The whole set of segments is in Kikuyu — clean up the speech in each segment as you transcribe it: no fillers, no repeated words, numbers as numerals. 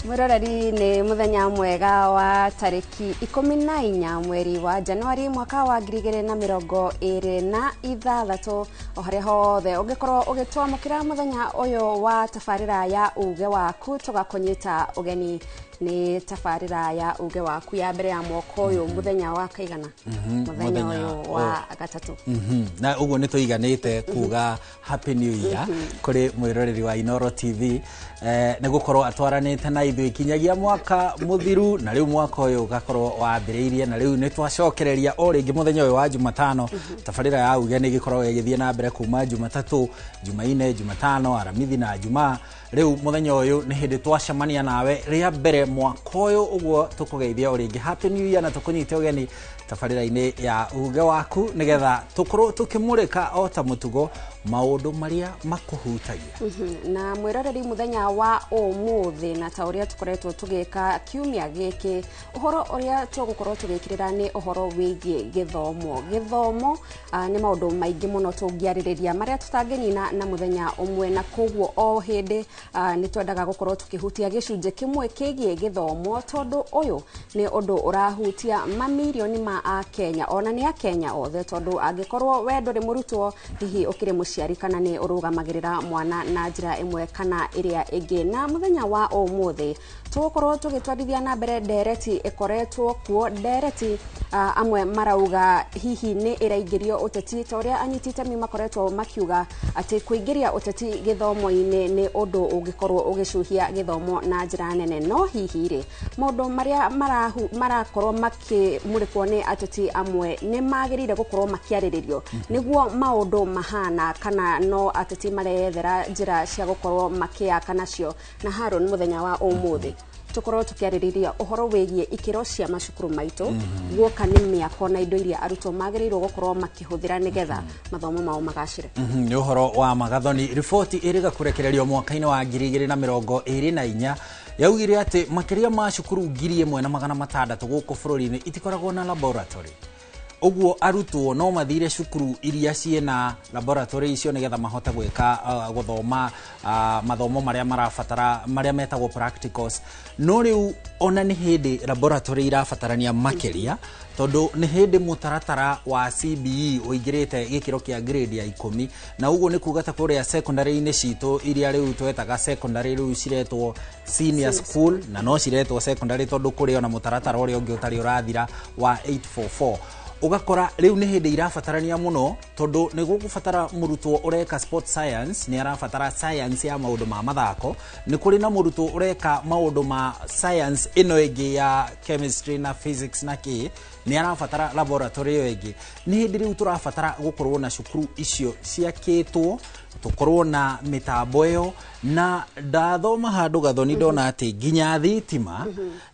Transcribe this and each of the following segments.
Mwiroreri, nĩ mũthenya mwega wa tarĩki 14 mweri wa Januari mwaka wa 2026. O harĩa hothe ũngĩkorwo ũgĩtwamũkĩra mũthenya ũyũ wa tabarĩra ya Uge Waku, tũgakũnyita ũgeni. Nĩ tabarĩra ya Uge Waku ya mbere ya mwaka ũyũ, mũthenya wa kaigana, mũthenya ũyũ wa gatatũ. Na ũguo nĩ tũiganĩte kuga Happy New Year kũrĩ mwĩroreri wa Inoro TV, nĩ gũkorwo atwaranĩte na ithuĩ kinyagia mwaka mũthiru, na rĩu mwaka ũyũ ũgakorwo wambĩrĩirie, na rĩu nĩ twacokereria o rĩngĩ mũthenya ũyũ wa Jumatano. Tabarĩra ya Uge nĩ ĩgĩkoragwo ĩgĩthiĩ na mbere kuma Jumatatũ, Jumaine, Jumatano, Aramithi na Jumaa. Rĩu mũthenya ũyũ nĩ hĩndĩ twacemania nawe rĩa mbere mwaka ũyũ, ũguo tũkũgeithia o rĩngĩ Happy New Year na tũkũnyite ũgeni tabarĩra-inĩ ya Uge Waku, nĩgetha tũkorwo tũkĩmũrĩka o ta mũtugo maũndũ marĩa makũhutagia. Na mwĩroreri, mũthenya wa ũmũthĩ, na ta ũrĩa tũkoretwo tũgĩka kiumia gĩkĩ, ũhoro ũrĩa tũgũkorwo tũgĩkĩrĩra nĩ ũhoro wĩgiĩ gĩthomo. Gĩthomo, nĩ maũndũ maingĩ mũno tũngĩarĩrĩria marĩa tũtangĩnina na mũthenya ũmwe, na koguo o hĩndĩ nĩ twendaga gũkorwo tũkĩhutia gĩcunjĩ kĩmwe kĩgiĩ gĩthomo, tondũ ũyũ nĩ ũndũ ũrahutia mamirioni ma Akenya, ona nĩ Akenya othe, tondũ angĩkorwo we ndũrĩ mũrutwo, hihi ũkĩrĩ mũciari kana nĩ ũrũgamagĩrĩra mwana na njĩra ĩmwe kana ĩrĩa ĩngĩ. Na mũthenya wa ũmũthĩ tũgũkorwo tũgĩtwarithia na mbere ndereti ĩkoretwo kuo, ndereti amwe marauga hihi nĩ ĩraingĩrio ũteti, ta ũrĩa anyiti itemi makoretwo makiuga atĩ kũingĩria ũteti gĩthomo-inĩ nĩ ũndũ ũngĩkorwo ũgĩcuhia gĩthomo na njĩra nene. No hihi rĩ, maũndũ marĩa marakorwo makĩmũrĩkwo nĩ ateti amwe nĩ magĩrĩire gũkorwo makĩarĩrĩrio nĩguo maũndũ mahana, kana no ateti mareyethera njĩra cia gũkorwo makĩaka nacio? Na Haron, mũthenya wa ũmũthĩ tũkorwo tũkĩarĩrĩria ũhoro wĩgiĩ ikĩro cia macukuru maitũ, guoka nĩ mĩako na indo iria arutwo magĩrĩirwo gũkorwo makĩhũthĩra nĩgetha mathomo mao magacĩre. Nĩ ũhoro wa magathoni. Riboti ĩrĩga kũrekererio mwaka-inĩ wa 2024 yaugire atĩ makĩria ma cukuru 1600 gũkũ bũrũri-inĩ itikoragwo na laboratory. Ũguo arutwo no mathire cukuru iria ciĩna laboratory icio nĩgetha mahote gwĩka gũthoma mathomo marĩa marabatara, marĩa metagwo practicals. No rĩu ona nĩ hĩndĩ laboratory irabatarania makĩria, tondũ nĩ hĩndĩ mũtaratara wa CBE ũingĩrĩte gĩkĩro kĩa grade ya 10, na ũguo nĩ kuga ta kũrĩa secondary-inĩ citũ, iria rĩu twetaga secondary, rĩu ciretwo senior school, na no ciretwo secondary tondũ kũrĩ ona mũtaratara ũrĩa ũngĩ ũtarĩ ũrathira wa 844. Ũgakora rĩu nĩ hĩndĩ irabatarania mũno, tondũ nĩ gũgũbatara mũrutwo ũreka sport science nĩ arabatara science ya maũndũ ma mathako, nĩ kũrĩ na mũrutwo ũreka maũndũ ma science ĩno ĩngĩ ya chemistry na physics na kĩ, nĩ arabatara laboratory ĩyo ĩngĩ. Nĩ hĩndĩ rĩu tũrabatara gũkorwo na cukuru icio ciakĩtwo, tũkorwo na mĩtambo ĩyo. Na ndathoma handũ, Gathoni, ndona atĩ nginya thitima,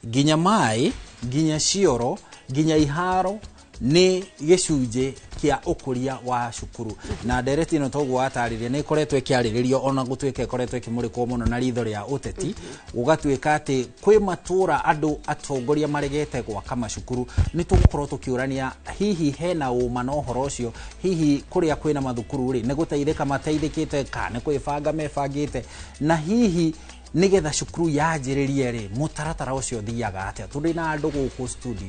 nginya maĩ, nginya cioro, nginya iharo nĩ gĩcunjĩ kĩa ũkũria wa cukuru. Na ndereti ĩno, toguo watarĩria, nĩ ĩkoretwo ĩkĩarĩrĩrio, ona gũtuĩka ĩkoretwo ĩkĩmũrĩkwo mũno na ritho rĩa ũteti, gũgatuĩka atĩ kwĩ matũra andũ atongoria maregete gwaka macukuru. Nĩ tũgũkorwo tũkĩũrania hihi hena ũma na ũhoro ũcio, hihi kũrĩa kwĩna mathukuru rĩ, nĩ gũteithĩka mateithĩkĩte kana nĩ kwĩbanga mebangĩte, na hihi nigetha cukuru yanjĩrĩrie rĩ, mũtaratara ũcio ũthiaga atĩa? Tũrĩ na andũ gũkũ studio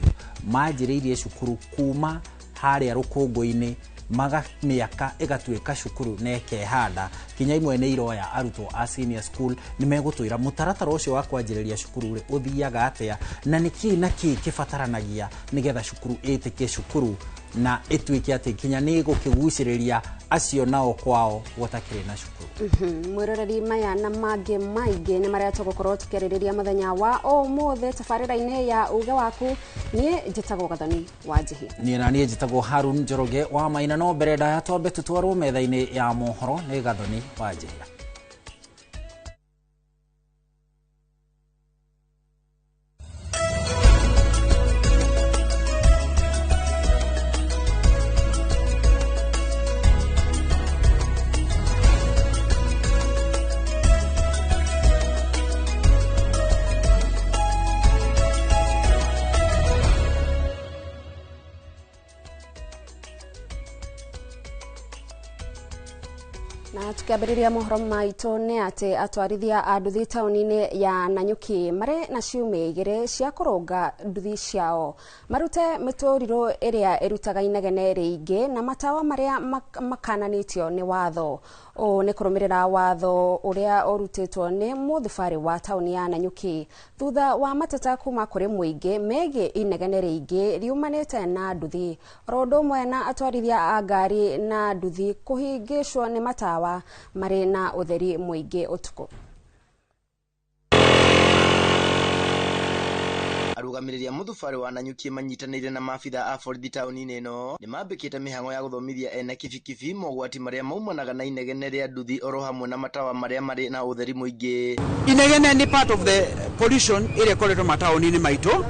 manjĩrĩirie cukuru kuma harĩa rũkũngũ-inĩ, magamĩaka ĩgatuĩka cukuru na ĩkehanda, kinya imwe nĩ iroya arutwo a senior school. Nĩ megũtwĩra mũtaratara ũcio wa kwanjĩrĩria cukuru rĩ, ũthiaga atĩa, na nĩ kĩĩ na kĩĩ kĩbataranagia nĩgetha cukuru ĩtĩke cukuru na ĩtuĩke atĩ kinya nĩ ĩgũkĩgucĩrĩria acio nao kwao gũtakĩrĩ na cukuru. Mwĩroreri, maya na mangĩ maingĩ nĩ marĩa tũgũkorwo tũkĩarĩrĩria mũthenya wa ũmũthĩ tabarĩra-inĩ ya Uge Waku. Niĩ njĩtagwo Gathoni wa Njihia. Niĩ na niĩ njĩtagwo Harun Njoroge wa Maina. No mbere ndaya, twambe tũtwarwo metha-inĩ ya mohoro nĩ Gathoni wa Njihia. Na Tukiambĩrĩria mohoro maitũ nĩ atĩ atwarithia a nduthi taũni-inĩ ya Nanyuki marĩ na ciumia igĩrĩ cia kũrũnga nduthi ciao marute mĩtũrirũ ĩrĩa ĩrutaga inegene rĩingĩ na matawa marĩa makananĩtio nĩ watho. Ũũ nĩ kũrũmĩrĩra watho ũrĩa ũrutĩtwo nĩ mũthubarĩ wa taũni ya Nanyuki thutha wa mateta kuma kũrĩ mũingĩ megiĩ inegene rĩingĩ riumanĩte na nduthi oro ũndũ ũmwe na atwarithia a ngari na nduthi kũhĩngĩcwo nĩ matawa marĩ na ũtheri mũingĩ ũtukũ. Arũgamĩrĩri a mũthubarĩ wa Nanyuki manyitanĩire na maabitha a borithi taũni-inĩ ĩno nĩmambĩkĩte mĩhang'o ya gũthomithia ene kibikibi mogwati marĩa maumanaga na inegene rĩa nduthi oro hamwe na matawa marĩa marĩ na ũtheri mũingĩ. Inegene nĩ part of the pollution ĩrĩa ĩkoretwo mataũni-inĩ maitũ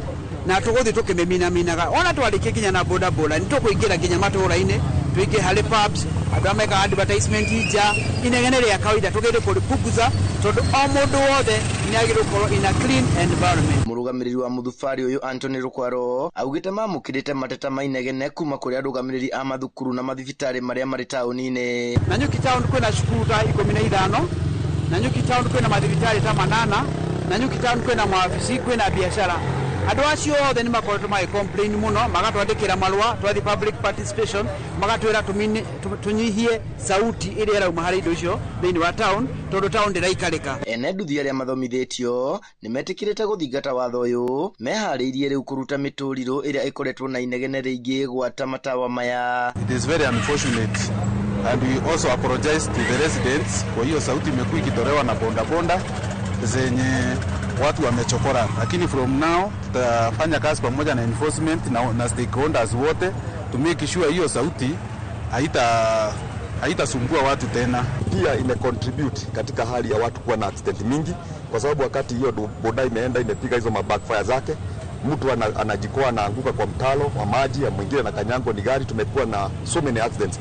na tũgũthiĩ tũkĩmĩminaminaga ona twarĩkia nginya na boda boda nĩ tũkũingĩra nginya matũũra-inĩ tũingĩ harĩ pubs andũ arĩa mekaga advertisement nja inegene rĩa kawaida tũgerie kũrĩpunguza tondũ o mũndũ wothe nĩ agĩrĩirwo gũkorwo in a clean environment. Mũrũgamĩrĩri wa mũthubarĩ ũyũ Anthony Rukwaro augĩte mamũkĩrĩte mateta ma inegene kuma kũrĩ arũgamĩrĩri a mathukuru na mathibitarĩ marĩa marĩ taũni-inĩ. Nanyuki town kwĩna cukuru ta 15, Nanyuki town kwĩna mathibitarĩ ta 8, Nanyuki town kwĩna mawabici, kwĩna biacara. Andũ acio othe nĩ makoretwo magĩ complain mũno, magatwandĩkĩra marũa, twathiĩ public participation, magatwĩra tũnyihie sauti ĩrĩa ĩrauma harĩ indo icio thĩinĩ wa town, tondũ town ndĩraikarĩka. Ene nduthi arĩa mathomithĩtio nĩmetĩkĩrĩte gũthingata watho ũyũ, meharĩirie rĩu kũruta mĩtũrirũ ĩrĩa ĩkoretwo na inegene rĩingĩ gwata matawa maya. It is very unfortunate and we also apologize to the residents kwa hiyo sauti imekuwa ikitolewa na bodaboda zenye watu wamechokora, lakini from now tutafanya kazi pamoja na enforcement na stakeholders wote to make sure hiyo sauti haitasumbua watu tena. Pia ime contribute katika hali ya watu kuwa na accident mingi, kwa sababu wakati hiyo boda imeenda imepiga hizo mabackfire zake, mtu anajikoa anaanguka kwa mtalo wa maji, ya mwingine na kanyango ni gari. Tumekuwa na so many accidents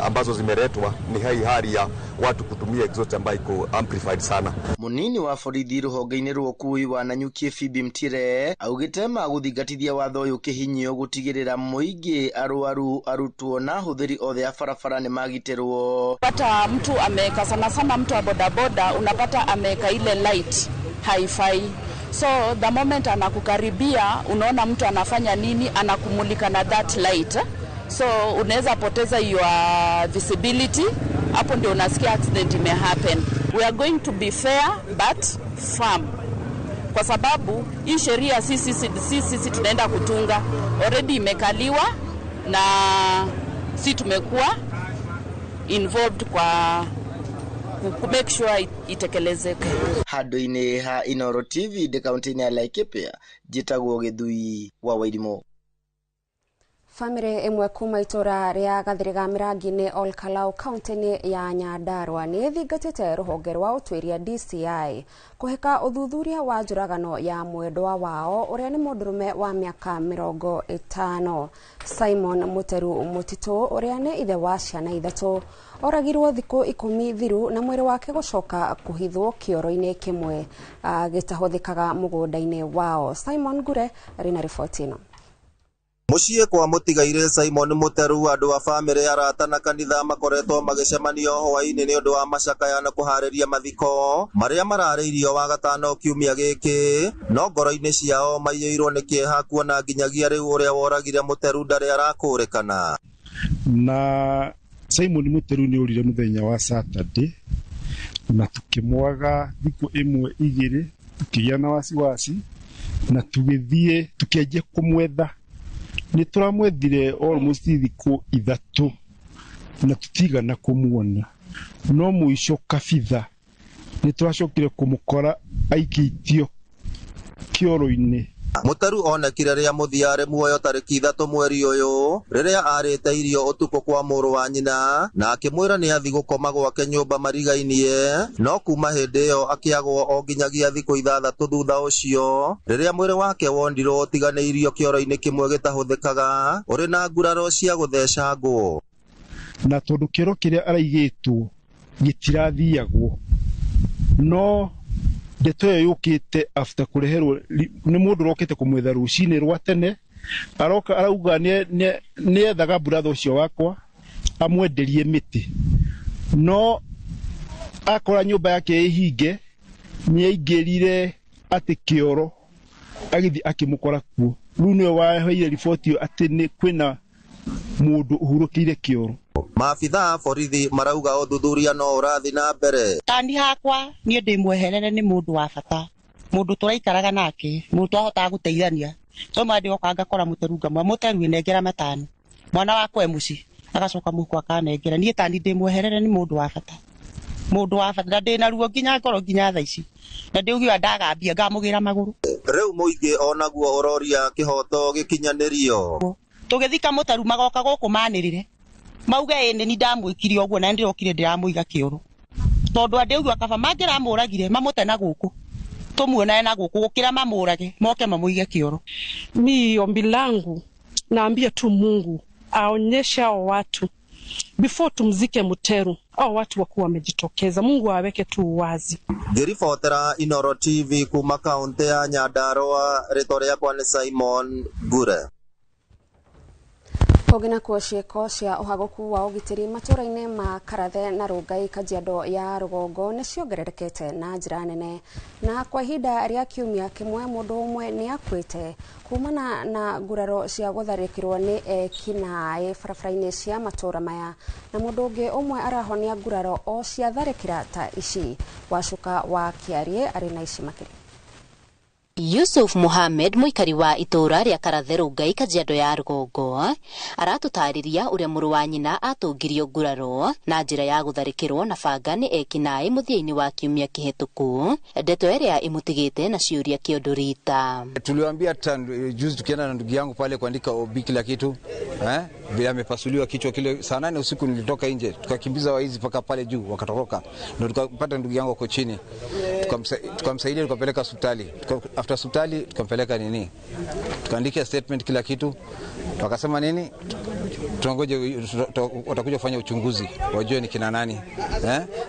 ambazo zimeletwa ni hali ya watu kutumia exhaust ambayo iko amplified sana. Munini wa borithi rũhonge-inĩ rwa ũkuui wa Nanyuki Phoebe Mtire augĩte magũthingatithia watho ũyũ kĩhinyio gũtigĩrĩra mũingĩ, arwaru, arutwo na ahũthĩri othe a barabara nĩmagitĩrwo. Pata mtu ameweka, sana sana mtu wa bodaboda unapata ameweka ile light haifai. So the moment anakukaribia unaona mtu anafanya nini, anakumulika na that light. So unaweza poteza your visibility, hapo ndio unasikia accident ime happen. We are going to be fair but firm. Kwa sababu hii sheria sisi tunaenda kutunga, already imekaliwa na si tumekuwa involved kwa ku make sure itekelezeke. Handũ-inĩ ha Inooro TV ndĩ kaunti-inĩ ya Laikipia, njĩtagwo Gĩthui wa Wairimu. Famĩlĩ ĩmwe kuma itũra rĩa Gathiriga Mĩrangi-inĩ Olkalau kaunti-inĩ ya Nyandarua nĩ ĩthingatĩte rũhonge rwa ũtuĩria DCI kũhĩka ũthuthuria wa njũragano ya mwendwa wao ũrĩa nĩ mũndũrũme wa mĩaka 50. Simon Muteru Mũtitũ ũrĩa nĩ ithe wa ciana 3 oragirwo thikũ 10 thiru na mwĩrĩ wake gũcoka kũhithwo kĩoro-inĩ kĩmwe gĩtahũthĩkaga mũgũnda-inĩ wao. Simon Ngure arĩ na riboti ĩno. Mũciĩ kwa mũtigaire Simon Muteru, andũ a famĩlĩ, arata na kanitha makoretwo magĩcemanio hwaĩ-inĩ nĩ ũndũ wa macakaya na kũharĩria mathiko marĩa mararĩirio wagatano kiumia gĩkĩ, no ngoro-inĩ ciao maiyũirwo nĩ kĩeha kuona nginyagia rĩu ũrĩa woragire Muteru ndarĩ arakũrĩkana. Na Simon Muteru nĩ orire mũthenya wa Saturday na tukĩmwaga thikũ ĩmwe igĩrĩ, tukĩgĩa na wasiwasi na tũgĩthiĩ tukĩanjia kũmwetha. Nĩ tũramwethire almost thikũ 3 na tũtigana kũmuona, no mũico kabitha nĩ twacokire kũmũkora aikĩtio kĩoro-inĩ. Muteru onekire rĩa mũthia arĩ muoyo tarĩki 3 mweri ũyũ rĩrĩa arĩte irio ũtukũ kwa mũrũ wa nyina na akĩmwĩra nĩ athi gũkoma gwake nyũmba marigainie, no kuma hĩndĩ ĩyo akĩagwo o nginyagia thikũ 6 thutha ũcio rĩrĩa mwĩrĩ wake wonirwo ũtiganĩirio kĩoro-inĩ kĩmwe gĩtahũthĩkaga ũrĩ na nguraro cia gũtheca ngũ. Na tondũ kĩoro kĩrĩa araigĩtwo gĩtirathiagwo, no ndeto ĩyo yũkĩte after kũreherwo nĩ mũndũ ũrokĩte kũmwetha rũcinĩ rwa tene, aroka arauga nĩethaga brother ũcio wakwa amwenderie mĩtĩ, no Akora nyũmba yake ĩhinge, nĩaingĩrire atĩ kĩoro agĩthiĩ akĩmũkora kuo. Rĩu nĩwe waheire riboti ĩyo atĩ nĩ kwĩna mũndũ ũhurũkĩire kĩoro. Maabitha a borithi marauga ũthuthuria no ũrathiĩ na mbere. Tani hakwa niĩ ndĩ mweherere nĩ mũndũ wa bata, mũndũ tũraikaraga nake, mũndũ twahotaga gũteithania. So ma ndĩoka ngakora mũteru ngamwĩra mũteru nengera matano, mwana wakwa e mũciĩ agacoka mũhuko akanengera. Niĩ tani ndĩ mweherere nĩ mũndũ wa bata, mũndũ wa bata, na ndĩna ruo nginya ngoro nginya thaa ici, na ndĩugiwa ndagambia ngamũgĩra magũrũ. Rĩu mũingĩ onaguo ũroria kĩhoto gĩkinyanĩrio. Tũgĩthika mũteru magoka gũkũ manĩrĩre mauge ĩ nĩ ndamwĩkire ũguo na ndĩrokire ndĩramũiga kĩoro, tondũ andĩugiwa kaba mangĩramũragire mamũte na gũkũ tũmuonae na gũkũ gũkĩra mamũrage moke mamũige kĩoro. Mi ombi langu naambia tu Mungu aonyeshe hao watu before tumzike Muteru, hao watu wakuwa wamejitokeza. Mungu aweke tu wazi. Ngĩribotera Inoro TV kuma kaunti ya Nyandarua, rĩtwa rĩakwa nĩ Simon Ngure. Kũngĩ nakuo ciĩko cia ũhagũku wa ũgitĩri matũũra-inĩ ma Karathe na Rongai Kajiado ya rũgongo nĩ ciongererekete na njĩra nene, na kwa ihinda rĩa kiumia kĩmwe mũndũ ũmwe nĩ akuĩte kumana na nguraro cia gũtharĩkĩrwo nĩ ekinaĩ barabara-inĩ cia matũũra maya, na mũndũ ũngĩ ũmwe arahonia nguraro o cia tharĩkĩra ta ici. Wacuka wa Kĩarie arĩ na ici makĩria. Yusuf Mohamed mũikari wa itũũra rĩa Karathe Rongai Kajiado ya rũgongo aratũtarĩria ũrĩa mũrũ wa nyina atũngirio nguraro na njĩra ya gũtharĩkĩrwo na banga nĩ ekinaĩ mũthia-inĩ wa kiumia kĩhĩtũku, ndeto ĩrĩa ĩmũtigĩte na ciũria kĩondo rita. Tuliwaambia juzi tukienda na ndugu yangu pale kuandika OB kila kitu, vile amepasuliwa kichwa kile saa 8 usiku nilitoka nje, tukakimbiza waizi mpaka pale juu wakatoroka, ndio tukapata ndugu yangu ako chini, tukamsaidia tukapeleka hospitali. After hospitali tukampeleka nini, tukaandika statement kila kitu, wakasema nini, tunangoja watakuja kufanya uchunguzi wajue ni kina nani,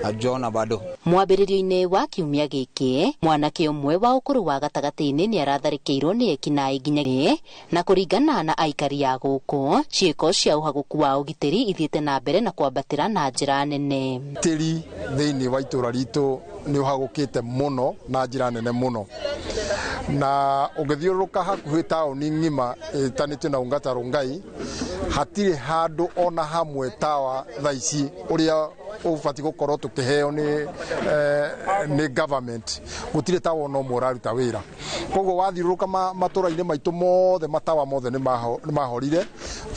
hatujaona bado. Mwambĩrĩrio-inĩ wa kiumia gĩkĩ mwanake ũmwe wa ũkũrũ wa gatagatĩ-inĩ nĩ aratharĩkĩirwo nĩ ekinaĩ nginya na kũringana na aikari a gũkũ ciĩko cia ũhagũku wa ũgitĩri ithiĩte na mbere na kwambatĩra na njĩra nene. Tĩri thĩinĩ wa itũũra ritũ nĩ ũhagũkĩte mũno na njĩra nene mũno, na ũngĩthiũrũrũka hakuhĩ taũni ng'ima ĩtanĩtio na Ongata Rongai hatirĩ handũ ona hamwe tawa thaa ici ũrĩa ũbatiĩ gũkorwo tũkĩheo nĩ government, gũtirĩ tawa ona ũmwe ũraruta wĩra. Koguo wathiũrũrũka matũũra-inĩ maitũ mothe matawa mothe nĩ mahorire.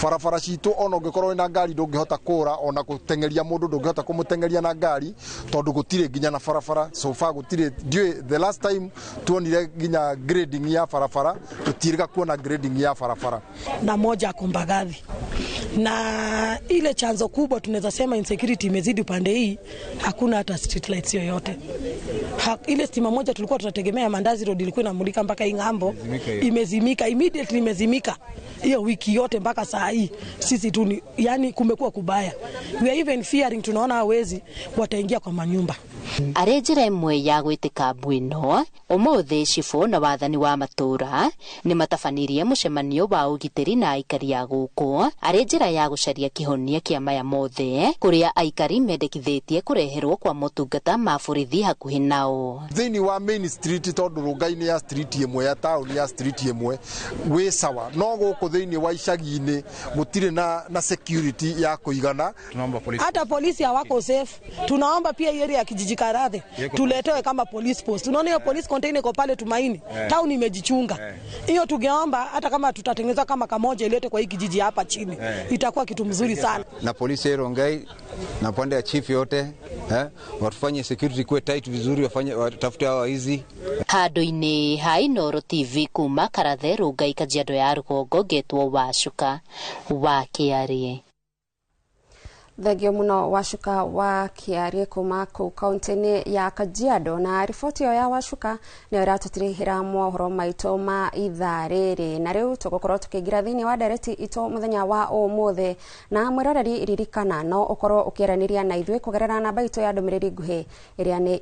Barabara citũ ona ũngĩkorwo wĩna ngari ndũngĩhota kũra, ona gũteng'eria mũndũ ndũngĩhota kũmũteng'eria na ngari tondũ gũtirĩ nginya na barabara. So far gũtirĩ, ndiũĩ the last time tuonire nginya grading ya barabara, tũtirĩga kuona grading ya barabara. Na moja ako Mbagathi, na ile chanzo kubwa tunaweza sema insecurity imezidi upande hii, hakuna hata street lights yoyote. Ile stima moja tulikuwa tunategemea Mandazi Road ilikuwa inamulika mpaka Ing'ambo, imezimika immediately, imezimika hiyo wiki yote mpaka saa hii. Sisi tu yani kumekuwa kubaya, we are even fearing, tunaona hawezi wataingia kwa manyumba. Arĩ njĩra ĩmwe ya gwĩtĩka mbu ĩno, ũmũthĩ cibũ na wathani wa matũũra nĩ matabanirie mũcemanio wa ũgitĩri na aikari a gũkũ arĩ njĩra ya gũcaria kĩhonia kĩa maya mothe, kũrĩa aikari mendekithĩtie kũreherwo kwa motungata ma borithi hakuhĩ nao. Thĩinĩ wa main street tondũ Rongai nĩ ya street ĩmwe ya taũni ya street ĩmwe wĩ sawa, no gũkũ thĩinĩ wa icagi-inĩ gũtirĩ na security ya kũigana. Hata polisi hawako safe. Tunaomba pia area ya kijiji Karathe tuletewe kama police post. Unaona hiyo police container iko pale Tumaini, town imejichunga. Hiyo tungeomba hata kama tutatengeneza kama kamoja ilete kwa hii kijiji hapa chini, itakuwa kitu mzuri sana. Na polisi ya Rongai na pande ya chief yote watufanye security kuwe tight vizuri, wafanye watafute hawa hizi. Handũ-inĩ ha Inoro TV kuma Karathe Rongai Kajiado ya rũgongo, ngetwo Wacuka wa Kĩarie. Thengio muno Wacuka wa Kĩarie kuma kũu kaunti-inĩ ya Kajiado. Na riboti ĩyo ya Wacuka nĩyo ĩratũtirihĩra mohoro maitũ ma ithaa rĩrĩ, na rĩu tũgũkorwo tũkĩingĩra thĩinĩ wa ndereti itũ mũthenya wa ũmũthĩ. Na mwĩroreri, ririkana no ũkorwo ũkĩaranĩria na ithuĩ kũgerera namba itũ ya ndũmĩrĩri nguhĩ ĩrĩa nĩ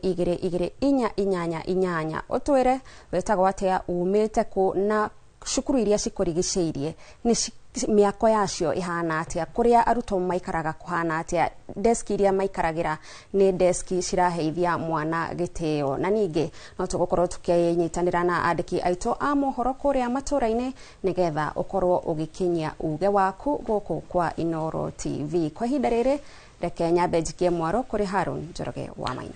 22488. Ũtwĩre wĩtagwo atĩa, umĩte kũ, na Cukuru iria cikũrigicĩirie nĩ mĩako yacio ĩhana atĩa, kũrĩa arutwo maikaraga kũhana atĩa, deski iria maikaragĩra nĩ deski ciraheithia mwana gĩtĩo. Na ningĩ no tũgũkorwo tũkĩnyitanĩra na andĩki aitũ a mohoro kũrĩa matũra-inĩ nĩgetha ũkorwo ũgĩkinyia uge waku gũkũ kwa Inooro TV. Kwa ihinda rĩrĩ reke nyambe njikie mwaro kũrĩ Haron Njoroge wa Maina.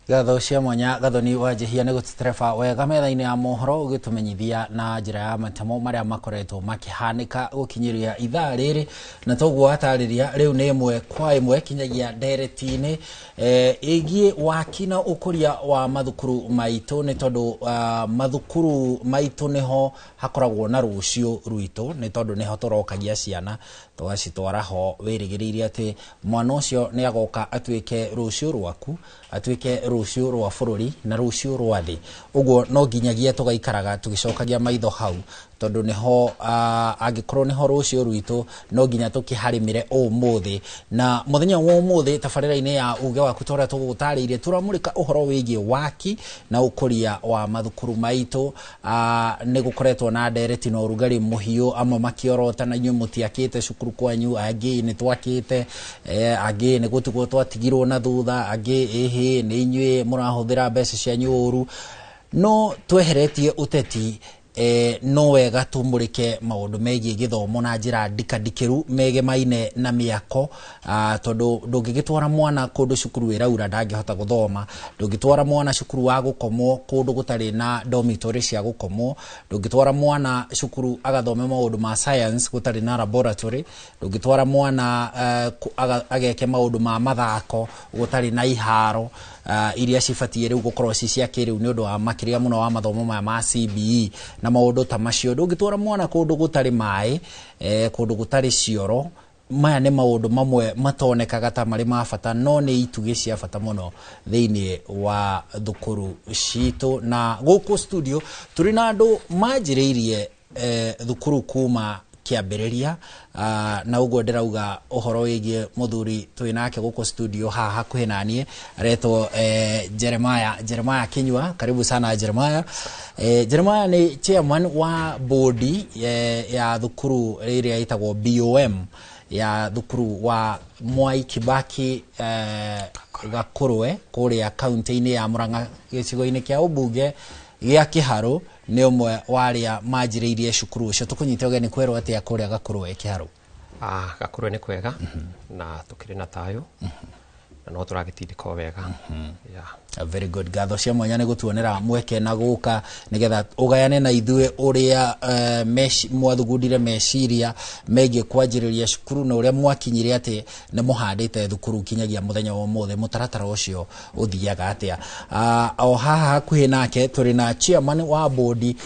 Ngatho cia mwanya Gathoni wa Njihia nĩ gũtũtereba wega metha-inĩ ya mohoro ũgĩtũmenyithia na njĩra ya matemo marĩa makoretwo makĩhanĩka gũkinyĩria ithaa rĩrĩ, na toguo watarĩria rĩu nĩ ĩmwe kwa ĩmwe kinyagia ndereti-inĩ ĩgiĩ waki na ũkũria wa mathukuru maitũ, nĩ tondũ mathukuru maitũ nĩho hakoragwo na rũciũ rwitũ, nĩ tondũ nĩho tũrokagia ciana tũgacitwara ho wĩrĩgĩrĩire atĩ mwana ũcio nĩ agoka atuĩke rũciũ rwaku, atuĩke rũciũ rwa bũrũri na rũciũ rwa thĩ. Ũguo no nginyagia tũgaikaraga tũgĩcokagia maitho hau, tondũ nĩho angĩkorwo nĩho rũciũ rwitũ no nginya tũkĩharĩmĩre ũmũthĩ. Na mũthenya wa ũmũthĩ tabarĩra-inĩ ya uge waku ta ũrĩa tũgũgũtarĩirie tũramũrĩka ũhoro wĩgiĩ waki na ũkũria wa mathukuru maitũ. Nĩ gũkoretwo na ndereti na ũrugarĩ mũhiũ, amwe makĩorota na inyuĩ mũtiakĩte cukuru kwanyu, angĩ nĩ twakĩte, angĩ nĩ gũtigwo twatigirwo na thutha, angĩ ĩhĩ nĩ inyuĩ mũrahũthĩra mbeca cianyu ũru. No tweheretie ũteti, no wega tũmũrĩke maũndũ megiĩ gĩthomo na njĩra ndikandikĩru megemaine na mĩako, tondũ ndũngĩgĩtwara mwana kũndũ cukuru ĩraura ndangĩhota gũthoma, ndũngĩtwara mwana cukuru wa gũkomwo kũndũ gũtarĩ na dormitory cia gũkomwo, ndũngĩtwara mwana cukuru agathome maũndũ ma science gũtarĩ na laboratory, ndũngĩtwara mwana ageke maũndũ ma mathako gũtarĩ na iharo iria cibatiĩ rĩu gũkorwo ci cia kĩrĩu nĩ ũndũ wa makĩria mũno wa mathomo maya ma CBE na maũndũ ta macio. Ndũngĩtwara mwana kũndũ gũtarĩ maĩ, kũndũ gũtarĩ cioro. Maya nĩ maũndũ mamwe matonekaga ta marĩ ma bata, no nĩ itugĩ cia bata mũno thĩinĩ wa thukuru citũ. Na gũkũ studio tũrĩ na andũ manjĩrĩirie thukuru kuma kĩambĩrĩria, na ũguo ndĩrauga ũhoro wĩgiĩ mũthuri twĩ nake gũkũ studio haha hakuhĩ naniĩ aretwo Jeremiah Kinyua. Karibu sana Jeremiah. Jeremiah nĩ chairman wa bodi ya thukuru ĩrĩa ĩtagwo BOM ya thukuru wa Mwai Kibaki Gakũrwe kũrĩa kaunti-inĩ ya Murang'a gĩcigo-inĩ kĩa ũmbunge gĩa Kĩharũ. Nĩ ũmwe wa arĩa manjĩrĩirie cukuru ũcio. Tũkũnyite ũgeni kwerwo atĩa kũrĩa Gakũrwe Kĩharũ? Gakũrwe nĩ kwega na tũkĩrĩ na thayũ na no tũragĩtindĩka o wega. Very good. Ngatho cia mwanya nĩ gũtuonera mweke na gũka nĩgetha ũgayane na ithuĩ ũrĩa mwathugundire meciria megiĩ kwanjĩrĩria cukuru na ũrĩa mwakinyire atĩ nĩ mũhandĩte thukuru kinyagia mũthenya wa ũmũthĩ, mũtaratara ũcio ũthiaga atĩa. O haha hakuhĩ nake tũrĩ na chairman wa bodi,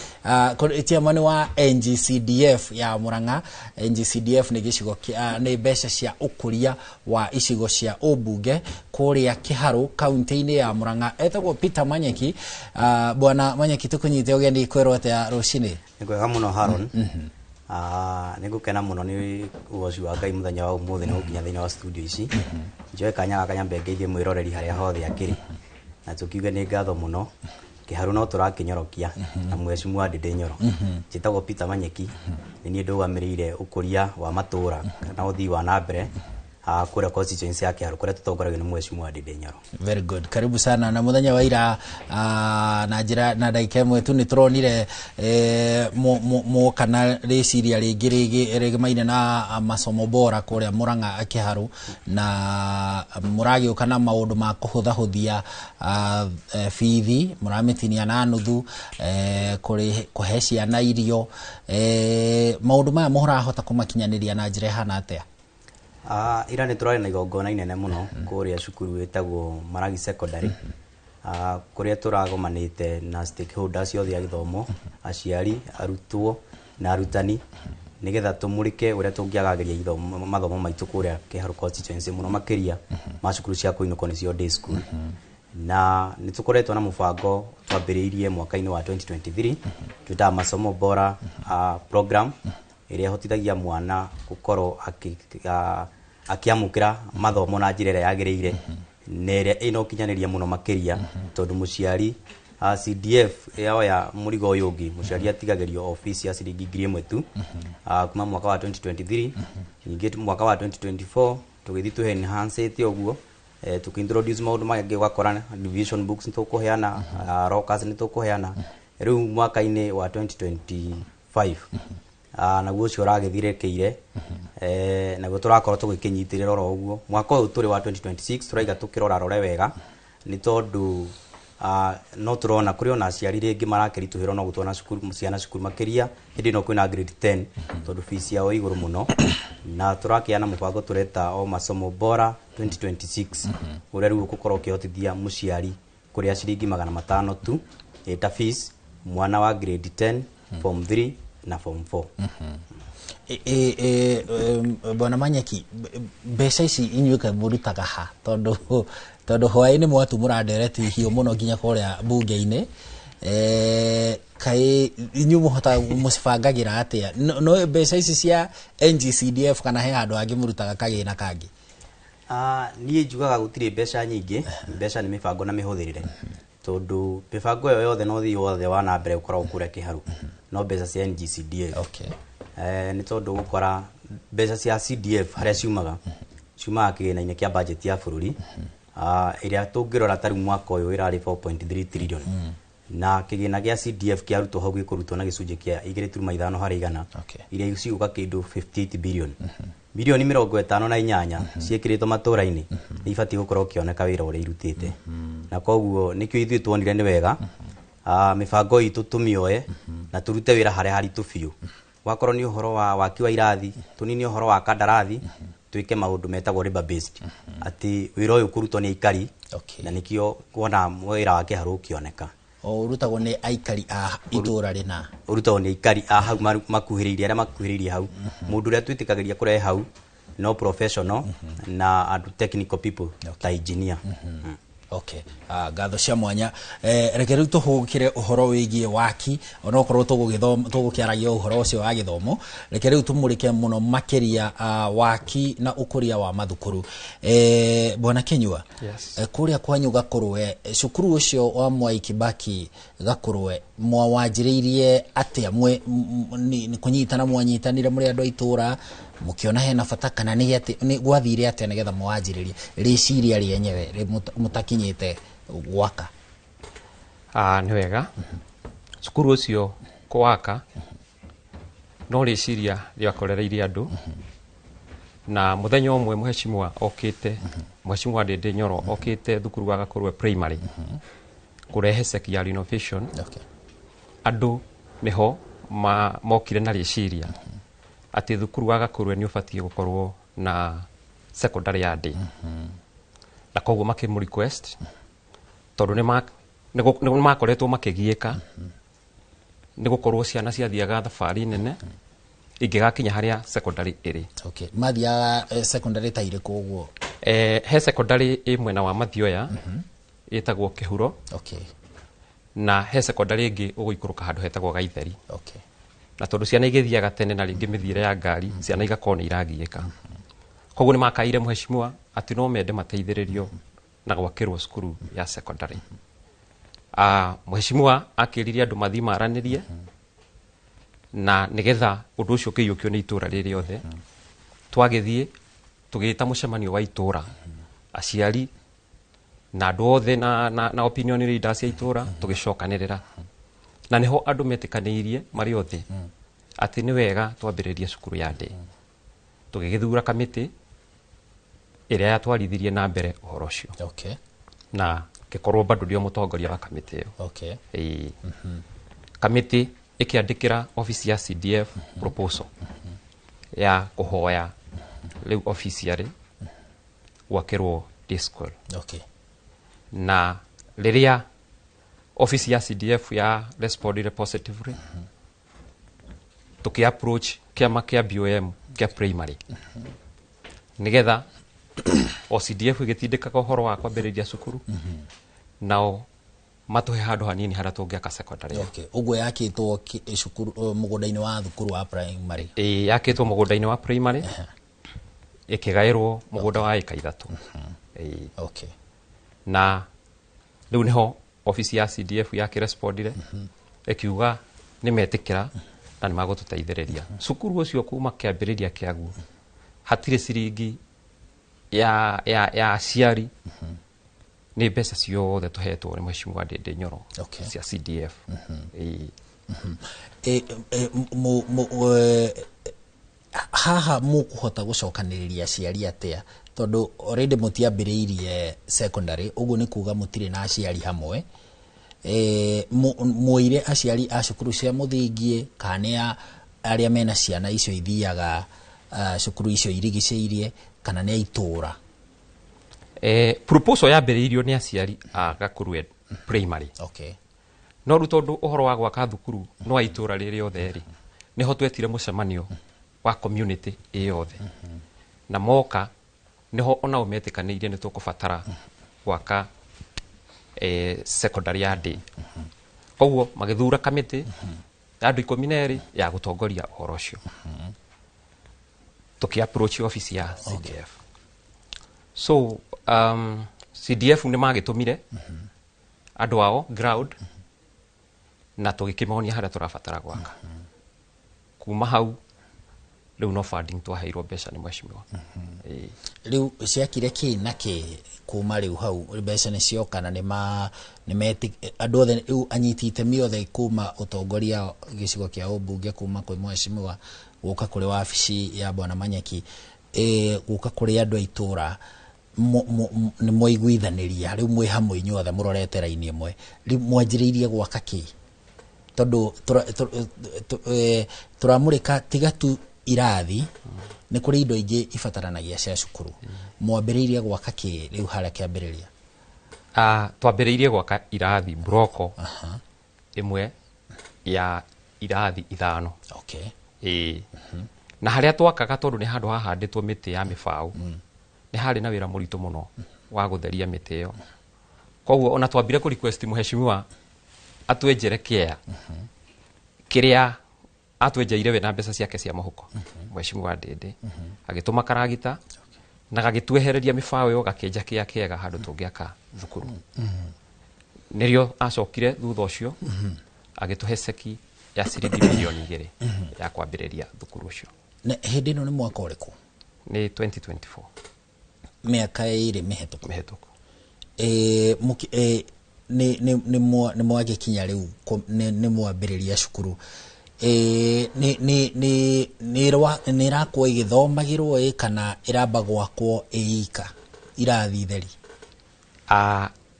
chairman wa NGCDF ya Murang'a. NGCDF nĩ gĩcigo nĩ mbeca cia ũkũria wa icigo cia ũmbunge kũrĩa Kĩharũ kaunti-inĩ ya Murang'a, etagwo Peter Manyeki. Bwana Manyeki, tũkũnyite ũgeni kwerwo atĩa rũcinĩ? Nĩ kwega mũno Haron. Nĩ ngũkena mũno nĩ ũgoci wa Ngai mũthenya wa ũmũthĩ na gũkinya thĩinĩ wa studio ici. Njoe kanya gaka nyambe ngeithie mwĩroreri harĩa hothe akĩrĩ, na tũkiuge nĩ ngatho mũno. Kĩharũ no tũrakĩnyorokia na mheshimiwa Ndindi Nyoro. Njĩtagwo Peter Manyeki, nĩ niĩ ndũgamĩrĩire ũkũria wa matũra na ũthii wa na mbere kũrĩa constituency ya Kĩharũ kũrĩa tũtongoragio nĩ mheshimiwa Ndindi Nyoro. Very good. Karibu sana. Na mũthenya wa ira na njĩra na ndagĩka ĩmwe tu nĩ tũronire mwoka na rĩciria rĩngĩ rĩgemaine na masomo bora kũrĩa Murang'a Kĩharũ, na mũragĩũka na maũndũ ma kũhũthahũthia bithi, mũramĩtinia na nuthu, kũhe ciana irio. Maũndũ maya mũrahota kũmakinyanĩria na njĩra ĩhana atĩa? Ira nĩ tũrarĩ na igongona inene mũno kũrĩa cukuru ĩtagwo Maragi Secondary, kũrĩa tũragomanĩte na stakeholders othe a gĩthomo, aciari, arutwo na arutani, nĩgetha tũmũrĩke ũrĩa tũngĩagagĩria mathomo maitũ kũrĩa Kĩharũ constituency, mũno makĩria ma cukuru cia kũinũkwo nĩcio day school. Na nĩ tũkoretwo na mũbango twambĩrĩirie mwaka-inĩ wa 2023 twĩtaga masomo bora program, ĩrĩa ĩhotithagia mwana gũkorwo akĩamũkĩra mathomo na njĩra ĩrĩa yagĩrĩire na ĩrĩa ĩna ũkinyanĩria mũno makĩria, tondũ mũciari CDF yoya mũrigo ũyũ ũngĩ, mũciari atigagĩrio o fees ya ciringi 1,000 tu kuma mwaka wa 2023. Ningĩ mwaka wa 2024 tũgĩthiĩ tũ enhance ũguo, tukiintroduce maũndũ mangĩ, ũgakora division books nĩ tũkũheana, lockers nĩ tũkũheana. Rĩu mwaka-inĩ wa 2025 naguo ũcio ũragĩthirekeire, naguo tũrakorwo tũgĩkĩnyitĩrĩra oro ũguo. Mwaka ũyũ tũrĩ wa 2026 tũraiga tũkĩrora rore wega, nĩ tondũ no tũrona kũrĩ ona aciari rĩngĩ marakĩritũhĩrwo no gũtwara cukuru ciana cukuru, makĩria hĩndĩ ĩno kwĩna grade 10, tondũ fees yao ĩ igũrũ mũno. Na tũrakĩana mũbango tũreta o Masomo Bora 2026, ũrĩa rĩu ũgũkorwo ũkĩhotithia mũciari kũrĩa ciringi 500 tu ĩta fees mwana wa grade 10, form 3 na form 4. Bwana Manyeki, mbeca ici inyuĩ kaĩ mũrutaga ha? Tondũ hwaĩ-inĩ mwatumũra ndereti hiũ mũno nginya kũrĩa bunge-inĩ. Kaĩ inyuĩ mũhotaga mũcibangagĩra atĩa? No mbeca ici cia NGCDF kana he handũ hangĩ mũrutaga kagĩna kangĩ? Niĩ njugaga gũtirĩ mbeca nyingĩ. Mbeca nĩ mĩbango na mĩhũthĩrĩre, tondũ mĩbango ĩyo yothe na ũthii wothe wa na mbere ũkoragwo kũrĩa kĩharu no mbeca cia NGCDF. Nĩ tondũ gũkora mbeca cia CDF harĩa ciumaga kĩgĩna-inĩ kĩa budget ya bũrũri, ĩrĩa tũngĩrora ta rĩu mwaka ũyũ ĩrarĩ 4.3 trillion, na kĩgĩna gĩa CDF kĩarutwo hau gĩkũrutwo na gĩcunjĩ kĩa 2.5 harĩ igana, iria cigũka kĩndũ 58 billion. Bilioni 58 ciĩkĩrĩtwo matũra-inĩ nĩ ibatiĩ gũkorwo ũkĩoneka wĩra ũrĩa irutĩte, na koguo nĩkĩo ithuĩ tuonire nĩ wega mĩbango itũ tũmĩoe na tũrute wĩra harĩa haritũ biũ. Wakorwo nĩ ũhoro wa waki wa irathi, tũnine ũhoro wa kandarathi, twĩke maũndũ metagwo labor based, atĩ wĩra ũyũ ũkũrutwo nĩ aikari, na nĩkĩo kuona wĩra wa kĩharũ ũkĩoneka. O ũrutagwo nĩ aikari a itũra rĩna? Ũrutagwo nĩ aikari a hau makuhĩrĩirie, arĩa makuhĩrĩirie hau. Mũndũ ũrĩa twĩtĩkagĩria kũrehe hau no professional na andũ technical people ta engineer. Okay. Ngatho cia mwanya. Reke rĩu tũhũgũkĩre ũhoro wĩgiĩ waki, onokorwo tũgũkĩaragia ũhoro ũcio wa gĩthomo. Reke rĩu tũmũrĩke mũno makĩria waki na ũkũria wa mathukuru. Bwana Kinyua, Yes. Kũrĩa kwanyu Gakũrwe, cukuru ũcio wa Mwai Kibaki Gakũrwe mwawanjĩrĩirie atĩa? Mwe nĩ kũnyitana mwanyitanire mũrĩ andũ a itũra mũkĩona hena bata, kana nĩ atĩ nĩ gwathire atĩa nĩgetha mwanjĩrĩrie rĩciria rĩenyewe mũtakinyĩte gwaka? Nĩ wega. Cukuru ũcio kũwaka no rĩciria rĩakorereirie andũ, na mũthenya ũmwe mũhecimwa okĩte, mũhecimwa Ndĩndĩ Nyoro okĩte thukuru wa Gakũrwe primary kũrehe ceki ya renovation. Andũ nĩho mokire na rĩciria atĩ thukuru wa Gakũrwe nĩ ũbatiĩ gũkorwo na secondary ya day, na koguo makĩmũ request, tondũ nĩ makoretwo makĩgiĩka nĩ gũkorwo ciana ciathiaga thabarĩ nene ingĩgakinya harĩa secondary ĩrĩ. Okay. Mathiaga secondary ta irĩkũ ũguo? He secondary ĩ mwena wa Mathioya ĩtagwo Kĩhuro. Na he secondary ĩngĩ ũgũikũrũka handũ hetagwo Gaitheri. Na tondũ ciana igĩthiaga tene na rĩngĩ mĩthiĩre ya ngari, ciana igakorwo nĩ iragiĩka, koguo nĩ makaire mũhecimiwa atĩ no mende mateithĩrĩrio na gwakĩrwo cukuru ya secondary. Mũhecimiwa akĩririe andũ mathiĩ maranĩrie na nĩgetha ũndũ ũcio ũkĩiyũkio nĩ itũra rĩrĩ othe. Twagĩthiĩ tũgĩta mũcemanio wa itũra, aciari na andũ othe na opinion leaders cia itũra, tũgĩcokanĩrĩra, na nĩho andũ metĩkanĩirie marĩ othe atĩ nĩ wega twambĩrĩrie cukuru ya day. Tũgĩgĩthura kamĩtĩ ĩrĩa yatwarithirie na mbere ũhoro ũcio. Na ngĩkorwo bado ndio mũtongoria wa kamĩtĩ ĩyo. Ĩĩ. Kamĩtĩ ĩkĩandĩkĩra office ya CDF proposal ya kũhoya rĩu officially gwakĩrwo day school. Na rĩrĩa office ya CDF ya respondire positively, tũkĩ approach kĩama kĩa BOM kĩa primary nĩgetha o CDF ĩgĩtindĩkaga ũhoro wa kwambĩrĩria cukuru, nao matũhe handũ hanini harĩa tũngĩaka secondary. Okay. Ũguo yakĩtwo cukuru mũgũnda-inĩ wa thukuru wa primary? Ĩĩ, yakĩtwo mũgũnda-inĩ wa primary, ĩkĩgaĩrwo mũgũnda wa ĩka 3. Ĩĩ. Na rĩu nĩho Office ya CDF yakĩrespondire ĩkiuga nĩ metĩkĩra na nĩ magũtũteithĩrĩria. Cukuru ũcio kuma kĩambĩrĩria kĩaguo hatirĩ ciringi ya aciari, nĩ mbeca ciothe tũhetwo nĩ Mheshimiwa Ndĩndĩ Nyoro cia CDF. Ĩĩ. Haha mũkũhota gũcokanĩrĩria aciari atĩa, tondũ already mũtiambĩrĩirie secondary, ũguo nĩ kuga mũtirĩ na aciari hamwe? Mwoire aciari a cukuru cia mũthingi kana nĩ a arĩa mena ciana icio ithiaga cukuru icio irigicĩirie, kana nĩ a itũũra? Proposal yambĩrĩirio nĩ aciari a Gakurwe Primary. No rĩu tondũ ũhoro wa gwaka thukuru no wa itũũra rĩrĩ rĩothe rĩ, nĩho twetire mũcemanio wa community ĩ yothe, na moka nĩho onao metĩkanĩirie nĩ tũkũbatara gwaka secondary ya day. Koguo magĩthura kamĩtĩ ya andũ 12 ya gũtongoria ũhoro ũcio. Tũkĩ approach office ya CDF. So CDF nĩ magĩtũmire andũ ao ground na tũgĩkĩmonia harĩa tũrabatara gwaka. Kuma hau rĩu no funding twaheirwo mbeca nĩ mheshimiwa. Ĩĩ. Rĩu ciakire kĩ na kĩ kuma rĩu hau mbeca nĩ cioka, na nĩ andũ othe rĩu anyiti itemi othe kuma ũtongoria gĩcigo kĩa ũmbunge, kuma kwĩ mheshimiwa gũka kũrĩ wabici ya bwana Manyeki, gũka kũrĩ andũ a itũra, nĩ mwaiguithanĩria rĩu mwĩ hamwe inyuothe mũrorete raini ĩmwe. Rĩu mwanjĩrĩirie gwaka kĩ, tondũ tũramũrĩka tiga tu irathi, nĩ kũrĩ indo ingĩ ibataranagia cia cukuru? Mwambĩrĩirie gwaka kĩ rĩu harĩa kĩambĩrĩria? Twambĩrĩirie gwaka irathi, broko ĩmwe ya irathi 5. Ĩĩ. Na harĩa twakaga, tondũ nĩ handũ hahandĩtwo mĩtĩ ya mĩbaũ, nĩ harĩ na wĩra mũritũ mũno wa gũtheria mĩtĩ ĩyo. Koguo ona twambire kũ request mheshimiwa atwenjere kĩea kĩrĩa atwenjeire we na mbeca ciake cia mũhuko. Mheshimiwa Ndĩndĩ agĩtũma karagita na gagĩtwehereria mĩbaũ ĩyo, gakĩenja kĩa kĩega handũ tũngĩaka thukuru. Nĩrĩo acokire thutha ũcio agĩtũhe ceki ya ciringi mirioni 2 ya kwambĩrĩria thukuru ũcio. Na hĩndĩ ĩno nĩ mwaka ũrĩkũ? Nĩ 2024. Mĩaka 2 mĩhetũku. Mĩhetũku. Nĩ mwagĩkinya rĩu nĩ mwambĩrĩria cukuru, nĩ ĩrakwo ĩgĩthomagĩrwo ĩ kana ĩramba gwakwo ĩ ika irathi theri?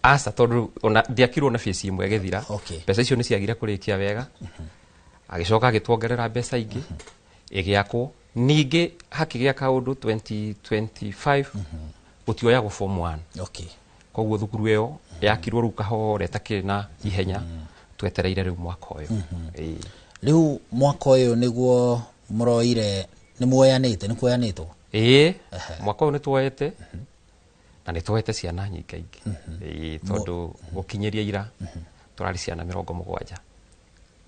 Aca, tondũ ona ndiakirwo na phase ĩmwe ĩgĩthira. Mbeca icio nĩ ciagire kũrĩkia wega, agĩcoka agĩtuongerera mbeca ingĩ ĩgĩakwo. Ningĩ hakĩgĩa kaũndũ 2025 gũtioyagwo form 1. Koguo thukuru ĩyo yakirwo rĩu kahora ĩtakĩrĩ na ihenya, twetereire rĩu mwaka ũyũ. Ĩĩ. Rĩu mwaka ũyũ nĩguo mũroire, nĩ muoyanĩte, nĩ kuoyanĩtwo? Ĩĩ, mwaka ũyũ nĩ tuoete na nĩ tuoete ciana nyingaingĩ. Ĩĩ, tondũ gũkinyĩria ira tũrarĩ ciana 70.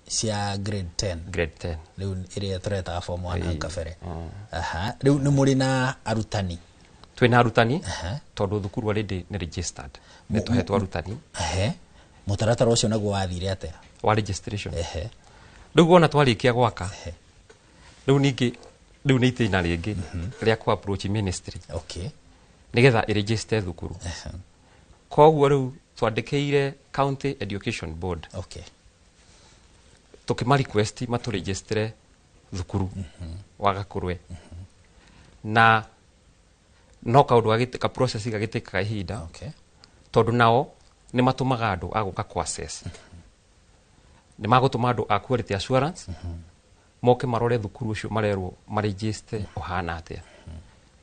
Cia grade 10? Grade 10. Rĩu ĩrĩa tũretaga form 1 hau kabere. Aha, rĩu nĩ mũrĩ na arutani? Twĩna arutani, tondũ thukuru already nĩ registered, nĩ tũhetwo arutani. Ehe, mũtaratara ũcio naguo wathire atĩa? Wa registration? Rĩu wona twarĩkia gwaka, rĩu ningĩ rĩu nĩ itĩna rĩngĩ rĩa kũ approach ministry nĩgetha ĩregister thukuru. Koguo rĩu twandĩkĩire County Education Board, tũkĩma request matũregistere thukuru wa Gakũrwe, na no kaũndũ ka process gagĩtĩkaga ihinda, tondũ nao nĩ matũmaga andũ a gũka kũ assess, nĩ magũtũma andũ a quality assurance moke marore thukuru ũcio marerwo maregister ũhana atĩa.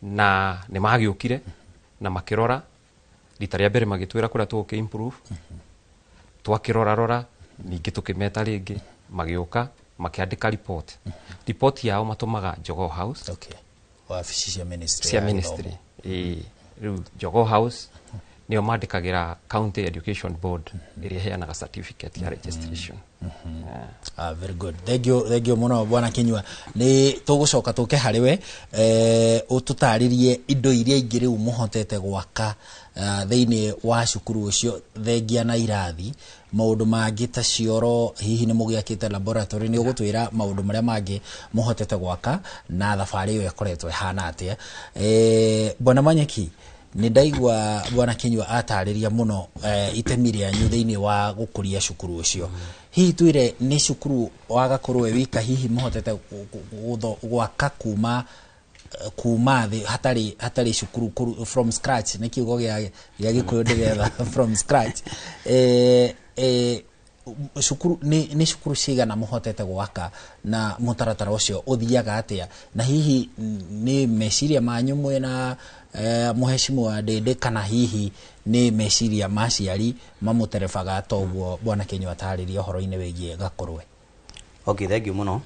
Na nĩ magĩũkire na makĩrora rita rĩa mbere, magĩtwĩra kũrĩa tũgũkĩ improve. Twakĩrora rora ningĩ, tũkĩmeta rĩngĩ, magĩũka makĩandĩka report. Report yao matũmaga Jogoo House. Wabici cia ministry cia ya ministry. gĩthomo. Ĩĩ, rĩu Jogoo House Nĩo mandĩkagĩra County Education Board ĩrĩa ĩheanaga certificate ya registration. Ah, very good. Thank you, thank you muno, Bwana Kinyua. Nĩ tũgũcoka tũke harĩ we ũtũtarĩrie indo iria ingĩ rĩu mũhotete gwaka thĩinĩ wa cukuru ũcio, thengia na irathi, maũndũ mangĩ ta cioro, hihi nĩ mũgĩakĩte laboratory. Nĩ ũgũtwĩra maũndũ marĩa mangĩ mũhotete gwaka na thabarĩ ĩyo ĩkoretwo ĩhana atĩa. Bwana Manyeki, nĩ ndaigua Bwana Kinyua atarĩria mũno itemi rĩanyu thĩinĩ wa gũkũria cukuru ũcio. Hihi twĩre, nĩ cukuru wa Gakũrwe wika hihi mũhotete gwaka kuma thĩ, hatarĩ cukuru, from scratch? Nĩ kiugo gĩa Gĩkũyũ ndĩretha, from scratch. Cukuru nĩ cukuru cigana mũhotete gwaka, na mũtaratara ũcio ũthiaga atĩa, na hihi nĩ meciria manyu mwĩna mũhecimu Ndĩndĩ, kana hihi nĩ meciria ma aciari mamũterebaga toguo Bwana Kinyua atarĩria ũhoro-inĩ wĩgiĩ Gakũrwe? Okay, thank you mũno.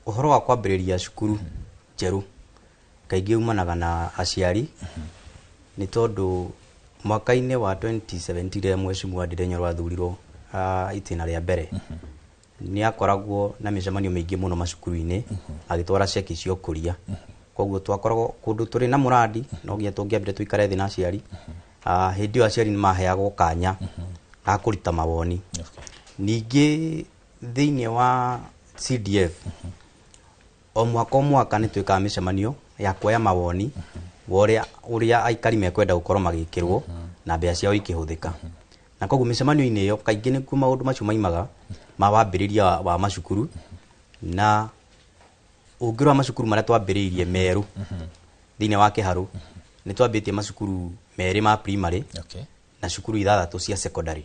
Ũhoro wa kwambĩrĩria cukuru njerũ kaingĩ umanaga na aciari, nĩ tondũ mwaka-inĩ wa 2017 rĩrĩa Mheshimiwa Ndindi Nyoro athurirwo itĩna rĩa mbere, nĩ akoragwo na mĩcemanio mĩingĩ mũno macukuru-inĩ agĩtwara ceki cia ũkũria. Koguo twakoragwo kũndũ tũrĩ na mũrandi, no nginya tũngĩambire tũikare thĩ na aciari. Hĩndĩ ĩyo aciari nĩ maheagwo kanya ga kũruta mawoni. Ningĩ thĩinĩ wa CDF, o mwaka o mwaka nĩ twĩkaga mĩcemanio ya kuoya mawoni wa ũrĩa aikari mekwenda gũkorwo magĩkĩrwo na mbeca ciao ikĩhũthĩka, na koguo mĩcemanio-inĩ ĩyo kaingĩ nĩkuo maũndũ macio maimaga ma wambĩrĩria wa macukuru. Na ũngĩrora macukuru marĩa twambĩrĩirie merũ thĩinĩ wa Kĩharũ, nĩ twambĩtie macukuru merĩ ma primary na cukuru ithathatũ cia secondary.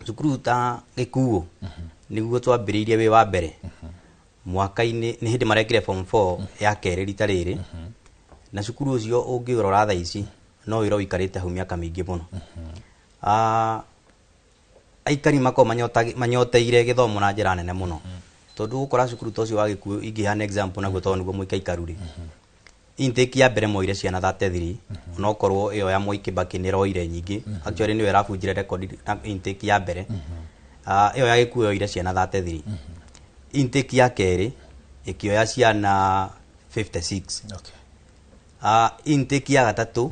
Cukuru ta Gĩkuũ nĩguo twambĩrĩirie wĩ wa mbere mwaka-inĩ, nĩ hĩndĩ marekire form 4 ya kerĩ rita rĩrĩ, na cukuru ũcio ũngĩũrora thaa ici no wĩra ũikarĩte hau mĩaka mĩingĩ mũno. Aikari makoragwo manyoteire gĩthomo na njĩra nene mũno, tondũ ũgũkora cukuru ta ũcio wa Gĩkuũ, ingĩheana example naguo tondũ nĩguo mũikaikaru rĩ, intake ya mbere moire ciana 33, onokorwo ĩyo ya Mwai Kibaki nĩ ĩroire nyingĩ, actually nĩyo ĩrabunjire record na intake ya mbere. Ĩyo ya Gĩkuũ yoire ciana 33, intake ya kerĩ ĩkĩoya ciana 56. Intake ya gatatũ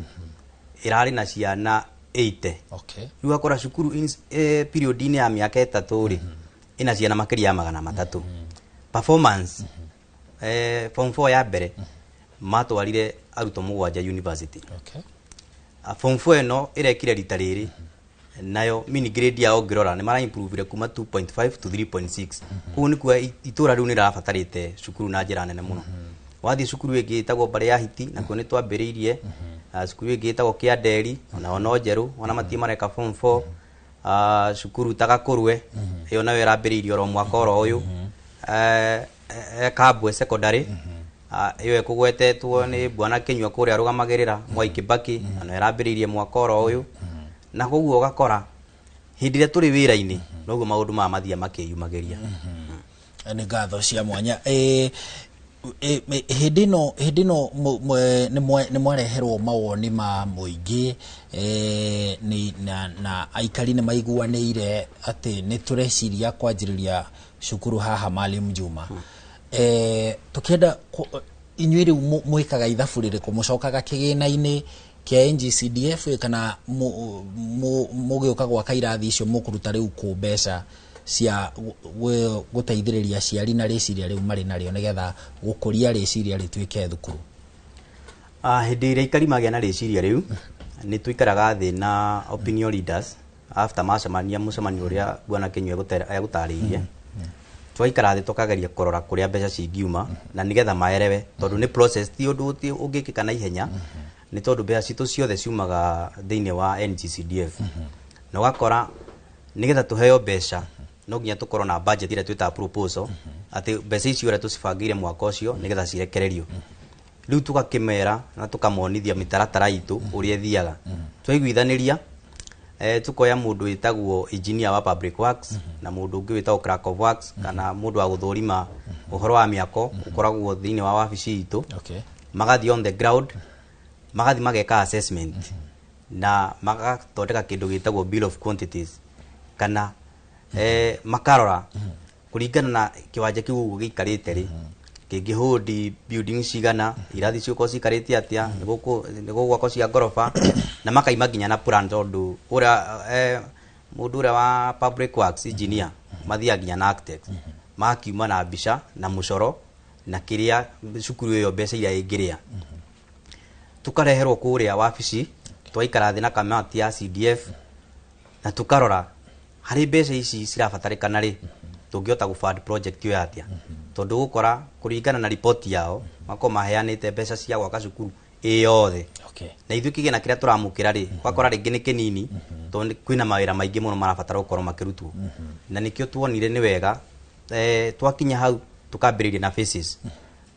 ĩrarĩ na ciana 80. Rĩu ũgakora cukuru period-inĩ ya mĩaka 3 rĩ, ĩna ciana makĩria ya 300. Performance, form 4 ya mbere matwarire arutwo mũgwanja university. Form 4 ĩno ĩrekire rita rĩrĩ nayo mean grade yao ũngĩrora nĩ mara improve kuma 2.5 to 3.6. Koguo nĩ kuga itũra rĩu nĩ rĩrabatarĩte cukuru na njĩra nene mũno. Wathiĩ cukuru ĩngĩ ĩtagwo Mbarĩ ya Hiti, nakuo nĩ twambĩrĩirie. Cukuru ĩngĩ ĩtagwo Kĩanderi, onao no njerũ, ona matirĩ mareka form 4. Cukuru ta Gakũrwe, ĩyo nayo ĩrambĩrĩirio oro mwaka oro ũyũ. Kambwe Secondary, ĩyo ĩkũgwetetwo nĩ Bwana Kinyua kũrĩa arũgamagĩrĩra Mwai Kibaki, nayo ĩrambĩrĩirie mwaka oro ũyũ. Na koguo ũgakora hĩndĩ ĩrĩa tũrĩ wĩra-inĩ noguo maũndũ maya mathiaga makĩyumagĩria. Nĩ ngatho cia mwanya. Hĩndĩ ĩno nĩ mwareherwo mawoni ma mũingĩ, na aikari nĩ maiguanĩire atĩ nĩ tũreciria kwanjĩrĩria cukuru haha Maalim Juma. Tũkĩenda inyuĩ rĩu mwĩkaga ithabu rĩrĩkũ? Mũcokaga kĩgĩna-inĩ kĩa NGCDF, kana mũgĩũka gwaka irathi icio mũkũruta rĩu kũ mbeca cia gũteithĩrĩria aciari na rĩciria rĩu marĩ narĩo, nĩgetha gũkũria rĩciria rĩtuĩke thukuru? Hĩndĩ ĩrĩa aikari magĩa na rĩciria rĩu, nĩ tũikaraga thĩ na opinion leaders after macemania mũcemanio ũrĩa Bwana Kinyua egũtarĩirie. Twaikara thĩ tũkageria kũrora kũrĩa mbeca cingiuma na nĩgetha maerewe, tondũ nĩ process, ti ũndũ ũngĩkĩka na ihenya, nĩ tondũ mbeca citũ ciothe ciumaga thĩinĩ wa NGCDF, na ũgakora nĩgetha tũheo mbeca no nginya tũkorwo na budget ĩrĩa twĩtaga proposal, atĩ mbeca icio ũrĩa tũcibangĩire mwaka ũcio nĩgetha cirekererio. Rĩu tũgakĩmera na tũkamonithia mĩtaratara itũ ũrĩa ĩthiaga. Twaiguithanĩria, tukoya mũndũ wĩtagwo engineer wa public works na mũndũ ũngĩ wĩtagwo clerk of works, kana mũndũ wa gũthũrima ũhoro wa mĩako ũkoragwo thĩinĩ wa wabici itũ. Magathiĩ on the ground. Magathi mageka assessment na magathondeka kĩndũ gĩtagwo bill of quantities, kana makarora kũringana na kĩwanja kĩu ũguo gĩikarĩte rĩ, kĩngĩhũndi building cigana, irathi cigũkorwo cikarĩte atĩa, nĩ gũgwakwo cia ngoroba, na makaima nginya na plan, tondũ ũrĩa mũndũ ũrĩa wa public works engineer mathiaga nginya na architect, makiuma na mbica na mũcoro na kĩrĩa cukuru ĩyo mbeca iria ĩngĩrĩa. Tukareherwo kũrĩa wabici, twaikara thĩ na kamati ya CDF na tukarora harĩ mbeca ici cirabatarĩkana rĩ, tũngĩhota gũ fund project ĩyo atĩa, tondũ gũkora kũringana na riboti yao makorwo maheanĩte mbeca cia gwaka cukuru ĩ yothe, na ithuĩ kĩgĩna kĩrĩa tũramũkĩra rĩ, ũgakora rĩngĩ nĩ kĩnini, tondũ kwĩna mawĩra maingĩ mũno marabatara gũkorwo makĩrutwo. Na nĩkĩo tuonire nĩ wega twakinya hau tukambĩrĩria na phases,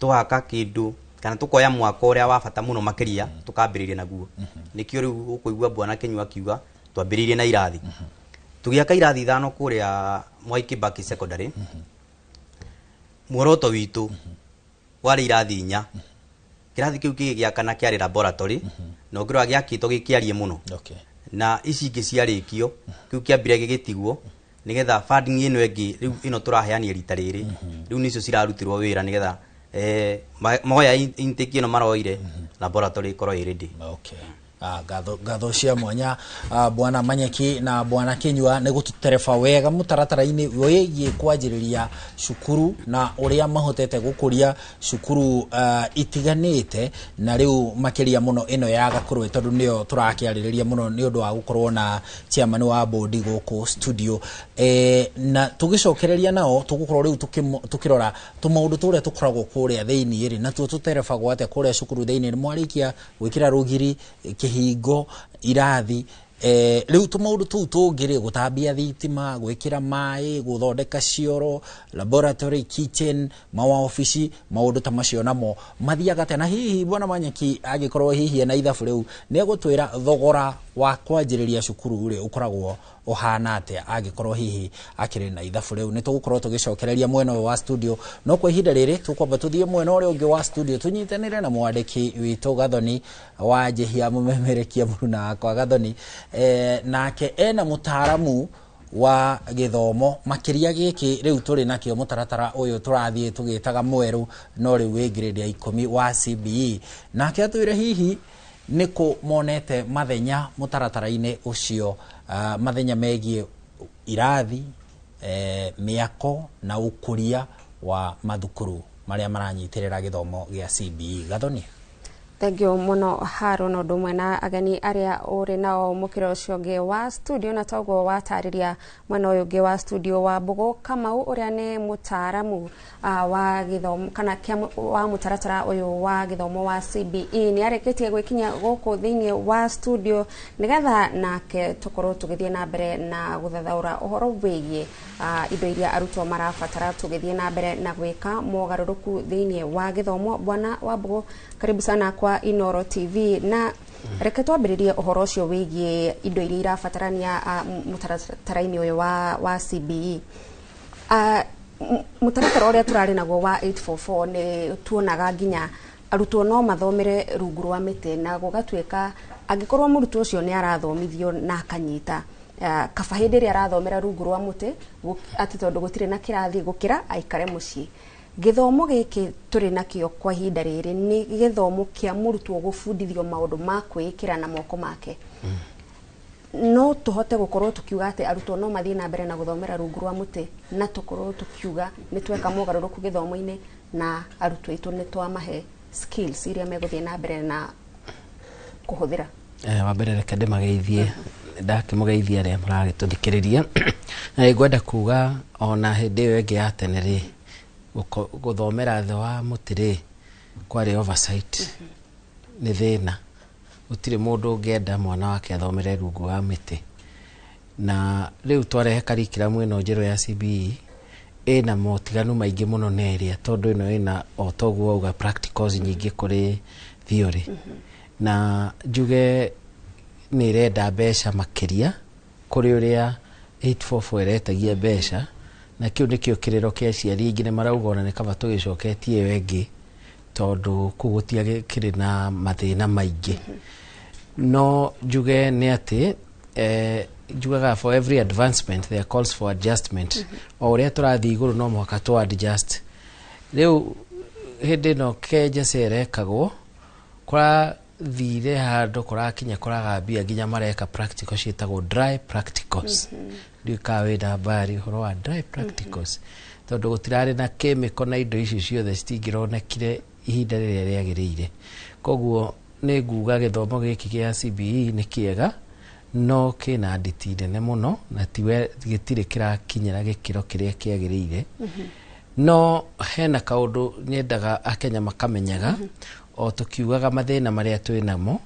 tũgaka kĩndũ kana tukoya mwaka ũrĩa wa bata mũno makĩria tukambĩrĩria naguo. Nĩkĩo rĩu ũkũigua Bwana Kinyua akiuga twambĩrĩirie na irathi, tũgĩaka irathi 5 kũrĩa Mwai Kibaki Secondary. Muoroto witũ warĩ irathi 4. Kĩrathi kĩu gĩgĩakana kĩarĩ laboratory, na ũngĩrora gĩakĩtwo gĩkĩarie mũno, na ici ingĩ ciarĩkio kĩu kĩambire gĩgĩtigwo nĩgetha funding ĩno ĩngĩ rĩu ĩno tũraheania rita rĩrĩ rĩu nĩcio cirarutirwo wĩra, nĩgetha moya intake ĩno maroire laboratory ĩkorwo ĩ ready. Ngatho, ngatho cia mwanya, Bwana Manyeki na Bwana Kinyua, nĩ gũtũtereba wega mũtaratara-inĩ wĩgiĩ kwanjĩrĩria cukuru na ũrĩa mahotete gũkũria cukuru itiganĩte, na rĩu makĩria mũno ĩno ya Gakũrwe, tondũ nĩyo tũrakĩarĩrĩria mũno nĩ ũndũ wa gũkorwo na chairman wa bodi gũkũ studio. Na tũgĩcokereria nao tũgũkorwo rĩu tũkĩrora tũmaũndũ tũrĩa tũkoragwo kũrĩa thĩiniĩ rĩ, natuo tũterebagwo atĩa kũrĩa cukuru thĩiniĩ. Nĩ mwarĩkia gwĩkĩra rũgiri, kĩhingo, irathi, rĩu tũmaũndũ tũu tũngĩ rĩ, gũtambia thitima, gwĩkĩra maĩ, gũthondeka cioro, laboratory, kitchen, mawaobici, maũndũ ta macio namo mathiaga atĩa? Na hihi Bwana Manyeki angĩkorwo hihi ena ithabu rĩu nĩ egũtwĩra thogora wa kwanjĩrĩria cukuru rĩ ũkoragwo ũhana atĩa, angĩkorwo hihi akĩrĩ na ithabu rĩu. Nĩ tũgũkorwo tũgĩcokereria mwena ũyũ wa studio, no kwa ihinda rĩrĩ tũkwamba tũthiĩ mwena ũrĩa ũngĩ wa studio tũnyitanĩre na mwandĩki witũ Gathoni wa Njehia, mũmemerekia mũruna wakwa Gathoni. Nake ena mũtaaramu wa gĩthomo makĩria gĩkĩ rĩu tũrĩ nakĩo, mũtaratara ũyũ tũrathiĩ tũgĩtaga mwerũ, no rĩu wĩ grade ya 10 wa CBE. Nake atwĩre hihi nĩkũ monete mathenya mũtaratara-inĩ ũcio, mathenya megiĩ irathi, mĩako na ũkũria wa mathukuru marĩa maranyitĩrĩra gĩthomo gĩa CBE. Gathoni. Thengiũ mũno Haro, na ũndũ ũmwe na ageni arĩa ũrĩ nao mũkĩra ũcio ũngĩ wa studio. Na toguo watarĩria mwena ũyũ ũngĩ wa studio wa Mbũgũ Kamau, ũrĩa nĩ mũtaaramu wa gĩthomo kana wa mũtaratara ũyũ wa gĩthomo wa CBE, nĩ arĩkĩtie gwĩkinya gũkũ thĩinĩ wa studio nĩgetha nake tũkorwo tũgĩthiĩ na mbere na gũthathaũra ũhoro wĩgiĩ indo iria arutwo marabatara tũgĩthiĩ na mbere na gwĩka mogarũrũku thĩinĩ wa gĩthomo. Bwana wa Mbũgũ, karibu sana kwa Inoro TV, na reke twambĩrĩrie ũhoro ũcio wĩgiĩ indo iria irabatarania mũtaratara-inĩ ũyũ wa CBE. Mũtaratara ũrĩa tũrarĩ naguo wa 844 nĩ tuonaga nginya arutwo no mathomere rungu rwa mĩtĩ, na gũgatuĩka angĩkorwo mũrutwo ũcio nĩ arathomithio na akanyita, kaba hĩndĩ ĩrĩa arathomera rungu rwa mũtĩ, atĩ tondũ gũtirĩ na kĩrathi, gũkĩra aikare mũciĩ. Gĩthomo gĩkĩ tũrĩ nakĩo kwa ihinda rĩrĩ nĩ gĩthomo kĩa mũrutwo gũbundithio maũndũ ma kwĩĩkĩra na moko make. No tũhote gũkorwo tũkiuga atĩ arutwo no mathiĩ na mbere na gũthomera rungu rwa mũtĩ, na tũkorwo tũkiuga nĩ tweka mogarũrũku gĩthomo-inĩ na arutwo aitũ nĩ twamahe skills iria megũthiĩ na mbere na kũhũthĩra? Wa mbere reke ndĩmageithie, ndakĩmũgeithia arĩa mũragĩtũthikĩrĩria, na nĩngwenda kuga ona hĩndĩ ĩyo ĩngĩ ya tene rĩ, gũthomera thĩ wa mũtĩ rĩ, kwarĩ oversight nĩ thĩna. Gũtirĩ mũndũ ũngĩenda mwana wake athomere rungu wa mĩtĩ. Na rĩu twarehe curriculum ĩno njerũ ya CBE, ĩna motiganu maingĩ mũno na ĩrĩa, tondũ ĩno ĩna o toguo wauga practicals nyingĩ kũrĩ theory. Na njuge nĩ ĩrenda mbeca makĩria kũrĩ ũrĩa 844 ĩretagia mbeca, na kĩu nĩkĩo kĩrĩro kĩa aciari aingĩ nĩ marauga ona nĩ kaba tũgĩcoketie ĩyo ĩngĩ. Tondũ kũu gũtiagĩkĩrĩ na mathĩna maingĩ. No njuge nĩ atĩ njugaga for every advancement there calls for adjustment. O ũrĩa tũrathiĩ igũrũ no mũhaka tũ adjust. Rĩu hĩndĩ ĩno KJSEA ĩrekagwo, kũrathire handũ kũrakinya kũragambia nginya mareka practical ciĩtagwo dry practicals. Ndiũĩ kana wĩna habari ũhoro wa dry practicals, tondũ gũtirarĩ na chemical na indo icio ciothe citingĩronekire ihinda rĩrĩa rĩagĩrĩire. Koguo nĩ nguga gĩthomo gĩkĩ gĩa CBE nĩ kĩega, no kĩna nditi nene mũno na tiwe gĩtirĩ kĩrakinyĩra gĩkĩro kĩrĩa kĩagĩrĩire. No hena kaũndũ nyendaga Akenya makamenyaga, o tũkiugaga mathĩna marĩa twĩ namo.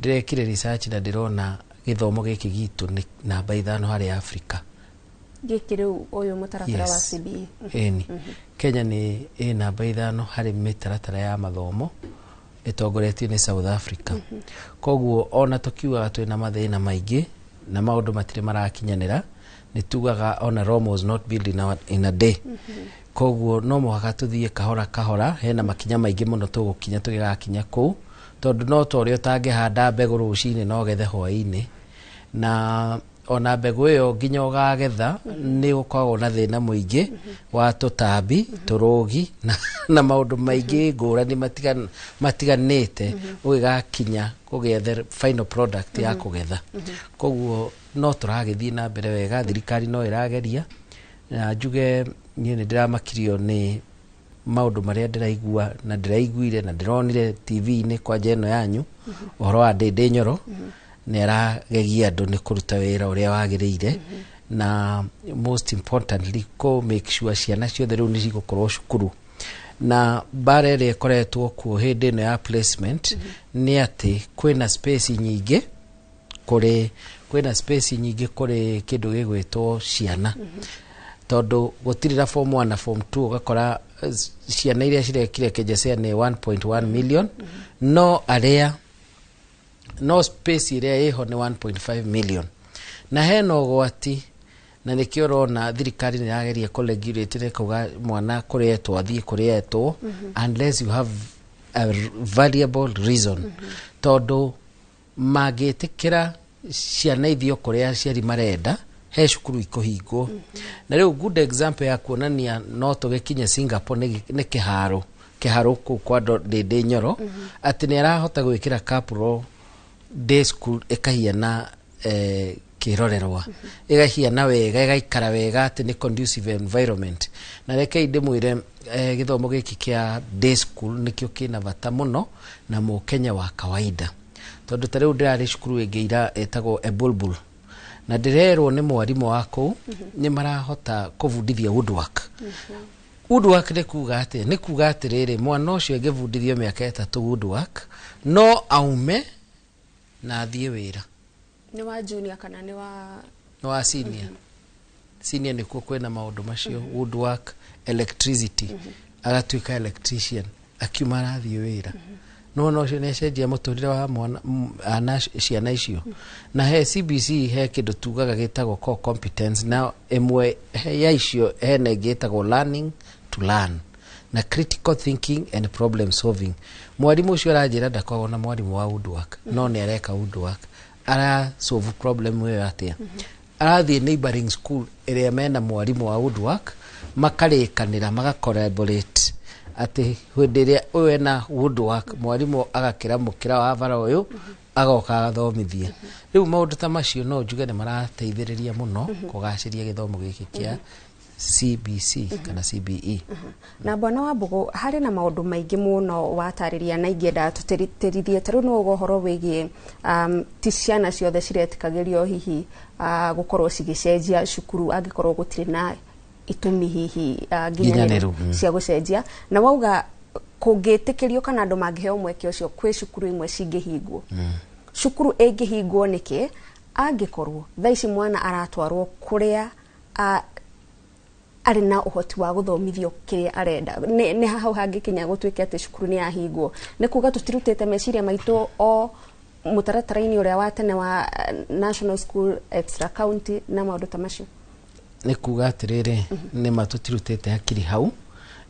Ndĩrekire research na ndĩrona gĩthomo gĩkĩ gitũ nĩ namba 5 harĩ Africa. Gĩkĩ rĩu ũyũ mũtaratara wa Yes. CBE. Ĩni, Kenya nĩ ĩ namba 5 harĩ mĩtaratara ya mathomo, ĩtongoretio nĩ South Africa. Koguo ona tũkiugaga twĩna mathĩna maingĩ na maũndũ matirĩ marakinyanĩra, nĩ tugaga ona Rome was not built in a day. Koguo no mũhaka tũthiĩ kahora kahora, hena makinya maingĩ mũno tũgũkinya tũgĩgakinya kũu, tondũ no ta ũrĩa ũtangĩhanda mbegũ rũcinĩ no gethe hwaĩ-inĩ, na ona mbegũ ĩyo nginya ũgagetha nĩ ũkoragwo na thĩna mũingĩ wa tũtambi, tũrũgi na maũndũ maingĩ ngũrani matiganĩte ũgĩgakinya kũgĩa the final product ya kũgetha. Koguo no tũragĩthiĩ na mbere wega, thirikari no ĩrageria, na njuge niĩ nĩ ndĩramakirio nĩ maũndũ marĩa ndĩraigua na ndĩraiguire na ndĩronire TV-inĩ kwanja ĩno yanyu, ũhoro wa Ndĩndĩ Nyoro. Nĩ aragegia andũ nĩ kũruta wĩra ũrĩa wagĩrĩire, na most importantly kũ make sure ciana ciothe rĩu nĩ cigũkorwo cukuru. Na mbara ĩrĩa ĩkoretwo kuo hĩndĩ ĩno ya placement nĩ atĩ kwĩna space nyingĩ kũrĩ, kwĩna space nyingĩ kũrĩ kĩndũ gĩgwĩtwo ciana, tondũ gũtirĩ na form 1 na form 2. Ũgakora ciana iria cirekire KJSEA nĩ 1.1 million, no arĩa no space ĩrĩa ĩho nĩ 1.5 million, na hena ũgwati, na nĩkĩo ũrona thirikari nĩ ĩrageria kũ regulate nĩ kuga mwana kũrĩa etwo athiĩ kũrĩa etwo, unless you have a valuable reason, tondũ mangĩtĩkĩra ciana ithio kũrĩa aciari marenda, he cukuru ikũhingwo. Na rĩu good example ya kuonania no tũgĩkinye Singapore nĩ kĩharo kĩharo kũu kwa Ndĩndĩ Nyoro, atĩ nĩ arahota gwĩkĩra Kapro day school ĩkahiana kĩrorerwa, ĩgahiana wega, ĩgaikara wega, atĩ nĩ conducive environment. Na rekei ndĩmwĩre, gĩthomo gĩkĩ kĩa day school nĩkĩo kĩna bata mũno na mũkenya wa kawaida, tondũ ta rĩu ndĩrarĩ cukuru ĩngĩ ira ĩtagwo Ebulbul, na ndĩrerwo nĩ mwarimũ wa kũu nĩ marahota kũbundithia woodwork. Woodwork nĩ kuga atĩa? Nĩ kuga atĩrĩrĩ, mwana ũcio angĩbundithio mĩaka 3 woodwork, no aume na athiĩ wĩra. Nĩ wa junior kana nĩ wa? Nĩ wa senior. Senior nĩkuo kwĩna maũndũ macio, woodwork, electricity, agatuĩka electrician, akiuma arathiĩ wĩra. Nĩwona ũcio nĩ acenjia mũtũrĩre wa mwana ana ciana icio. Na he CBC he kĩndũ tugaga gĩtagwo core competence, na ĩmwe ya icio hena ĩngĩ ĩtagwo learning to learn na critical thinking and problem solving. Mwarimũ ũcio aranjĩra ndakoragwo na mwarimũ wa woodwork, no nĩ areka woodwork. Ara solve problem ĩyo atĩa? Arathiĩ neighboring school ĩrĩa mena mwarimũ wa woodwork, makarĩkanĩra, maga collaborate atĩ hĩndĩ ĩrĩa ũyũ ena woodwork, mwarimũ agakĩra mũkĩra wa bara ũyũ agoka agathomithia. Rĩu maũndũ ta macio no njuge nĩ marateithĩrĩria mũno kũgacĩria gĩthomo gĩkĩ kĩa CBC kana CBE. Na bwana wa Mbugu, harĩ na maũndũ maingĩ mũno watarĩria na ingĩenda tũtĩrithie. Ta rĩu nĩ uga ũhoro wĩgiĩ ti ciana ciothe ciretĩkagĩrio hihi gũkorwo cigĩcenjia cukuru angĩkorwo gũtirĩ na itũmi hihi nginyanĩru cia gũcenjia, na wauga kũngĩtĩkĩrio kana andũ mangĩheo mweke ũcio, kwĩ cukuru imwe cingĩhingwo. Cukuru ĩngĩhingwo nĩkĩ angĩkorwo thaa ici mwana aratwarwo kũrĩa arĩ na ũhoti wa gũthomithio kĩrĩa arenda? Nĩ hau hangĩkinya gũtuĩke atĩ cukuru nĩ yahingwo, nĩ kuga tũtirutĩte meciria maitũ o mũtaratara-inĩ ũrĩa wa tene wa national school, extra county na maũndũ ta macio. Nĩ kuga atĩrĩrĩ, nĩ ma tũtirutĩte hakiri hau,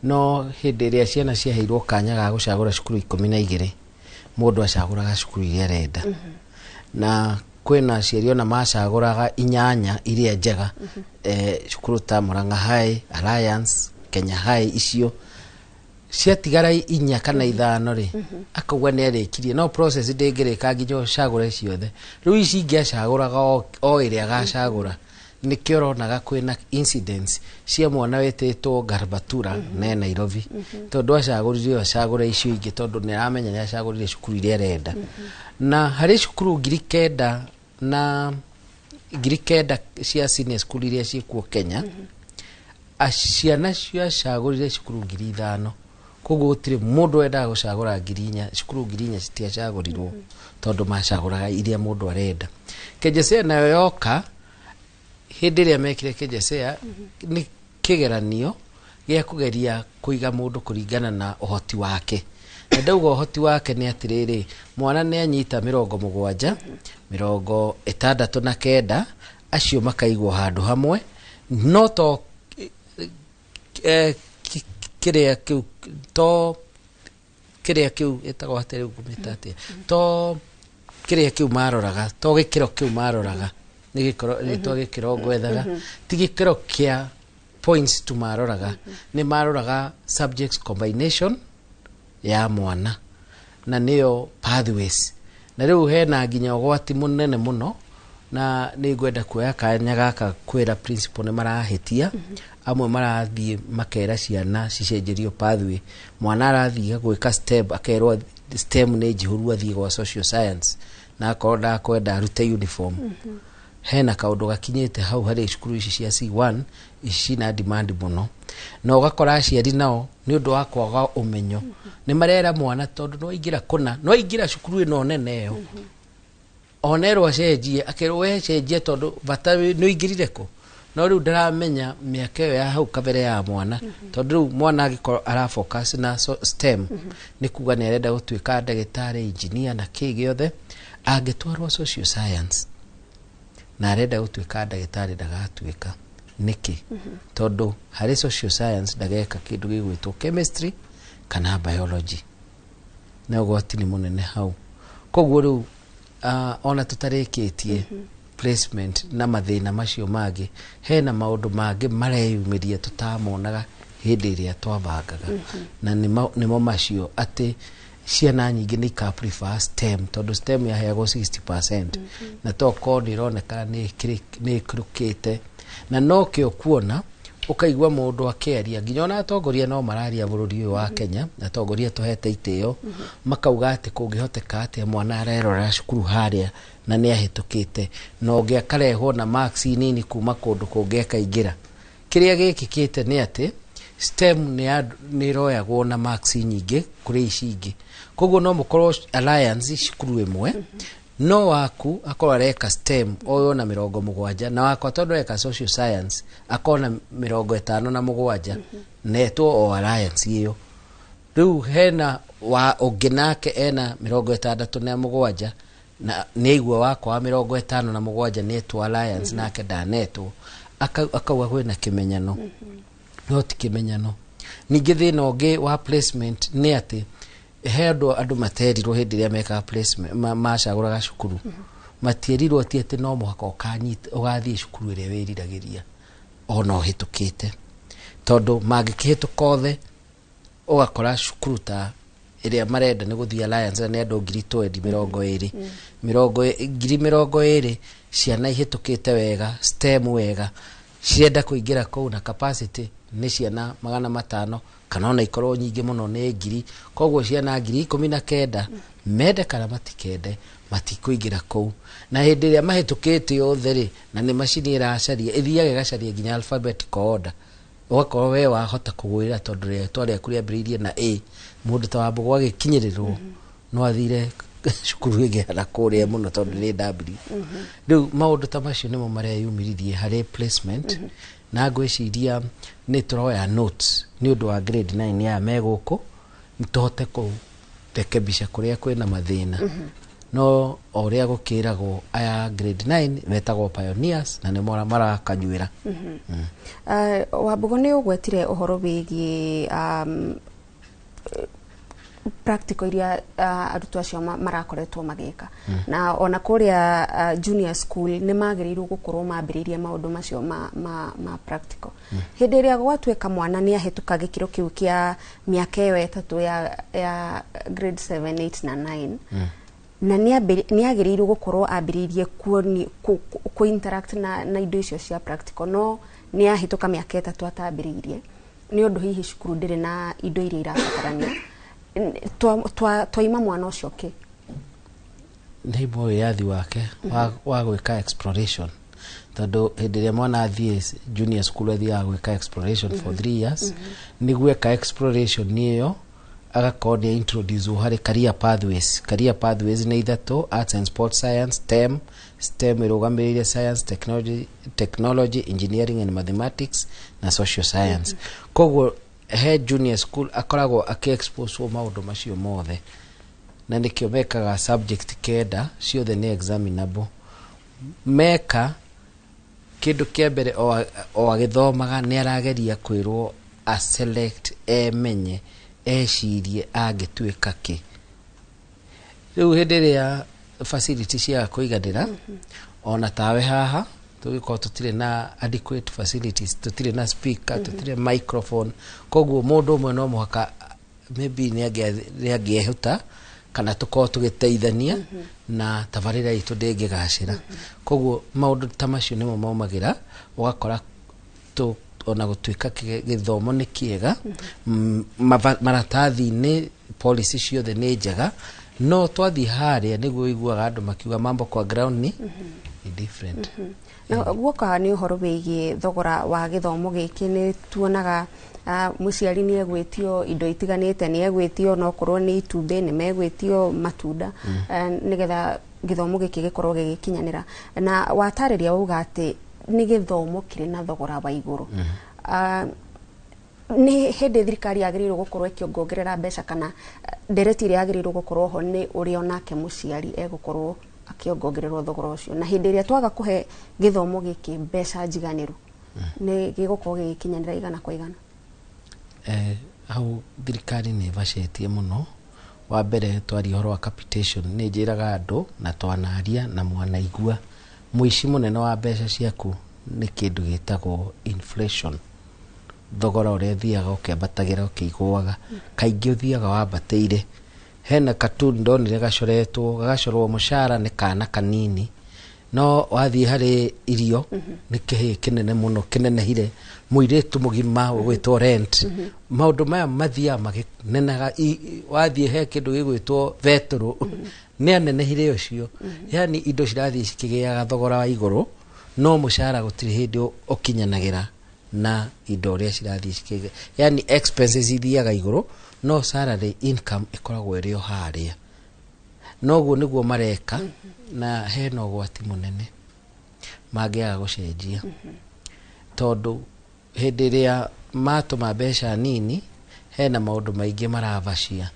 No hĩndĩ ĩrĩa ciana ciaheirwo kanya ga gũcagũra cukuru 12, mũndũ acagũraga cukuru iria arenda, na kwĩna aciari ona macagũraga inyanya iria njega, cukuru ta Murang'a High, Alliance, Kenya High, icio ciatigara inya kana ithano rĩ, akauga nĩ arĩkirie, no process ndĩngĩrĩka nginya ũcagũre ciothe. Rĩu ici ingĩ acagũraga o ĩrĩa agacagũra. Nĩkĩo ũronaga kwĩna incidents cia mwana wĩtĩtwo Garbatura ne Nairobi, tondũ acagũrire o acagũre icio ingĩ, tondũ nĩ aramenya nĩ acagũrire cukuru iria arenda. Na harĩ cukuru 9,000 na 9,000 cia senior school iria ciĩkuo Kenya, ciana ciacagũrire cukuru 5,000. Koguo gũtirĩ mũndũ wendaga gũcagũra 4,000. Cukuru 4,000 citiacagũrirwo tondũ macagũraga iria mũndũ arenda. KJSEA nayo yoka, hĩndĩ ĩrĩa mekire KJSEA nĩ kĩgeranio gĩa kũgeria kũiga mũndũ kũringana na ũhoti wake. Na ndauga ũhoti wake nĩ atĩrĩrĩ, mwana nĩ anyita 70, 69, acio makaigwo handũ hamwe, no to kĩrĩa kĩu, to kĩrĩa kĩu ĩtagwo atĩa rĩu, ngũmĩta atĩa, to kĩrĩa kĩu maroraga, to gĩkĩro kĩu maroraga, nĩ gĩkĩro rĩtwa gĩkĩro ngwethaga, ti gĩkĩro kĩa points tu maroraga, nĩ maroraga subjects combination ya mwana na nĩyo pathways. Na rĩu hena nginya ũgwati mũnene mũno, na nĩ ngwenda kuoya kanya gaka kwĩra principal nĩ marahĩtia. Amwe marathiĩ makera ciana cicenjerio pathway. Mwana arathiĩ gwĩka STEM, akerwo STEM nĩ njihũru, athiĩ gwa social science, na akorwo ndakwenda arute uniform. Hena kaũndũ gakinyĩte hau harĩ cukuru ici cia C1, ici cina demand mũno, na ũgakora aciari nao nĩ ũndũ wa kwaga ũmenyo nĩ marera mwana tondũ no aingĩra kũna, no aingĩra cukuru ĩno nene ĩyo, onerwo acenjie, akerwo we cenjie tondũ bata nĩ ũingĩrire kũ. No rĩu ndaramenya mĩaka ĩyo ya hau kabere ya mwana, tondũ rĩu mwana angĩkorwo ara focus na STEM, nĩ kuga nĩ arenda gũtuĩka ndagĩtarĩ, engineer na kĩ gĩothe. Angĩtwarwo social science na arenda gũtuĩka ndagĩtarĩ, ndagatuĩka. Nĩkĩ? Tondũ harĩ social science ndageka kĩndũ gĩgwĩtwo chemistry kana biology, na ũgwati nĩ mũnene hau. Koguo rĩu ona tũtarĩkĩtie placement na mathĩna macio mangĩ, hena maũndũ mangĩ mareyumĩria tũtamonaga hĩndĩ ĩrĩa twabangaga, na nĩmo macio atĩ ciana nyingĩ nĩ ika prefer STEM, tondũ STEM yaheagwo 60%, na tokorwo nĩ ĩronekana nĩ ĩkĩrũkĩte. Na nokĩo kuona ũkaigua mũndũ akĩaria, nginya ona atongoria no mararia bũrũri ũyũ wa Kenya, atongoria tũhete itĩo, makauga atĩ kũngĩhoteka atĩa mwana arerorera cukuru harĩa na nĩ ahĩtũkĩte, na ũngĩ akarehwo na marks nini kuma kũndũ kũngĩ akaingĩra. Kĩrĩa gĩkĩkĩte nĩ atĩ STEM nĩ ĩroyagwo na marks nyingĩ kũrĩ ici ingĩ. Koguo no mũkorwo Alliance cukuru ĩmwe, no waku akorwo areka STEM oywo na 70, na wakwa tondũ areka social science akorwo na 57, netwo o Alliance ĩyo. Rĩu hena wa ũngĩ nake ena 67, na nĩ aigua wakwa wa 57 nĩetwo Alliance, nake ndanetwo, akauga kwĩna kĩmenyano, no ti kĩmenyano. Ningĩ thĩna ũngĩ wa placement nĩ atĩ he andũ materirwo hĩndĩ ĩrĩa mekaga placement, macagũraga cukuru, matierirwo ti atĩ no mũhaka ũgathiĩ cukuru ĩrĩa wĩriragĩria ona ũhĩtũkĩte, tondũ mangĩkĩhĩtũka othe ũgakora cukuru ta ĩrĩa marenda nĩ gũthiĩ Alliance na nĩ andũ 20,000, 20, 20,000 ciana ihĩtũkĩte wega STEM wega cirenda kũingĩra kũu, na capacity nĩ ciana 500 kana ona ikorwo nyingĩ mũno nĩ 1,000. Koguo ciana 19,000 mende kana matikende matikũingĩra kũu. Na hĩndĩ ĩrĩa mahĩtũkĩte othe rĩ, na nĩ macini ĩracaria, ĩthiaga ĩgacaria nginya alphabetical order, ũgakorwo we wahota kũgwĩra tondũ rĩtwa rĩaku rĩambĩrĩirie na A, mũndũ ta Wambũgũ agĩkinyĩrĩrwo no athire cukuru ĩngĩ na kũrĩa mũno tondũ nĩ W. Rĩu maũndũ ta macio nĩmo mareyumĩririe harĩ placement, na ngwĩciria nĩ tũroya notes nĩ ũndũ wa grade 9 ya me gũkũ, nĩ tũhote kũrekebisha kũrĩa kwĩna mathĩna. No o ũrĩa gũkĩragwo, aya grade 9 metagwo pioneers na nĩ marakanyuĩra. Wambugu, nĩ ũgwetire ũhoro wĩgiĩ practical iria arutwo acio marakoretwo magĩka, na ona kũrĩa junior school nĩ magĩrĩirwo gũkorwo mambĩrĩirie maũndũ macio ma practical. Hĩndĩ ĩrĩa gwatuĩka mwana nĩ ahĩtũka gĩkĩro kĩu kĩa mĩaka ĩyo 3 ya grade 7, 8 na 9, na nĩ agĩrĩirwo gũkorwo ambĩrĩirie ku interact na indo icio cia practical, no nĩ ahĩtũka mĩaka 3 atambĩrĩirie nĩ ũndũ hihi cukuru ndĩrĩ na indo iria irabatarania, twaima mwana ũcio kĩ? Nĩ imwe wĩyathi wake wa gwĩka exploration, tondũ hĩndĩ ĩrĩa mwana athiĩ junior school athiaga gwĩka exploration for 3 years. Nĩguo eka exploration ĩyo, agakorwo nĩ introduce harĩ career pathways. Career pathways nĩ ithatũ: arts and sports science, STEM. STEM ĩrũgamĩrĩire science, technology, engineering and mathematics, na social science. Koguo he junior school akoragwo akĩ-expose maũndũ macio mothe, na nĩkĩo mekaga subject kenda, ciothe nĩ examinable. Meka kĩndũ kĩa mbere, o agĩthomaga nĩ arageria kwĩrwo a select, emenye, ecirie angĩtuĩka kĩ. Rĩu hĩndĩ ĩrĩa facility ciaga kũiganĩra, ona tawe haha tũgĩkorwo tũtirĩ na adequate facilities, tũtirĩ na speaker, tũtirĩ microphone, koguo mũndũ ũmwe no mũhaka maybe nĩ angĩehuta kana tũkorwo tũgĩteithania na tabarĩra itũ ndĩngĩgacĩra. Koguo maũndũ ta macio nĩmo maumagĩra, ũgakora ona gũtuĩka gĩthomo nĩ kĩega, maratathi-inĩ policy ciothe nĩ njega, no twathiĩ harĩa nĩguo ũiguaga andũ makiuga mambo kwa ground ni different. Na guoka nĩ ũhoro wĩgiĩ thogora wa gĩthomo gĩkĩ, nĩ tuonaga mũciari nĩ egwĩtio indo itiganĩte, nĩ egwĩtio nokorwo nĩ itumbĩ, nĩ megwĩtio matunda, nĩgetha gĩthomo gĩkĩ gĩkorwo gĩgĩkinyanĩra. Na watarĩria wauga atĩ nĩ gĩthomo kĩrĩ na thogora wa igũrũ. Nĩ hĩndĩ thirikari yagĩrĩirwo gũkorwo ĩkĩongongerera mbeca, kana ndereti ĩrĩa yagĩrĩirwo gũkorwo ho nĩ ũrĩa onake mũciari egũkorwo akĩongongererwo thogora ũcio? Na hĩndĩ ĩrĩa twaga kũhe gĩthomo gĩkĩ mbeca njiganĩru, nĩ gĩgũkorwo gĩgĩkinyanĩra igana kwa igana? Hau thirikari nĩ ĩbacetie mũno. Wa mbere, twaria ũhoro wa capitation, nĩ njĩraga andũ na twanaria na mwanaigua, mũici mũnene wa mbeca ciaku nĩ kĩndũ gĩtagwo inflation, thogora ũrĩa ũthiaga ũkĩambatagĩra ũkĩigũaga, kaingĩ ũthiaga wambatĩire. Hena cartoon ndonire gacoretwo, gagacorwo mũcara nĩ kana kanini, no wathiĩ harĩ irio nĩ kĩhĩ kĩnene mũno kĩnenehire mũirĩtu mũgima ũgwĩtwo rent. Maũndũ maya mathiaga makĩnenaga. Wathiĩ he kĩndũ gĩgwĩtwo betũrũ nĩ anenehire ũcio, yani indo cirathiĩ cikĩgĩaga thogora wa igũrũ, no mũcara gũtirĩ hĩndĩ ũkinyanagĩra na indo ũrĩa cirathiĩ cikĩgĩa, yani expenses ithiaga igũrũ no salary income ĩkoragwo ĩrĩ o harĩa. Noguo nĩguo mareka, na hena ũgwati mũnene mangĩaga gũcenjia, tondũ hĩndĩ ĩrĩa matũma mbeca nini, hena maũndũ maingĩ maravacia.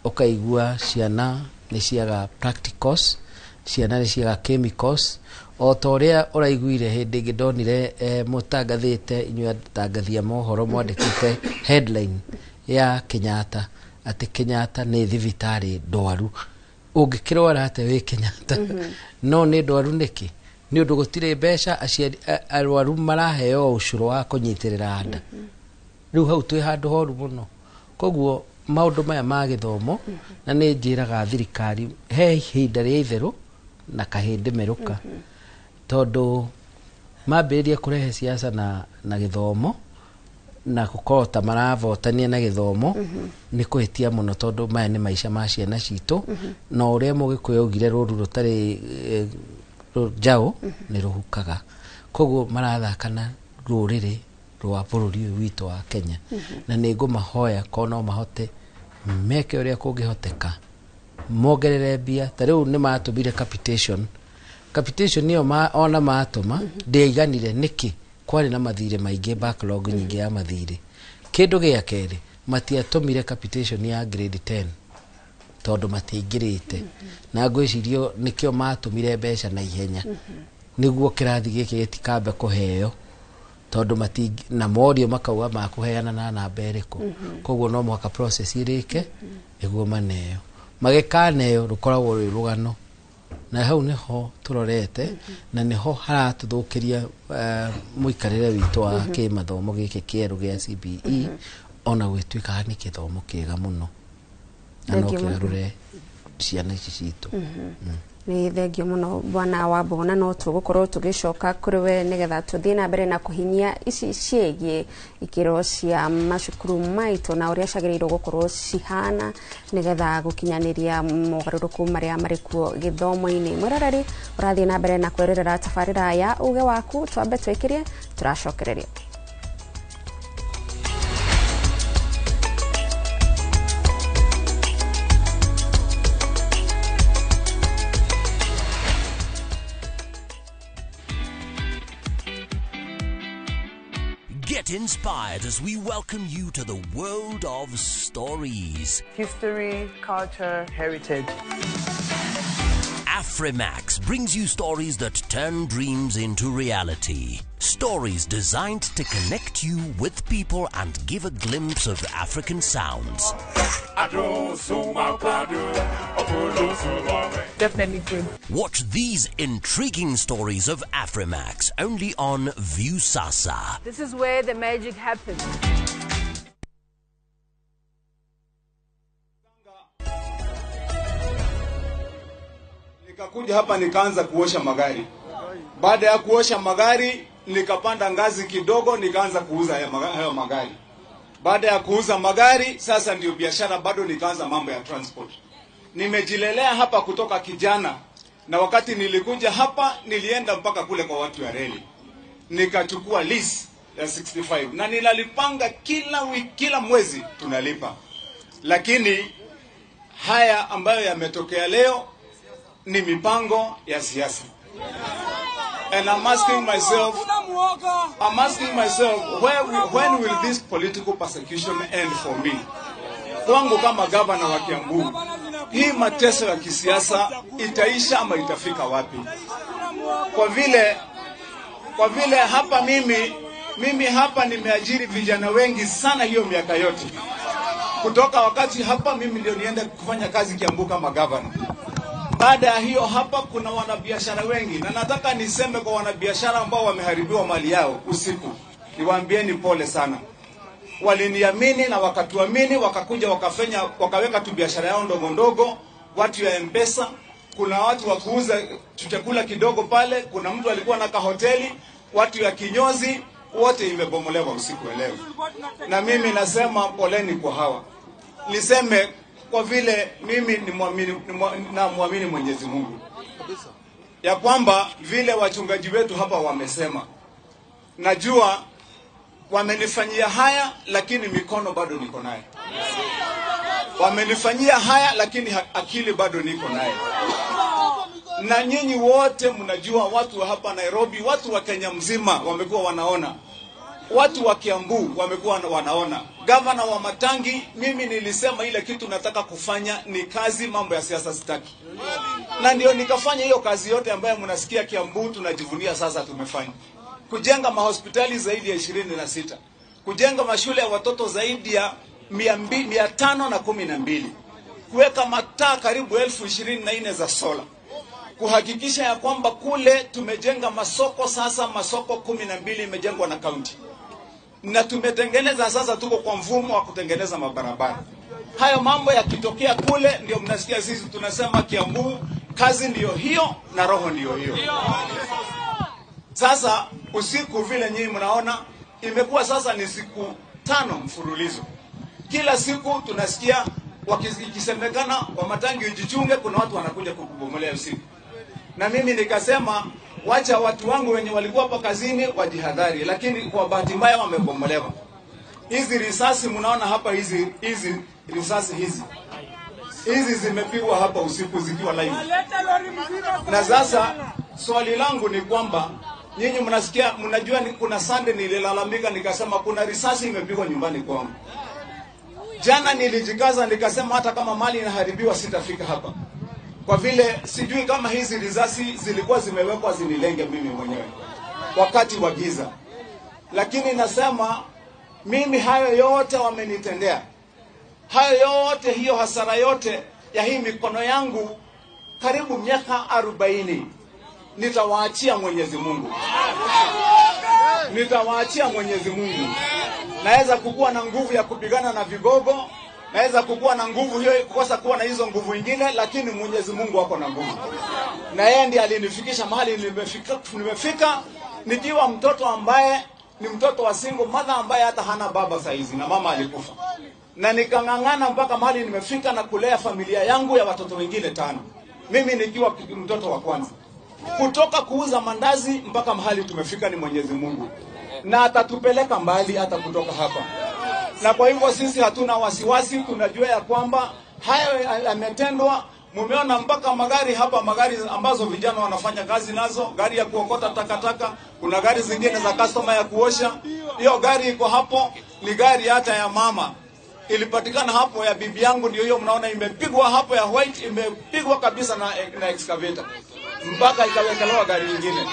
Ũkaigua ciana nĩ ciaga practicals, ciana nĩ ciaga chemicals, o ta ũrĩa ũraiguire hĩndĩ ĩngĩ ndonire mũtangathĩte, inyuĩ atangathi a mohoro mwandĩkĩte headline ya Kenyatta atĩ Kenyatta nĩ thibitarĩ ndwaru. Ũngĩkĩrwara atĩa wĩ Kenyatta? No nĩ ndwaru nĩkĩ? Nĩ ũndũ gũtirĩ mbeca, aciari arwaru maraheo ũcũrũ wa kũnyitĩrĩra nda. Rĩu hau twĩ handũ horu mũno. Koguo maũndũ maya ma gĩthomo, na nĩ njĩraga thirikari he ihinda rĩa itherũ na kahĩndĩ merũka, tondũ mambĩrĩria kũrehe siasa na gĩthomo na gũkorwo ta maravotania na gĩthomo nĩ kũhĩtia mũno, tondũ maya nĩ maica ma ciana citũ. Na ũrĩa Mũgĩkũyũ augire, rũru rũtarĩ njaũ nĩ rũhukaga. Koguo marathaka na rũrĩrĩ rwa bũrũri ũyũ witũ wa Kenya, na nĩ ngũmahoya korwo no mahote meke ũrĩa kũngĩhoteka mongerere mbia. Ta rĩu nĩ matũmire capitation. Capitation ĩyo ona matũma ndĩaiganire. Nĩkĩ? Kwarĩ na mathirĩ maingĩ, backlog nyingĩ ya mathirĩ. Kĩndũ gĩa kerĩ, matiatũmire capitation ya grade 10. tondu matiingirite na ngwicirio nikio matumire mbeca na ihenya niguo kirathi giki gitikambe kuheo tondu mati na morio makauga makuheana na namba iriku koguo no muhaka process irike niguo maneo magikaneo rukoragwo rwi rugano na hau niho turorete na niho haratuthukiria muikarire witu wa kimathomo giki kieru gia CBE ona gwituika ni kithomo kiega muno na no kigarure ciana ici citu. Ni thengio muno bwana wa Bona no tugukorwo tugicoka kuri we nigetha tuthie na mbere na kuhinyia ici ciĩgiĩ ikĩro cia macukuru maitũ na ũrĩa ciagĩrĩirwo gũkorwo cihana nigetha gũkinyanĩria mogarũrũku marĩa marĩ kuo gĩthomo-inĩ. Mwĩroreri ũrathiĩ na mbere na kwĩrorera tabarĩra ya Uge Waku, twambe twĩkĩrie tũracokereria. Get inspired as we welcome you to the world of stories. History, culture, heritage. Afrimax brings you stories that turn dreams into reality. Stories designed to connect you with people and give a glimpse of African sounds. Definitely good. Watch these intriguing stories of Afrimax only on Viusasa. This is where the magic happens. Nikakuja hapa nikaanza kuosha magari. Baada ya kuosha magari nikapanda ngazi kidogo nikaanza kuuza hayo magari. Baada ya kuuza magari sasa ndio biashara bado nikaanza mambo ya transport. Nimejilelea hapa kutoka kijana, na wakati nilikuja hapa nilienda mpaka kule kwa watu ya reli. Nikachukua lease ya 65 na ninalipanga kila wiki, kila mwezi tunalipa. Lakini haya ambayo yametokea leo ni mipango ya siasa. And I'm asking myself, when will this political persecution end for me? Kwangu kama gavana wa Kiambu, hii mateso ya kisiasa itaisha ama itafika wapi? Kwa vile hapa mimi hapa nimeajiri vijana wengi sana hiyo miaka yote. Kutoka wakati hapa mimi ndio niende kufanya kazi Kiambu kama gavana. Baada ya hiyo hapa kuna wanabiashara wengi, na nataka niseme kwa wanabiashara ambao wameharibiwa mali yao usiku, niwaambieni pole sana. Waliniamini na wakatuamini, wakakuja wakafanya, wakaweka tu biashara yao ndogo ndogo, watu ya M-Pesa, kuna watu wa kuuza chakula kidogo pale, kuna mtu alikuwa na kahoteli, watu ya kinyozi, wote imebomolewa usiku leo. Na mimi nasema poleni kwa hawa. Niseme kwa vile mimi ni muamini, na muamini Mwenyezi Mungu ya kwamba vile wachungaji wetu hapa wamesema, najua wamenifanyia haya lakini mikono bado niko naye. Wamenifanyia haya lakini akili bado niko naye. Na nyinyi wote mnajua, watu wa hapa Nairobi, watu wa Kenya mzima wamekuwa wanaona. Watu wa Kiambu wamekuwa wanaona. Gavana wa Matangi, mimi nilisema ile kitu nataka kufanya ni kazi, mambo ya siasa sitaki. Na ndio nikafanya hiyo kazi yote ambayo mnasikia Kiambu tunajivunia sasa tumefanya. Kujenga mahospitali zaidi ya 26, kujenga mashule ya watoto zaidi ya 512, kuweka mataa karibu 24,000 za sola, kuhakikisha ya kwamba kule tumejenga masoko sasa, masoko 12 imejengwa na county. Na tumetengeneza sasa, tuko kwa mfumo wa kutengeneza mabarabara. Hayo mambo yakitokea kule ndio mnasikia sisi tunasema Kiambu kazi ndiyo hiyo na roho ndiyo hiyo. Sasa usiku vile nyinyi mnaona imekuwa sasa ni siku 5 mfululizo. Kila siku tunasikia wakisemekana wa Matangi ujichunge, kuna watu wanakuja kukubomolea usiku. Na mimi nikasema wacha watu wangu wenye walikuwa hapa kazini wajihadhari, lakini kwa bahati mbaya wamebomolewa. Hizi risasi mnaona hapa, hizi risasi hizi zimepigwa hapa usiku zikiwa live. Na sasa swali langu ni kwamba nyinyi mnasikia, mnajua kuna Sunday nililalamika nikasema kuna risasi imepigwa nyumbani kwangu. Jana nilijikaza nikasema hata kama mali inaharibiwa sitafika hapa, kwa vile sijui kama hizi risasi zilikuwa zimewekwa zinilenge mimi mwenyewe wakati wa giza. Lakini nasema mimi hayo yote wamenitendea, hayo yote, hiyo hasara yote ya hii mikono yangu karibu miaka 40 nitawaachia Mwenyezi Mungu, nitawaachia Mwenyezi Mungu. Naweza kukuwa na nguvu ya kupigana na vigogo, naweza kukuwa na nguvu hiyo, kukosa kuwa na hizo nguvu ingine, lakini Mwenyezi Mungu ako na nguvu, na yeye ndiye alinifikisha mahali nimefika nikiwa mtoto ambaye ni mtoto wa single mother ambaye hata hana baba saizi na mama alikufa, na nikang'ang'ana mpaka mahali nimefika na kulea familia yangu ya watoto wengine 5, mimi nikiwa mtoto wa kwanza. Kutoka kuuza mandazi mpaka mahali tumefika ni Mwenyezi Mungu, na atatupeleka mbali hata kutoka hapa. Na kwa hivyo sisi hatuna wasiwasi, tunajua ya kwamba hayo yametendwa. Mumeona mpaka magari hapa, magari ambazo vijana wanafanya kazi nazo, gari ya kuokota takataka, kuna gari zingine za customer ya kuosha. Hiyo gari iko hapo, ni gari hata ya mama ilipatikana hapo, ya bibi yangu ndio hiyo mnaona imepigwa hapo, ya white imepigwa kabisa na excavator mpaka ikawekelewa gari nyingine.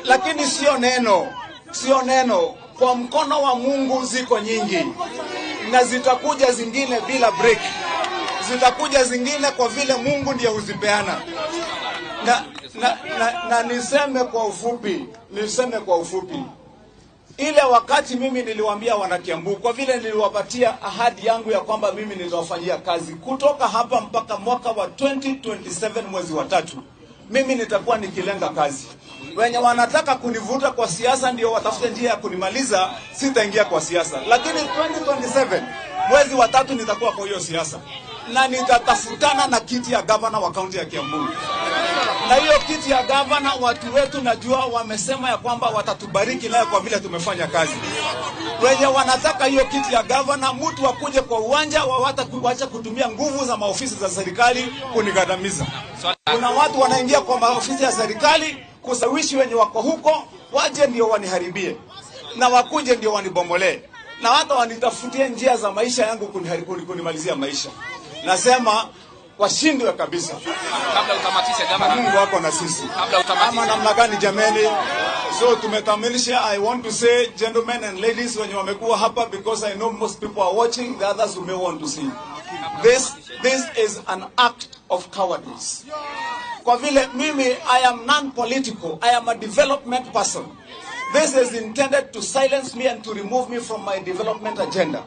Lakini sio neno, sio neno. Kwa mkono wa Mungu ziko nyingi, na zitakuja zingine bila break, zitakuja zingine kwa vile Mungu ndiye huzipeana. Na niseme kwa ufupi, niseme kwa ufupi, ile wakati mimi niliwaambia wanakiambu, kwa vile niliwapatia ahadi yangu ya kwamba mimi nitawafanyia kazi kutoka hapa mpaka mwaka wa 2027 mwezi wa 3, mimi nitakuwa nikilenga kazi. Wenye wanataka kunivuta kwa siasa ndio watafute njia ya kunimaliza, sitaingia kwa siasa. Lakini 2027 mwezi wa 3 nitakuwa kwa hiyo siasa, na nitatafutana na kiti ya gavana wa kaunti ya Kiambu. Na hiyo kiti ya gavana watu wetu najua wamesema ya kwamba watatubariki nayo kwa vile tumefanya kazi. Wenye wanataka hiyo kiti ya gavana, mtu akuje kwa uwanja, waacha kutumia nguvu za maofisi za serikali kunigandamiza. Kuna watu wanaingia kwa maofisi ya serikali kusawishi wenye wako huko waje ndio waniharibie, na wakuje ndio wanibomolee, na hata wanitafutie njia za maisha yangu kunimalizia maisha. Nasema washindwe kabisa. Kabla utamatishe gavana, Mungu wako na sisi. Kabla utamatishe. Ama namna gani jameni? So tumekamilisha. I want to say gentlemen and ladies wenye wamekuwa hapa, because I know most people are watching, the others who may want to see. This is an act of cowardice. Kwa vile mimi I am non-political, I am a development person. This is intended to silence me and to remove me from my development agenda,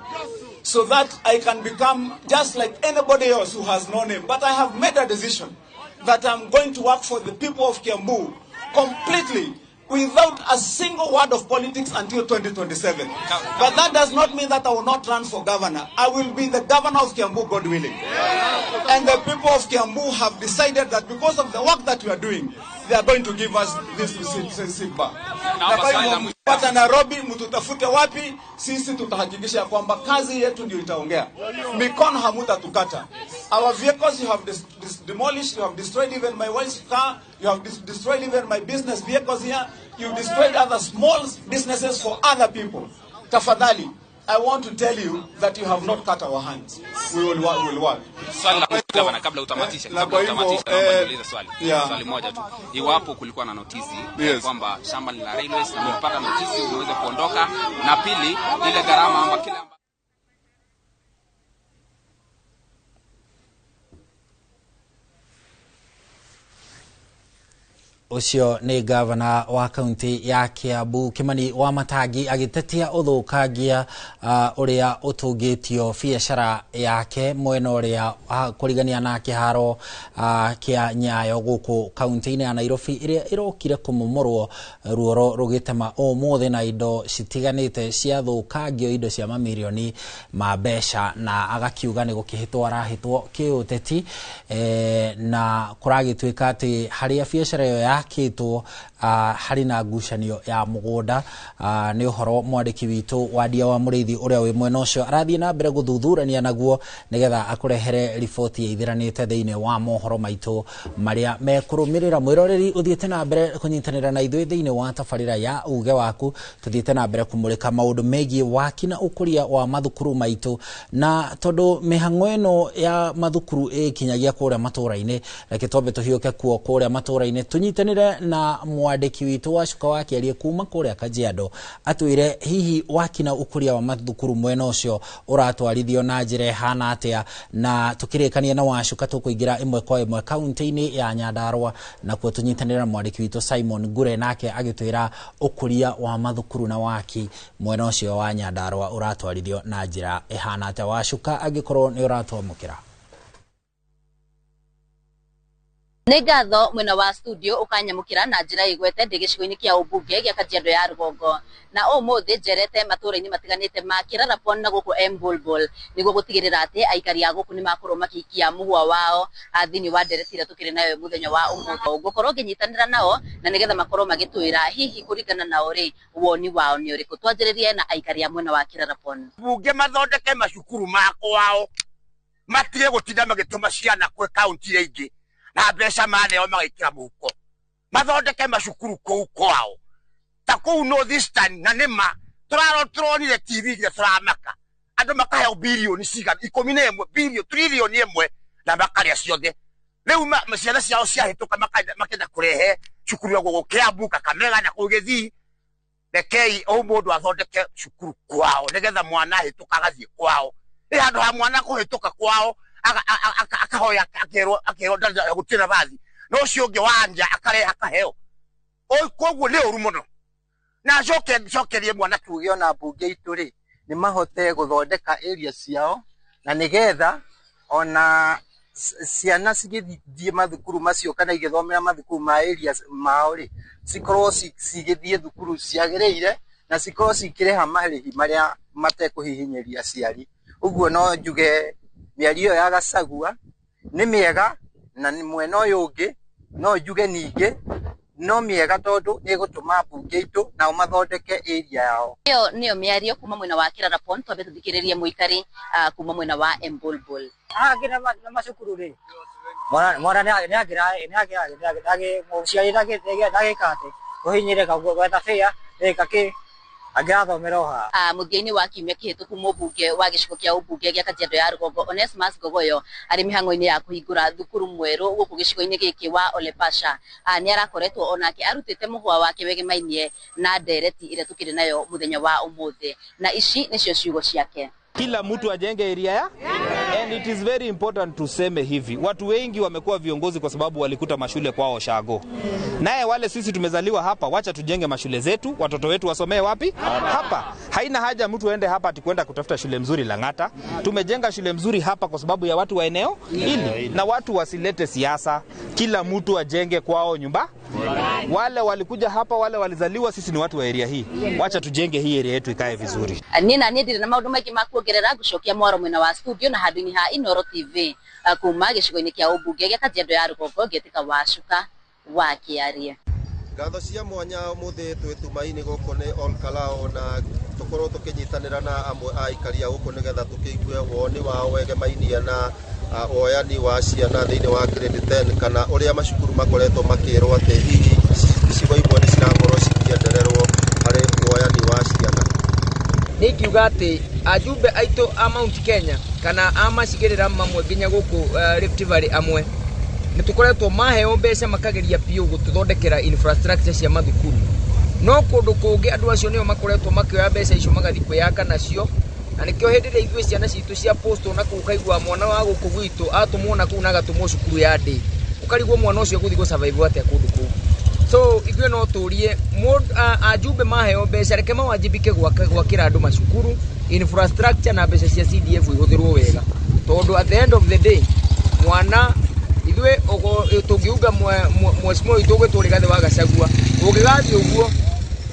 so that I can become just like anybody else who has no name. But I have made a decision that I'm going to work for the people of Kiambu completely, without a single word of politics until 2027. But that does not mean that I will not run for governor. I will be the governor of Kiambu, God willing. And the people of Kiambu have decided that because of the work that we are doing, they are going to give us this seat back. Na kwa hivyo mpata Nairobi, mtutafute wapi, sisi tutahakikisha kwamba kazi yetu ndio itaongea. Mikono hamutatukata. Our vehicles you have demolished, you have destroyed even my wife's car, you have destroyed even my business vehicles here, you destroyed other small businesses for other people. Tafadhali, I want to tell you that you have not cut our hands. We will work, we will work. Swali la gavana, kabla utamatishe, kabla utamatishe, naomba niulize swali. Swali moja tu. Iwapo kulikuwa na notisi kwamba shamba ni la railways na umepata notisi uweze kuondoka, na pili ile gharama ambayo kila Ucio ni gavana wa kaunti ya Kiambu Kimani Wamatangi agitetia uthukangia uria utungitio biacara yake mwena uria kurigania na kiharo kia Nyayo guku kaunti-ini ya Nairobi iria irokire kumomorwo ruoro rugitema umuthi na indo citiganite ciathukangio indo cia mamirioni ma mbeca na agakiuga ni gukihitwo arahitwo kiuteti na kuragituika ati haria biacara iyo yakĩtwo harĩ na ngucanio ya mũgũnda. Nĩ ũhoro mwandĩki witũ Wandia wa Mũrĩithi ũrĩa wĩ mwena ũcio arathiĩ na mbere gũthuthurania naguo nĩgetha akũrehere riboti ĩithiranĩte thĩinĩ wa mohoro maitũ marĩa mekũrũmĩrĩra. Mwĩroreri ũthiĩte na mbere kũnyitanĩra na ithuĩ thĩinĩ wa tabarĩra ya uge waku, tũthiĩte na mbere kũmũrĩka maũndũ megiĩ waki na ũkũria wa mathukuru maitũ, na tondũ mĩhang'o ĩno ya mathukuru ĩkinyagia kũrĩa matũra-inĩ, reke twambe tũhiũke kuo kũrĩa matũra-inĩ tũnyitanĩre na mwandĩki witũ wa Cuka wa Kĩarie kuma kũrĩa Kajiado atwĩre hihi waki na ũkũria wa mathukuru mwena ũcio ũratwarithio na njĩra ĩhana atĩa, na tũkĩrĩkania na Wacuka tũkũingĩra ĩmwe kwa ĩmwe kaunti-inĩ ya Nyandarua, nakuo tũnyitanĩre na mwandĩki witũ Simon Ngure nake agĩtwĩra ũkũria wa mathukuru na waki mwena ũcio wa Nyandarua ũratwarithio na njĩra ĩhana atĩa. Wacuka, angĩkorwo nĩ ũratwamũkĩra. Nĩ ngatho mwena wa studio ũkanyamũkĩra na njĩra ĩgwete ndĩ gĩcigo-inĩ kĩa ũmbunge gĩa Kajiado ya rũgongo, na ũmũthĩ njerete matũra-inĩ matiganĩte ma Kĩrarapon na gũkũ Embulbul nĩguo gũtigĩrĩra atĩ aikari a gũkũ nĩ makorwo makĩikia mũhwa wao thĩinĩ wa ndereti ĩrĩa tũkĩrĩ nayo mũthenya wa ũmũthĩ. Ngũkorwo ngĩnyitanĩra nao na nĩgetha makorwo magĩtwĩra hihi kũringana nao rĩ woni wao nĩ ũrĩkũ. Twanjĩrĩrie na aikari a mwena wa Kĩrarapon. Bunge mathondeke macukuru ma kwao, matige gũtinda magĩtũma ciana kwĩ kaunti iria ingĩ na mbeca maneo magaikĩra mũhuko, mathondeke macukuru kũu kwao ta kũu North Eastern, na nĩma tũronire TV nginya tũramaka andũ makaheo birioni cigana 11 birioni trilioni 1 na makarĩa ciothe. Rĩu ciana ciao ciahĩtũka makenda kũrehe cukuru ya gũkũ Kiambu, Kakamega na kũu Gĩthii. Rekei o mũndũ athondeke cukuru kwao nĩgetha mwana ahĩtũka agathiĩ kwao. Ĩ handũ ha mwana kũhĩtũka kwao akahoya akerwo gũtirĩ na bathi, no ũcio ũngĩ wa nja akarehe akaheo. Koguo nĩ ũru mũno na acoke ncokerie mwana. Tuge ona mbunge itũ rĩ nĩ mahote gũthondeka area ciao na nĩgetha ona ciana cigĩthiĩ mathukuru macio kana igĩthomera mathukuru ma area mao rĩ cikorwo cigĩthiĩ thukuru ciagĩrĩire na cikorwo cikĩrĩha marĩhi marĩa matekũhihinyĩria aciari. Ũguo no njuge mĩario ya Gachagua nĩ mĩega, na mwena ũyũ ũngĩ no njuge ningĩ no mĩega tondũ nĩ ĩgũtũma mbunge itũ nao mathondeke area yao. Ĩyo nĩyo mĩario kuma mwena wa Kĩrarapon. Twambe tũthikĩrĩrie mũikari kuma mwena wa Embulbul. Na macukuru rĩ mwana nĩ mũciari ndagĩka atĩ kũhinyĩrĩka gwetha bĩa ĩka kĩ angĩrathomera o haha. Mũthia-inĩ wa kiumia kĩhĩtũku mũmbunge wa gĩcigo kĩa ũmbunge gĩa Kajiado ya rũgongo Onesmus Ngogoyo arĩ mĩhang'o-inĩ ya kũhingũra thukuru mwerũ gũkũ gĩcigo-inĩ gĩkĩ wa Olepasha nĩ arakoretwo onake arutĩte mũhwa wake wegemainie na ndereti ĩrĩa tũkĩrĩ nayo mũthenya wa ũmũthĩ, na ici nĩcio ciugo ciake. Kila mtu ajenge area ya and it is very important tuseme hivi, watu wengi wamekuwa viongozi kwa sababu walikuta mashule kwao shago. Naye wale sisi tumezaliwa hapa, wacha tujenge mashule zetu, watoto wetu wasomee wapi? Hapa. Haina haja mtu aende hapa ati kwenda kutafuta shule mzuri Lang'ata. Tumejenga shule mzuri hapa kwa sababu ya watu wa eneo hili, na watu wasilete siasa. Kila mtu ajenge kwao nyumba. Wale walikuja hapa, wale walizaliwa, sisi ni watu wa area hii. Wacha tujenge hii area yetu ikae vizuri. Niĩ na niĩ ndirĩ na maũndũ maingĩ ma kuongerera, ngũcokia mwaro mwena wa studio na handũ-inĩ ha Inooro TV kuma gĩcigo-inĩ kĩa ũmbunge gĩa Kajiado ya rũgongo ngĩtĩka Wacuka wa Kĩarie. Ngatho cia mwanya ũmũthĩ twĩ Tumaini gũkũ nĩ Olkalao, na tũkorwo tũkĩnyitanĩra na amwe a aikari a gũkũ nĩgetha tũkĩigue woni wao wegemainie na woyani wa ciana thĩinĩ wa grade 10 kana ũrĩa macukuru makoretwo makĩrwo atĩ hihi icigo imwe nĩ cirakorwo cikĩendererwo harĩ woyani wa ciana. Nĩ ingiuga atĩ ajumbe aitũ a Mount Kenya kana a macigĩrĩra mamwe nginya gũkũ Rift Valley amwe nĩ tũkoretwo maheo mbeca makageria biũ gũtũthondekera infrastructure cia mathukuru, no kũndũ kũngĩ andũ acio nĩo makoretwo makĩoya mbeca icio magathiĩ kwĩyaka nacio, na nĩkĩo hĩndĩ ĩrĩa ithuĩ ciana citũ cia postwo na kũu ũkaigua mwana wa gũkũ gwitũ atũmwo na kũu na agatũmwo cukuru ya ndĩ, ũkarigwo mwana ũcio egũthiĩ gũ-survive atĩa kũndũ kũu. So ithuĩ no tũrie ajumbe maheo mbeca reke mawajibike gwakĩra andũ macukuru infrastructure na mbeca cia CDF ihũthĩrwo wega, tondũ at the end of the day mwana ithuĩ tũngiuga mheshimiwa witũ ũgwĩtwo Rigathĩ wa Gachagua ũngĩgathiĩ ũguo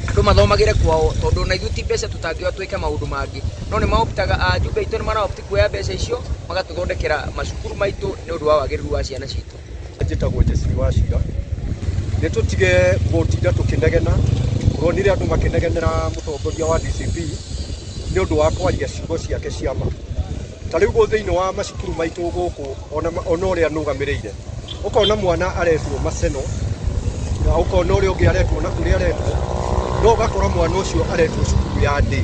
andũ mathomagĩre kwao, tondũ ona ithuĩ ti mbeca tũtangĩoya twĩke maũndũ mangĩ, no nĩ maoptaga ajumbe aitũ nĩ maraopti kuoya mbeca icio magatũthondekera macukuru maitũ nĩ ũndũ wa wagĩrĩru wa ciana citũ. Njĩtagwo Jesiri wa Cira Nĩ tũtige gũtinda tũkĩnegena. Ũronire andũ makĩnegenera mũtongoria wa DCP nĩ ũndũ wa kwaria ciugo ciake cia ma. Ta rĩu thĩinĩ wa macukuru maitũ gũkũ ona ũrĩa nũgamĩrĩire, ũkona mwana aretwo Maseno na ũkona ũrĩa ũngĩ aretwo na kũrĩa aretwo, no ũgakora mwana ũcio aretwo cukuru ya ndĩ.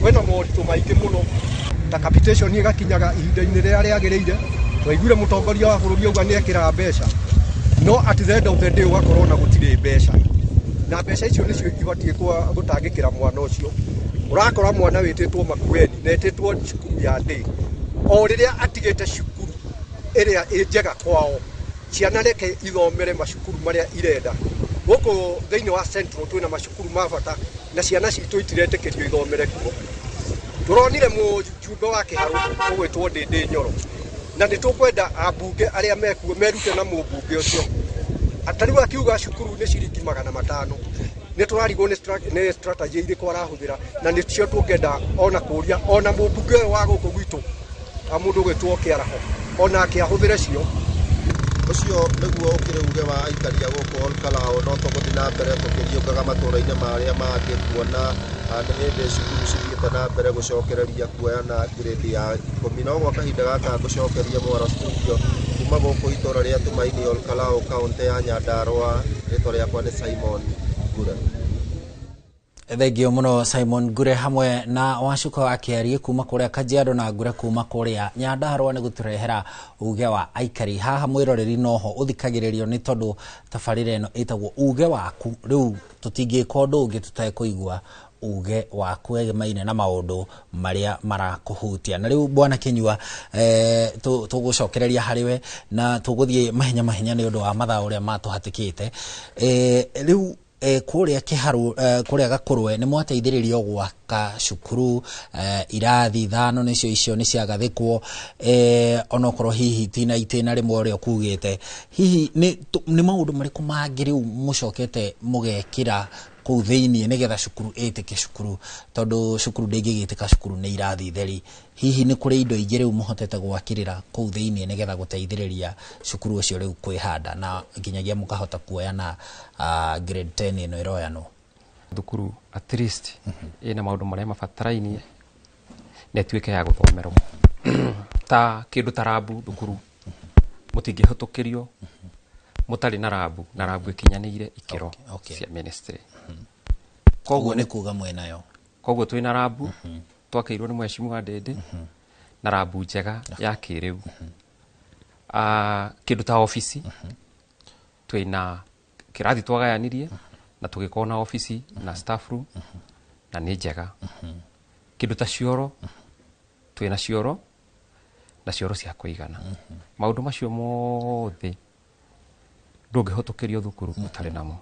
Kwĩna moritũ maingĩ mũno, ta capitation ĩgakinyaga ihinda-inĩ rĩrĩa rĩagĩrĩire. Twaiguire mũtongoria wa bũrũri auga nĩ ekĩraga mbeca, no at the end of the day ũgakorwo na gũtirĩ mbeca, na mbeca icio nĩcio ibatiĩ gũtangĩkĩra mwana ũcio. Ũrakora mwana wĩtĩtwo Makueni na etĩtwo cukuru ya ndĩ, o rĩrĩa atigĩte cukuru ĩrĩa ĩ njega kwao. Ciana reke ithomere macukuru marĩa irenda. Gũkũ thĩinĩ wa Central twĩna macukuru ma bata na ciana citũ itiretĩkĩrio ithomere kuo. Tũronire mũjumbe wa Kĩharũ ũgwĩtwo Ndĩndĩ Nyoro, na nĩ tũkwenda ambunge arĩa mekuo merute na mũmbunge ũcio. Tarĩu akiuga cukuru nĩ ciringi 500, nĩ tũrarigwo nĩ strategy irĩkũ arahũthĩra, na nĩcio tũngĩenda ona kũria ona mũmbunge ũyũ wa gũkũ gwitũ mũndũ ũgwĩtwo Kĩaraho onake ahũthĩre cio. Ũcio nĩguo ũkĩrĩ uge wa aikari a gũkũ Olkalou. No tũgũthiĩ na mbere tũkĩriũkaga matũũra-inĩ marĩa mangĩ kuona nĩ hĩndĩ cukuru cithiĩte na mbere gũcokereria kuoya na grade ya 10. No gwa kahinda gaka ngũcokeria mwaro studio kuma gũkũ itũũra rĩa Tumaini Olkalou, kaũntĩ ya Nyandarua. Rĩtwa rĩakwa nĩ Simon Ngure. Thengio muno Simon Ngure hamwe na Wacuka wa Kĩarie kuma kũrĩa Kajiado na Ngure kuma kũrĩa Nyandarua nĩ gũtũrehera uge wa aikari. Haha mwĩroreri noho ũthikagĩrĩrio nĩ tondũ tabarĩra ĩno ĩtagwo uge waku. Rĩu tũtingĩka ũndũ ũngĩ tũtekũigua uge waku egemaine na maũndũ marĩa marakũhutia. Na rĩu bwana Kinyua, tũgũcokereria harĩ we na tũgũthiĩ mahenya mahenya nĩ ũndũ wa mathaa ũrĩa matũhatĩkĩte. Rĩu kũrĩa Kĩharũ, kũrĩa Gakũrwe nĩ mwateithĩrĩrio gwaka cukuru, irathi 5 nĩcio icio nĩ ciagathĩkwo, onokorwo hihi tina itĩna rĩmwe ũrĩa ũkugĩte. Hihi nĩ maũndũ marĩkũ mangĩ rĩu mũcokete mũgekĩra kũu thĩiniĩ nĩgetha cukuru ĩtĩke cukuru, tondũ cukuru ndĩngĩgĩtĩka cukuru nĩ irathi theri. Hihi nĩ kũrĩ indo ingĩ rĩu mũhotete gwakĩrĩra kũu thĩiniĩ nĩgetha gũteithĩrĩria cukuru ũcio rĩu kwĩhanda na nginyagia mũkahota kuoya na grade 10 ĩno ĩroyanwo? Thukuru at least ĩna maũndũ marĩa mabatarainie na ĩtuĩke ya gũthomerwo. Ta kĩndũ ta rabu, thukuru mũtingĩhĩtũkĩrio mũtarĩ na rabu, na rabu ĩkinyanĩire ikĩro cia ministry. Koguo nĩ kuga mwĩnayo. Koguo twĩna rabu twakĩirwo nĩ mheshimiwa Ndĩndĩ na rabu njega ya kĩrĩu. Kĩndũ ta ofici twĩna kĩrathi twagayanirie na tũgĩkorwo na ofici na staff room na nĩ njega. Kĩndũ ta cioro twĩna cioro na cioro cia kũigana. Maũndũ macio mothe ndũngĩhĩtũkĩrio thukuru ũtarĩ namo.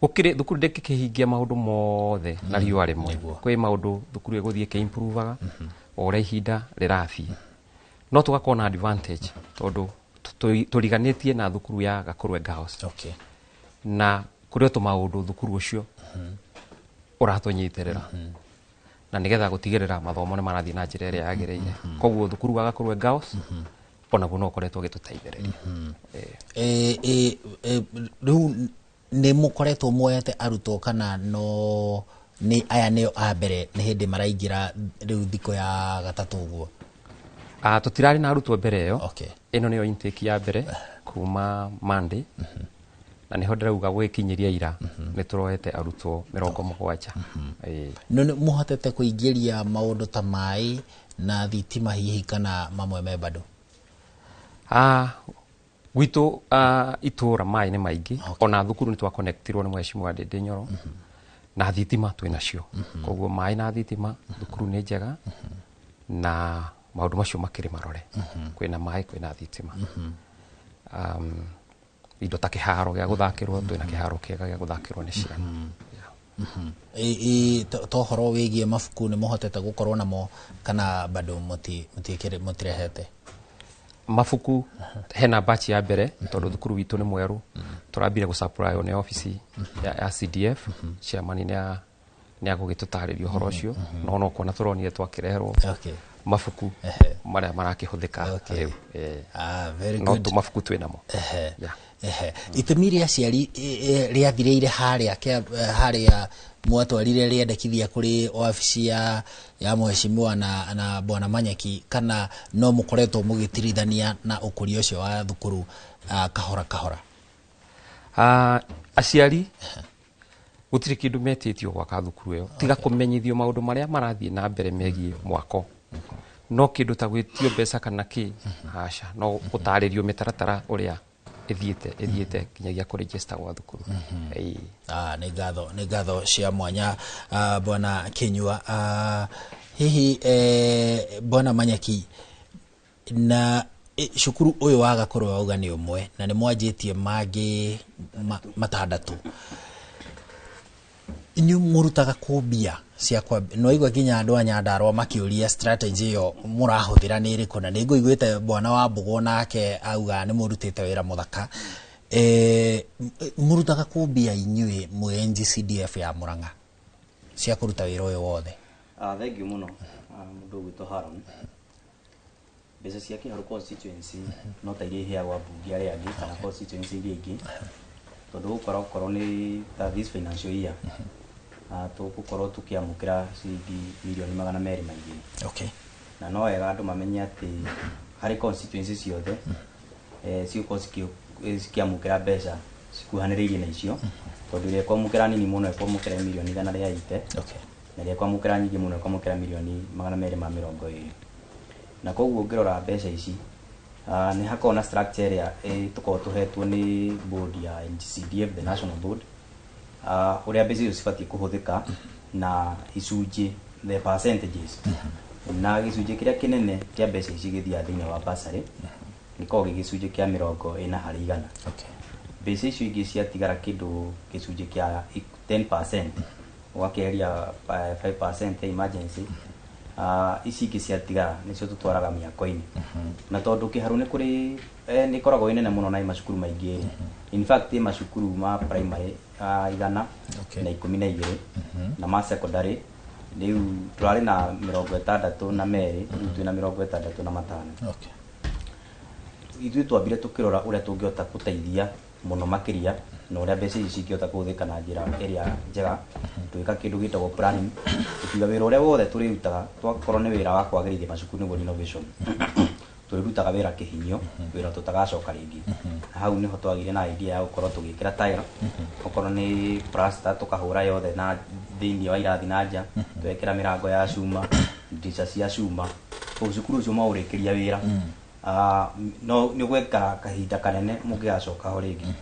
Gũkĩrĩ thukuru ndĩngĩkĩhingia maũndũ mothe na riũa rĩmwe. Kwĩ maũndũ thukuru ĩgũthiĩ ĩkĩ-improvaga o ũrĩa ihinda rĩrathiĩ. No tũgakorwo na advantage tondũ tũriganĩtie na thukuru ya Gakũrwe Girls. Na kũrĩ o tũmaũndũ thukuru ũcio ũratũnyitĩrĩra na nĩgetha gũtigĩrĩra mathomo nĩ marathiĩ na njĩra ĩrĩa yagĩrĩire. Koguo thukuru wa Gakũrwe Girls onaguo no ũkoretwo ũgĩtũteithĩrĩria. Rĩu nĩ mũkoretwo muoyete arutwo kana no nĩ aya nĩo a mbere nĩ hĩndĩ maraingĩra rĩu thikũ ya gatatũ ũguo? Tũtirarĩ na arutwo mbere ĩyo. Ĩno nĩyo intake ya mbere kuma Monday. Na nĩho ndĩrauga gwĩkinyĩria ira nĩ tũroete arutwo 70. No nĩ mũhotete kũingĩria maũndũ ta maĩ na thitima hihi kana mamwe me bado? Gwitũ itũra maĩ nĩ maingĩ. Ona thukuru nĩ twaconnectirwo nĩ mheshimiwa Ndĩndĩ Nyoro na thitima twĩ nacio. Koguo maĩ na thitima thukuru nĩ njega na maũndũ macio makĩrĩ marore. Kwĩna maĩ, kwĩna thitima. Indo ta kĩharo gĩa gũthakĩrwo, twĩna kĩharo kĩega gĩa gũthakĩrwo nĩ ciana. To ũhoro wĩgiĩ mabuku nĩ mũhotete gũkorwo namo kana bado mũtirehete? Mabuku hena batch ya mbere tondũ thukuru witũ nĩ mwerũ. Tũrambire gũsupply nĩ ofici ya CDF. Chairman nĩ agũgĩtũtarĩria ũhoro ũcio. No kuona tũronire twakĩreherwo mabuku marĩa marakĩhũthĩka rĩu. Very No good. tũmabuku twĩ namo. Ehe. Itemi rĩa aciari rĩathirĩire harĩa harĩa mwatwarire rĩendekithia kũrĩ wabici ya mheshimiwa na bwana Manyeki, kana no mũkoretwo mũgĩtirithania na ũkũria ũcio wa thukuru kahora kahora? Aciari gũtirĩ kĩndũ metĩtio gwaka thukuru ĩyo tiga kũmenyithio maũndũ marĩa marathiĩ na mbere megiĩ mwako, no kĩndũ ta gwĩtio mbeca kana kĩ, aca, no gũtarĩrio mĩtaratara ũrĩa ĩthiĩte nginyagia kũregister gwa thukuru. Nĩ ngatho cia mwanya bwana Kinyua. Hihi bwana Manyeki, na cukuru ũyũ wa Gakũrwe wauga nĩ ũmwe na nĩ mwanjĩtie mangĩ matandatũ, inyuĩ mũrutaga kũ mbia cia nĩwaigua nginya andũ a Nyandarua makĩũria strategy ĩyo mũrahũthĩra nĩ ĩrĩkũ, na nĩngũiguĩte bwana wa Mbũgũ nake auga nĩ mũrutĩte wĩra mũthaka. Mũrutaga kũ mbia inyuĩ mwĩ NGCDF ya Murang'a cia kũruta wĩra ũyũ wothe? Thank you mũno mũndũ ũgwĩtwo Haron. Mbeca cia Kiharu constituency no ta iria iheagwo ambunge arĩa angĩ kana constituency iria ingĩ, tondũ gũkorwo okorwo nĩ ta this financial year tũgũkorwo tũkĩamũkĩra ciringi mirioni 202. Okay. Na no wega andũ mamenye atĩ harĩ constituency ciothe cigũkorwo cikĩamũkĩra mbeca cikuhanĩrĩirie na icio, tondũ ĩrĩa ĩkwamũkĩra nini mũno ĩkwamũkĩra mirioni 180. Okay. Na ĩrĩa ĩkwamũkĩra nyingĩ mũno ĩkwamũkĩra mirioni 220. Na koguo ũngĩrora mbeca ici nĩ hakoragwo na structure ĩrĩa tũkoragwo tũhetwo nĩ board ya NGCDF, the national board, ũrĩa mbeca icio cibatiĩ kũhũthĩka na icunjĩ, the percentages. Na gĩcunjĩ kĩrĩa kĩnene kĩa mbeca ici gĩthiaga thĩinĩ wa bursary gĩkoragwo gĩ gĩcunjĩ kĩa 40 harĩ igana. Mbeca icio ingĩ ciatigara kĩndũ gĩcunjĩ kĩa 10%, ũgakĩeheria 5% ya emergency, ici ingĩ ciatigara nĩcio tũtwaraga mĩako-inĩ. Na tondũ Kĩharũ nĩ kũrĩ nĩ ĩkoragwo ĩ nene mũno na ĩ macukuru maingĩ. In fact ĩ macukuru ma primary 112 na ma secondary rĩu tũrarĩ na 62, rĩu twĩna 65. Ithuĩ twambire tũkĩrora ũrĩa tũngĩhota gũteithia mũno makĩria na ũrĩa mbeca ici cingĩhota kũhũthĩka na njĩra ĩrĩa njega, tũgĩka kĩndũ gĩtagwo planning, tũkiuga wĩra ũrĩa wothe tũrĩrutaga twakorwo nĩ wĩra wa kwagĩrithia macukuru nĩguo renovation, tũrĩrutaga wĩra kĩhinyio, wĩra tũtagacoka rĩngĩ. Na hau nĩho twagĩire na idea ya gũkorwo tũgĩkĩra tile, okorwo nĩ plaster tũkahũra yothe na thĩinĩ wa irathi na nja, twekĩra mĩrango ya cuma, ndirica cia cuma, koguo cukuru ũcio maũrĩkĩria wĩra no nĩ ũgwekara kahinda kanene mũngĩgacoka ho rĩngĩ.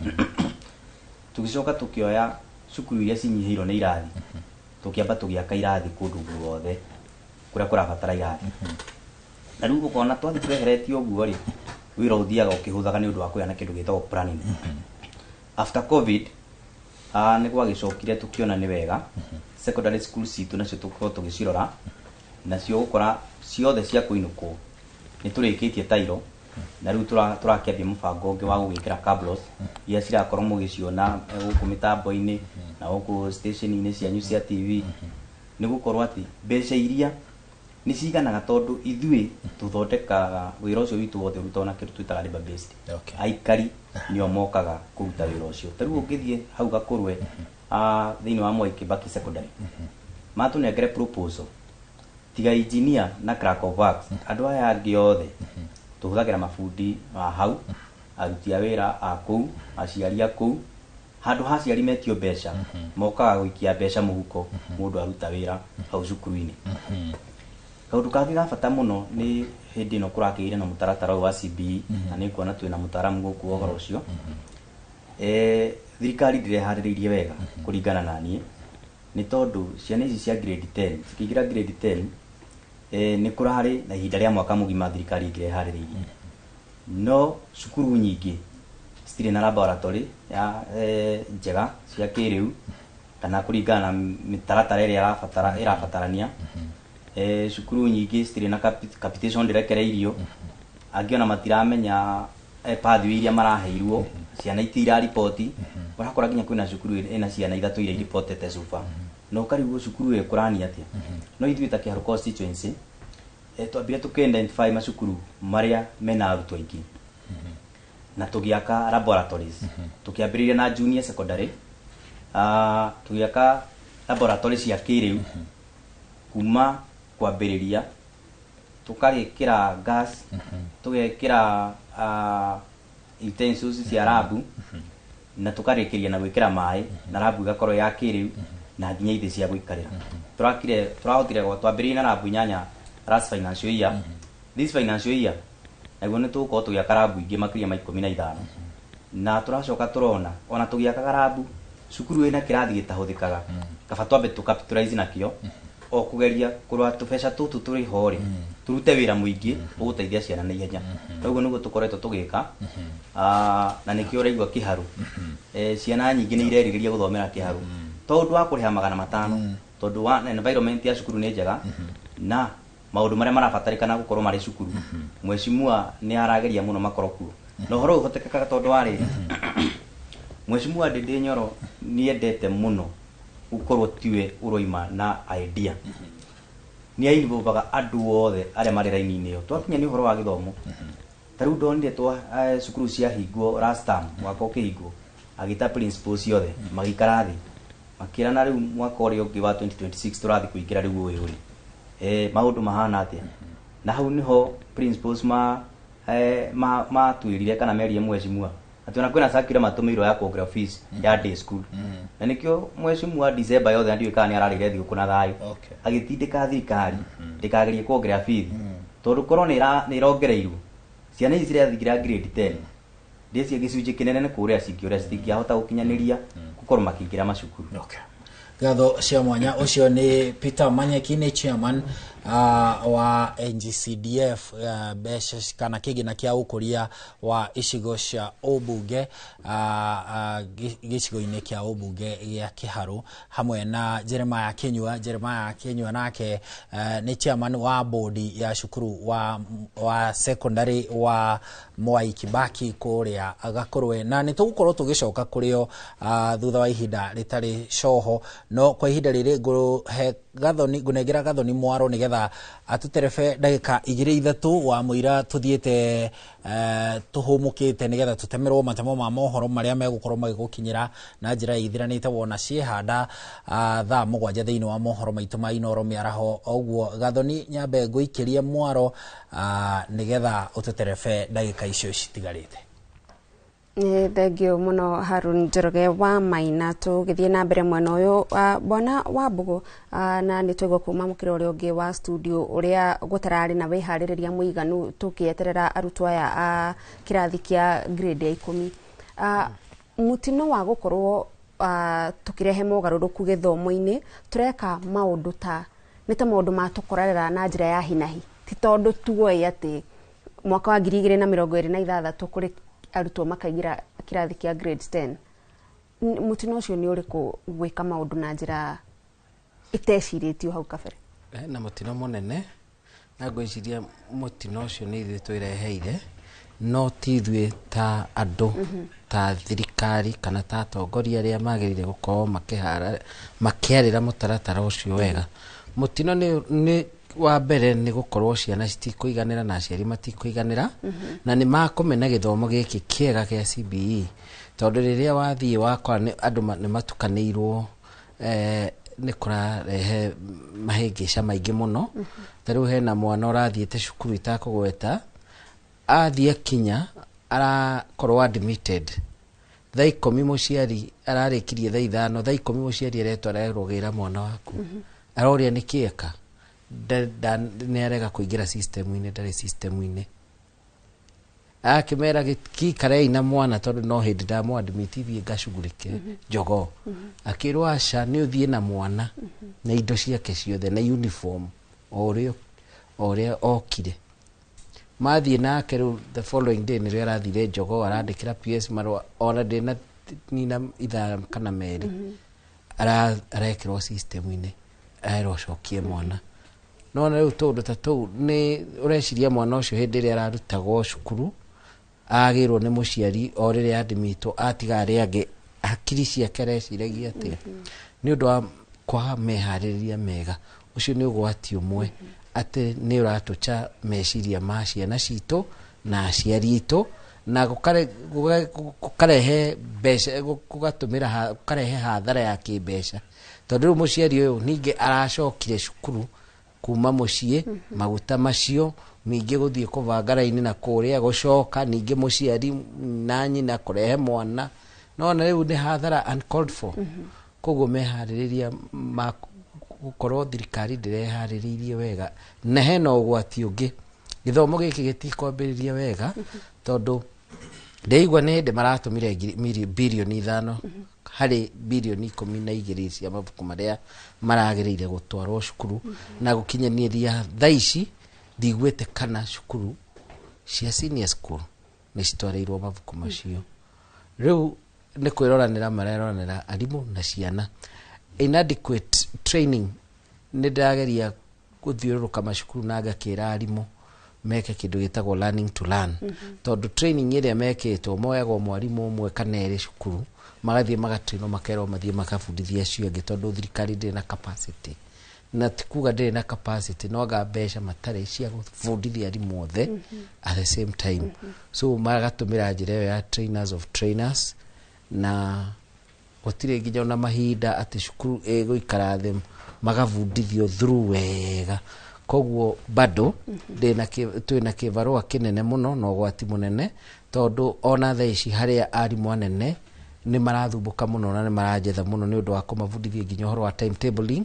Tũgĩcoka tũkĩoya cukuru iria cinyihĩirwo nĩ irathi, tũkĩamba tũgĩaka irathi kũndũ guothe kũrĩa kũrabatara irathi. Na rĩu ũkona twathiĩ tweheretie ũguo rĩ, wĩra ũthiaga ũkĩhũthaga nĩ ũndũ wa kũgĩa na kĩndũ gĩtagwo planning. After COVID nĩ gwagĩcokire tũkĩona nĩ wega secondary school citũ nacio tũkorwo tũgĩcirora, nacio gũkora ciothe cia kũinũkwo nĩ tũrĩkĩtie tairo, na rĩu tũrakĩambia mũbango ũngĩ wa gũgĩkĩra cabros iria cirakorwo mũgĩciona gũkũ mĩtambo-inĩ na gũkũ station-inĩ cianyu cia TV, nĩ gũkorwo atĩ mbeca iria nĩ ciganaga tondũ ithuĩ tũthondekaga wĩra ũcio witũ wothe ũrutagwo na kĩndũ twĩtaga labor based. Aikari nĩo mokaga kũruta wĩra ũcio. Ta rĩu ũngĩthiĩ hau Gakũrwe thĩinĩ wa Mwai Kibaki Secondary, matũnengere proposal tiga engineer na clerk of works, andũ aya angĩ othe tũhũthagĩra mabundi a hau, aruti a wĩra a kũu, aciari a kũu. Handũ ha aciari metio mbeca, mokaga gũikia mbeca mũhuko mũndũ aruta wĩra hau cukuru-inĩ. Kaũndũ kangĩ ga bata mũno nĩ hĩndĩ ĩno kũrakĩgĩire na mũtaratara ũyũ wa CBE, na nĩ nguona twĩna mũtaaramu gũkũ wa ũhoro ũcio. Thirikari ndĩreharĩrĩirie wega kũringana na niĩ, nĩ tondũ ciana ici cia grade 10 cikĩingĩra grade 10 nĩ kũrarĩ na ihinda rĩa mwaka mũgima thirikari ĩngĩreharĩrĩirie, no cukuru nyingĩ citirĩ na laboratory ya njega cia kĩrĩu kana kũringana na mĩtaratara ĩrĩa ĩrabatarania. Cukuru nyingĩ citirĩ na capitation ndĩrekereirio, angĩ ona matiramenya pathway iria maraheirwo, ciana itirariboti, ũrakora nginya kwĩna cukuru ĩna ciana ithatũ iria iribotete cuba, na ũkarigwo cukuru ĩyo ĩkũrania atĩa. No ithuĩ ta Kĩharũ constituency twambire tũkĩ-identify macukuru marĩa mena arutwo aingĩ, Na tũgĩaka laboratories. Tũkĩambĩrĩria na junior secondary, tũgĩaka laboratory cia kĩrĩu kuma kwambĩrĩria, tũkagĩkĩra gas, tũgekĩra utensils cia lab, na tũkarĩkĩria na gwĩkĩra maĩ, na lab ĩgakorwo ya kĩrĩu na nginya itĩ cia gũikarĩra. Tũrakire, tũrahotire twambĩrĩirie na lab 8 last financial year. This financial year naguo nĩ tũgũkorwo tũgĩaka lab ingĩ makĩria ma 15, na tũracoka tũrona ona tũgĩakaga lab, cukuru ĩna kĩrathi gĩtahũthĩkaga, kaba twambe tũ capitalize nakĩo, o kũgeria kũrora tũbeca tũtũ tũrĩ ho rĩ, tũrute wĩra mũingĩ ũgũteithia ciana na ihenya. Koguo nĩguo tũkoretwo tũgĩka. Na nĩkĩo ũraigua Kĩharũ, ciana nyingĩ nĩ irerirĩria gũthomera Kĩharũ tondũ wa kũrĩha 500, tondũ wa environment ya cukuru nĩ njega na maũndũ marĩa marabatarĩkana gũkorwo marĩ cukuru, mheshimiwa nĩ arageria mũno makorwo kuo. Na ũhoro ũyũ ũhotekekaga tondũ wa rĩrĩ, Mheshimiwa Ndindi Nyoro nĩendete mũno gũkorwo tiwe ũroima na idea, nĩ ainvolvaga andũ othe arĩa marĩ raini-inĩ ĩyo twakinya nĩ ũhoro wa gĩthomo. Ta rĩu ndonire twa cukuru ciahingwo last term, mwaka ũkĩhingwo, agĩta principals ciothe, magĩikara thĩ, makĩrana rĩu mwaka ũrĩa ũngĩ wa 2026 tũrathiĩ kũingĩra rĩu ũyũ rĩ, maũndũ mahana atĩa? Na hau nĩho principals ma matwĩrire kana merire mheshimiwa atĩ ona kwĩna circular matũmĩirwo ya kuongerera fees ya day school, na nĩkĩo mheshimiwa December yothe ndiũĩ kana nĩ ararĩire thigũkũ na thayũ, agĩtindĩka thirikari ndĩkagerie kuongerera fees, tondũ korwo nĩ ĩrongereirwo, ciana ici cirathingĩra grade 10 ndĩcie gĩcunjĩ kĩnene nĩ kũrĩa cingĩũrĩa, citingĩahota gũkinyanĩria gũkorwo makĩingĩra macukuru. Ngatho cia mwanya. Ũcio nĩ Peter Manyeki, nĩ chairman wa NGCDF, mbeca kana kĩgĩna kĩa ũkũria wa icigo cia ũmbunge, gĩcigo-inĩ kĩa ũmbunge gĩa Kĩharũ, hamwe na Jeremiah Kinyua. Jeremiah Kinyua nake nĩ chairman wa bodi ya cukuru wa secondary wa Mwai Kibaki kũrĩa Gakũrwe, na nĩ tũgũkorwo tũgĩcoka kũrĩo thutha wa ihinda rĩtarĩ coho. No kwa ihinda rĩrĩ ngũhe Gathoni, ngũnengera Gathoni mwaro nĩgetha atũterebe ndagĩka 2 3 wa mũira tũthiĩte tũhũmũkĩte, nĩgetha tũtemerwo matemo ma mohoro marĩa megũkorwo magĩgũkinyĩra na njĩra ĩithiranĩte wona ciĩhanda thaa 7 thĩinĩ wa mohoro maitũ ma Inooro mĩaraho. Ũguo Gathoni, nyambe ngũikĩrie mwaro nĩgetha ũtũterebe ndagĩka icio citigarĩte. Thengio mũno Harun Njoroge wa Maina. Tũgĩthiĩ na mbere mwena ũyũ, bwana wa Mbũgũ, na nĩ twaigua kuma mũkĩra ũrĩa ũngĩ wa studio ũrĩa gũtararĩ na wĩharĩrĩria mũiganu tũkĩeterera arutwo aya a kĩrathi kĩa grade ya 10. Mũtino wa gũkorwo tũkĩrehe mogarũrũku gĩthomo-inĩ, tũreka maũndũ ta nĩ ta maũndũ ma tũkorerera na njĩra ya hinahi, ti tondũ tuoĩ atĩ mwaka wa 2026 kũrĩ arutwo makaingĩra kĩrathi kĩa grade 10. Mũtino ũcio nĩ ũrĩkũ gwĩka maũndũ na njĩra ĩtecirĩtio hau kabere? Na mũtino mũnene, na ngwĩciria mũtino ũcio nĩ ithuĩ twĩreheire, no ti ithuĩ ta andũ, ta thirikari kana ta atongoria arĩa magĩrĩire gũkorwo makĩarĩra mũtaratara ũcio wega. Mũtino nĩ wa mbere nĩ gũkorwo ciana citikũiganĩra na aciari matikũiganĩra, na nĩ makũmena gĩthomo gĩkĩ kĩega gĩa CBE, tondũ rĩrĩa wathiĩ wakora nĩ andũ nĩ matukanĩirwo, nĩ kũrarehe mahĩngĩca maingĩ mũno. Ta rĩu hena mwana ũrathiĩte cukuru itakũgweta, athiĩ akinya arakorwo admitted thaa 10, mũciari ararĩkirie thaa 5, thaa 10 mũciari aretwo arerwo gĩra mwana waku, aroria nĩkĩ eka, nĩ arega kũingĩra system-inĩ, ndarĩ system-inĩ. Akĩmera gĩkikarei na mwana tondũ no hĩndĩ ndamũ-admit thiĩ ngacugurĩke jogoo. Akĩrwo aca, nĩ ũthiĩ na mwana na indo ciake ciothe na uniform o ũrĩa okire. Mathiĩ nake rĩu the following day nĩrĩo arathire jogoo, arandĩkĩra PS marũa, ona ndĩna nina ithaa kana merĩ, arekĩrwo system-inĩ, arerwo acokie mwana. No na rĩu tũndũ ta tũu nĩ ũreciria mwana ũcio hĩndĩ ĩrĩa ararutagwo cukuru agĩrwo nĩ mũciari o rĩrĩa admitwo atiga arĩa angĩ, hakiri ciake areciragia atĩa? Nĩ ũndũ wa kwaga meharĩrĩria mega. Ũcio nĩ ũgwati ũmwe, atĩ nĩ ũratũcha meciria ma ciana citũ na aciari aitũ, Na gũkarehe mbeca, gũgatũmĩra gũkarehe hathara ya kĩmbeca, tondũ rĩu mũciari ũyũ ningĩ aracokire cukuru kuma mũciĩ, maguta macio ningĩ gũthiĩ kũbanga raini na kũrĩa gũcoka, ningĩ mũciari na nyina kũrehe mwana, nona rĩu nĩ hathara uncalled for. Koguo meharĩrĩria ma gũkorwo thirikari ndĩreharĩrĩirie wega, na hena ũgwati ũngĩ, gĩthomo gĩkĩ gĩtikwambĩrĩria wega, tondũ ndĩigua nĩ hĩndĩ maratũmire birioni 5 harĩ birioni 12 cia mabuku marĩa maragĩrĩire gũtwarwo cukuru, na gũkinyanĩria thaa ici ndiguĩte kana cukuru cia senior school nĩ citwarĩirwo mabuku macio. Rĩu nĩ kwĩroranĩra mareroranĩra arimũ na ciana. Inadequate training, nĩ ndĩrageria gũthiũrũrũka macukuru na ngakĩra arimũ meke kĩndũ gĩtagwo learning to learn, tondũ training ĩrĩa mekĩtwo moyagwo mwarimũ ũmwe kana erĩ cukuru, magathiĩ magatrainwo, makerwo mathiĩ makabundithia acio angĩ, tondũ thirikari ndĩrĩ na capacity. Na ti kuga ndĩrĩ na capacity, no anga mbeca matarĩ cia gũbundithia arimũ othe at the same time. So magatũmĩra njĩra ĩyo ya trainers of trainers, na gũtirĩ nginya ona mahinda atĩ cukuru ĩgũikara thĩ magabundithio through wega. Koguo bado twĩna kĩbarũa kĩnene mũno na ũgwati mũnene, tondũ ona thaa ici harĩa arimũ anene nĩ marathumbũka mũno na nĩ maranjetha mũno nĩ ũndũ wa kũmabundithia nginya ũhoro wa timetabling,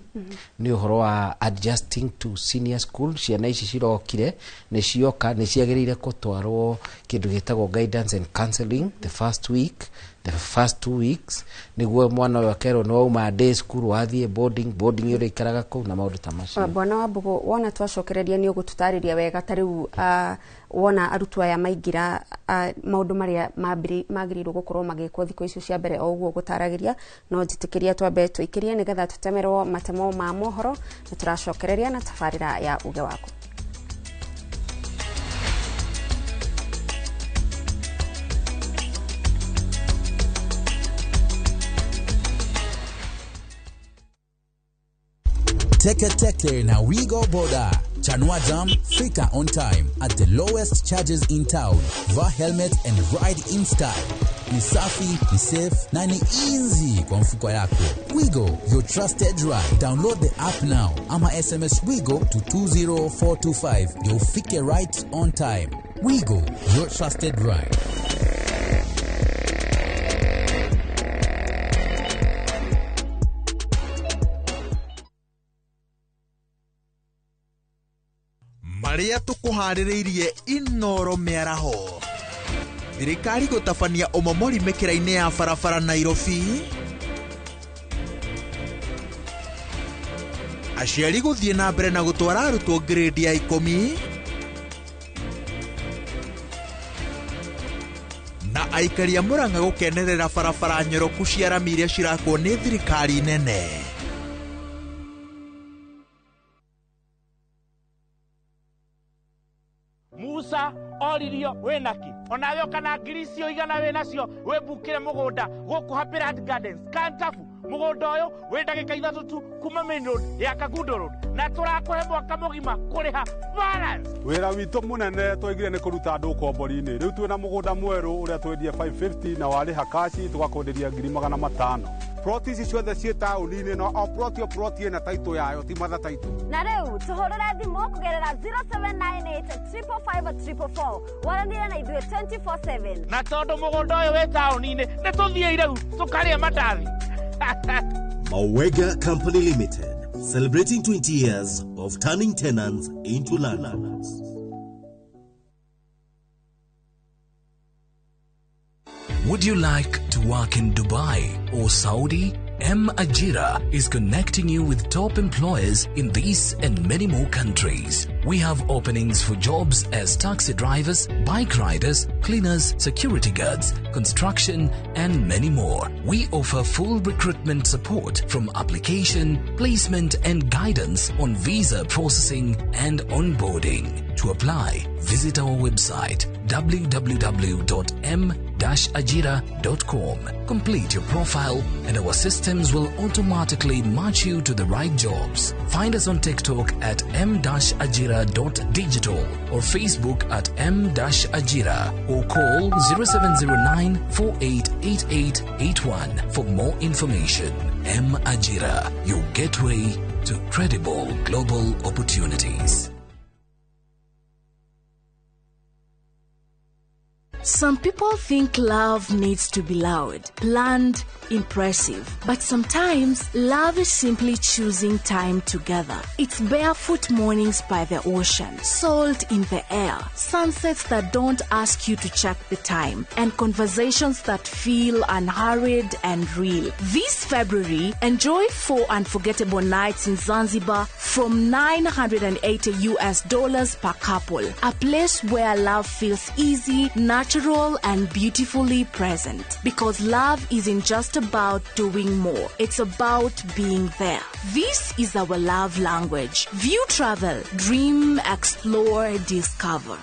nĩ ũhoro wa adjusting to senior school. Ciana ici cirokire nĩ cioka nĩ ciagĩrĩire gũtwarwo kĩndũ gĩtagwo guidance and counseling the first week, the first 2 weeks, nĩguo mwana ũyũ akerwo nĩ wauma day school wathiĩ boarding, boarding ũrĩa ikaraga kũu na maũndũ ta macio. Bwana wa Mbugu, wona twacokereria nĩ ũgũtũtarĩria wega ta rĩu wona arutwo aya maingĩra maũndũ marĩa magĩrĩirwo gũkorwo magĩkwo thikũ icio cia mbere o ũguo gũtaragĩria, no njĩtĩkĩria twambe tũikĩrie nĩgetha tũtemerwo matemo ma mohoro, na tũracokereria na tabarĩra ya uge waku. Teke Teke na Wigo Boda. Chanua Jam, fika on time at the lowest charges in town. Vaa helmet and ride in style. Ni safi, ni safe na ni easy kwa mfuko yako. Wigo, your trusted ride. Download the app now ama SMS Wigo to 20425. You'll fike right on time. Wigo, your trusted ride. Maria tukuharĩrĩirie Inoro mĩaraho. Thirikari gũtabania ũmomori mĩkĩra-inĩ ya barabara Nairobi. Aciari gũthiĩ na mbere na gũtwara arutwo grade ya 10. Na aikari a Murang'a gũkenerera barabara nyoroku cia rami iria cirakwo nĩ thirikari nene. Musa oririo wĩnaki onawe kana ngiri icio igana wĩnacio wĩmbukĩre mũgũnda gũkũ Happy Land Gardens Kantafu. Mũgũnda ũyũ wĩ ndagĩka 3 tu kuma main road ya Kangundo Road, na tũrakũhe mwaka mũgima kũrĩha balance. Wĩra witũ mũnene twaigire nĩ kũruta andũ ũkombori-inĩ. Rĩu twĩna mũgũnda mwerũ ũrĩa twendie 550 na warĩha kaci tũgakwenderia 500,000. Ploti ici ciothe ciĩ taũni-inĩ na o ploti o ploti ĩna taitũ yayo, ti matha taitũ. Na rĩu tũhũrĩre thimũ kũgerera 0798 555 444 waranĩre na ithuĩ 24/7. Na tondũ mũgũnda ũyũ wĩ taũni-inĩ nĩ tũthiĩ rĩu tũkarĩe mandathi. Mawega Company Limited, celebrating 20 years of turning tenants into landlords. Would you like to work in Dubai or Saudi? M Ajira is connecting you with top employers in these and many more countries. We have openings for jobs as taxi drivers, bike riders, cleaners, security guards, construction, and many more. We offer full recruitment support from application, placement, and guidance on visa processing and onboarding. To apply, visit our website www.m-ajira.com. Complete your profile and our systems will automatically match you to the right jobs. Find us on TikTok at m-ajira.digital or Facebook at m-ajira or call 0709 488881 for more information. M Ajira, your gateway to credible global opportunities. Some people think love needs to be loud, planned, impressive. But sometimes love is simply choosing time together. It's barefoot mornings by the ocean, salt in the air, sunsets that don't ask you to check the time, and conversations that feel unhurried and real. This February, enjoy 4 unforgettable nights in Zanzibar from $980 per couple. A place where love feels easy, natural, and beautifully present. Because love isn't just about doing more, it's about being there. This is our love language. View Travel, dream, explore, discover.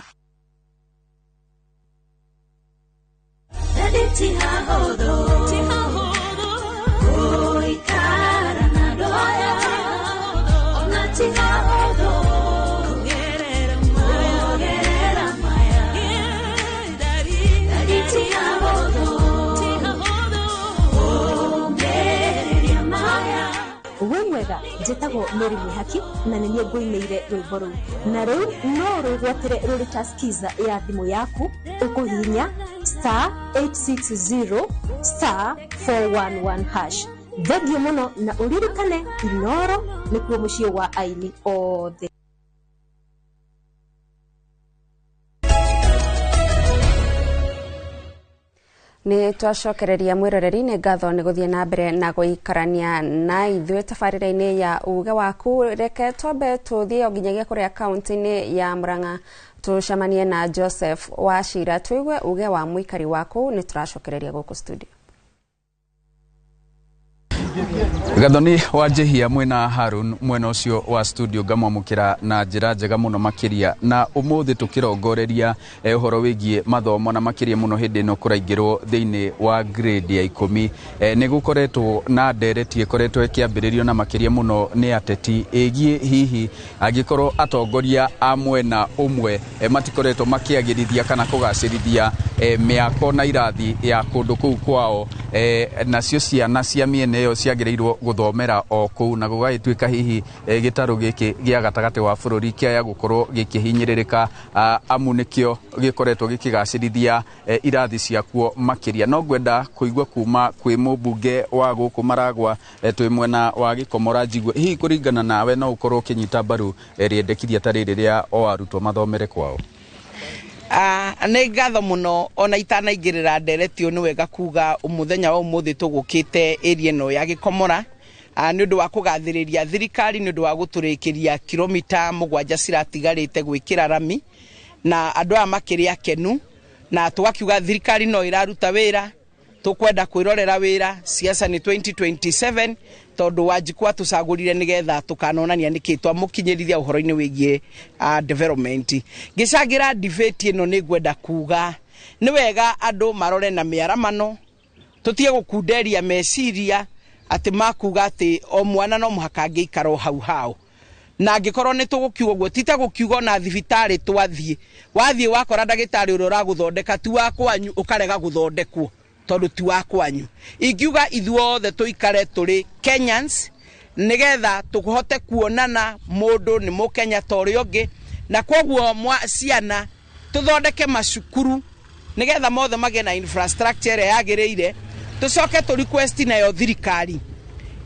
Wĩ mwega, njĩtagwo Mary Mwĩhaki na nĩ niĩ ngũinĩire rwĩmbo rũu, na rĩu no rwĩgwatĩre rũrĩ ta skiza ya thimũ yaku ũkũhihinya *860*411#. Thengiũ mũno na ũririkane Inoro nĩkuo mũciĩ wa aini othe. Nĩ twacokereria mwĩroreri, nĩ ngatho nĩ gũthiĩ na mbere na gũikarania na ithuĩ tabarĩra-inĩ ya uge waku. Reke twambe tũthiĩ o nginyagia kũrĩa kaunti-inĩ ya Murang'a tũcemanie na Joseph Wachira tũigue uge wa mũikari waku. Nĩ tũracokereria gũkũ studio. Gathoni wa Njehia mwena Harun mwena ũcio wa studio ngamwamũkĩra na njĩra njega mũno makĩria, na ũmũthĩ tũkĩrongoreria ũhoro wĩgiĩ mathomo na makĩria mũno hĩndĩ ĩno kũraingĩrwo thĩinĩ wa grade ya 10. Nĩ gũkoretwo na ndereti ĩkoretwo ĩkĩambĩrĩrio na makĩria mũno nĩ ateti ĩgiĩ hihi angĩkorwo atongoria a mwena ũmwe matikoretwo makĩagĩrithia kana kũgacĩrithia mĩako na irathi ya kũndũ kũu kwao, nacio ciana cia mĩena ĩyo ciagĩrĩirwo gũthomera o kũu, na gũgagĩtuĩka hihi gĩtarũ gĩkĩ gĩa gatagatĩ wa bũrũri kĩaya gũkorwo gĩkĩhinyĩrĩrĩka, amu nĩkĩo gĩkoretwo gĩkĩgacĩrithia irathi ciakuo makĩria. No ngwenda kũigua kuma kwĩ mũmbunge wa gũkũ Maragwa, twĩ mwena wa Gĩkomora njigue hihi kũringana nawe no ũkorwo ũkĩnyita mbaru rĩendekithia ta rĩrĩ rĩa o arutwo mathomere kwao? Nĩ ngatho mũno ona itanaingĩrĩra ndereti ũyũ, nĩ wega kuga mũthenya wa ũmũthĩ tũgũkĩte area ĩno ya Gĩkomora nĩ ũndũ wa kũgathĩrĩria thirikari nĩ ũndũ wa gũtũrĩkĩria kilomita 7 ciratigarĩte gwĩkĩra rami, na andũ aya makĩrĩ akenu, na tũgakiuga thirikari no ĩraruta wĩra, tũkwenda kwĩrorera wĩra. Siasa nĩ 2027 tondũ Wanjikũ atũcagũrire nĩgetha tũkanonania nĩkĩ twamũkinyĩrithia ũhoro-inĩ wĩgiĩ development. Ngĩcangĩra debate ĩno nĩ ngwenda kuga nĩ wega andũ marore na mĩaramano, tũtige gũkunderia meciria atĩ makuga atĩ o mwana no mũhaka angĩikara o hau hao, na angĩkorwo nĩ tũgũkiuga ũguo ti ta gũkiuga ona thibitarĩ twathiĩ, wathiĩ wakora ndagĩtarĩ ũrĩa ũragũthondeka ti wa kwanyu ũkarega gũthondekwo tondũ ti wa kwanyu. Ingiuga ithuothe tũikare tũrĩ Kenyans nĩgetha tũhote kuonana mũndũ nĩ mũkenya ta ũrĩa ũngĩ, na kwoguo ciana tũthondeke macukuru nĩgetha mothe magĩe na infrastructure ĩrĩa yagĩrĩire, tũcoke tũ request nayo thirikari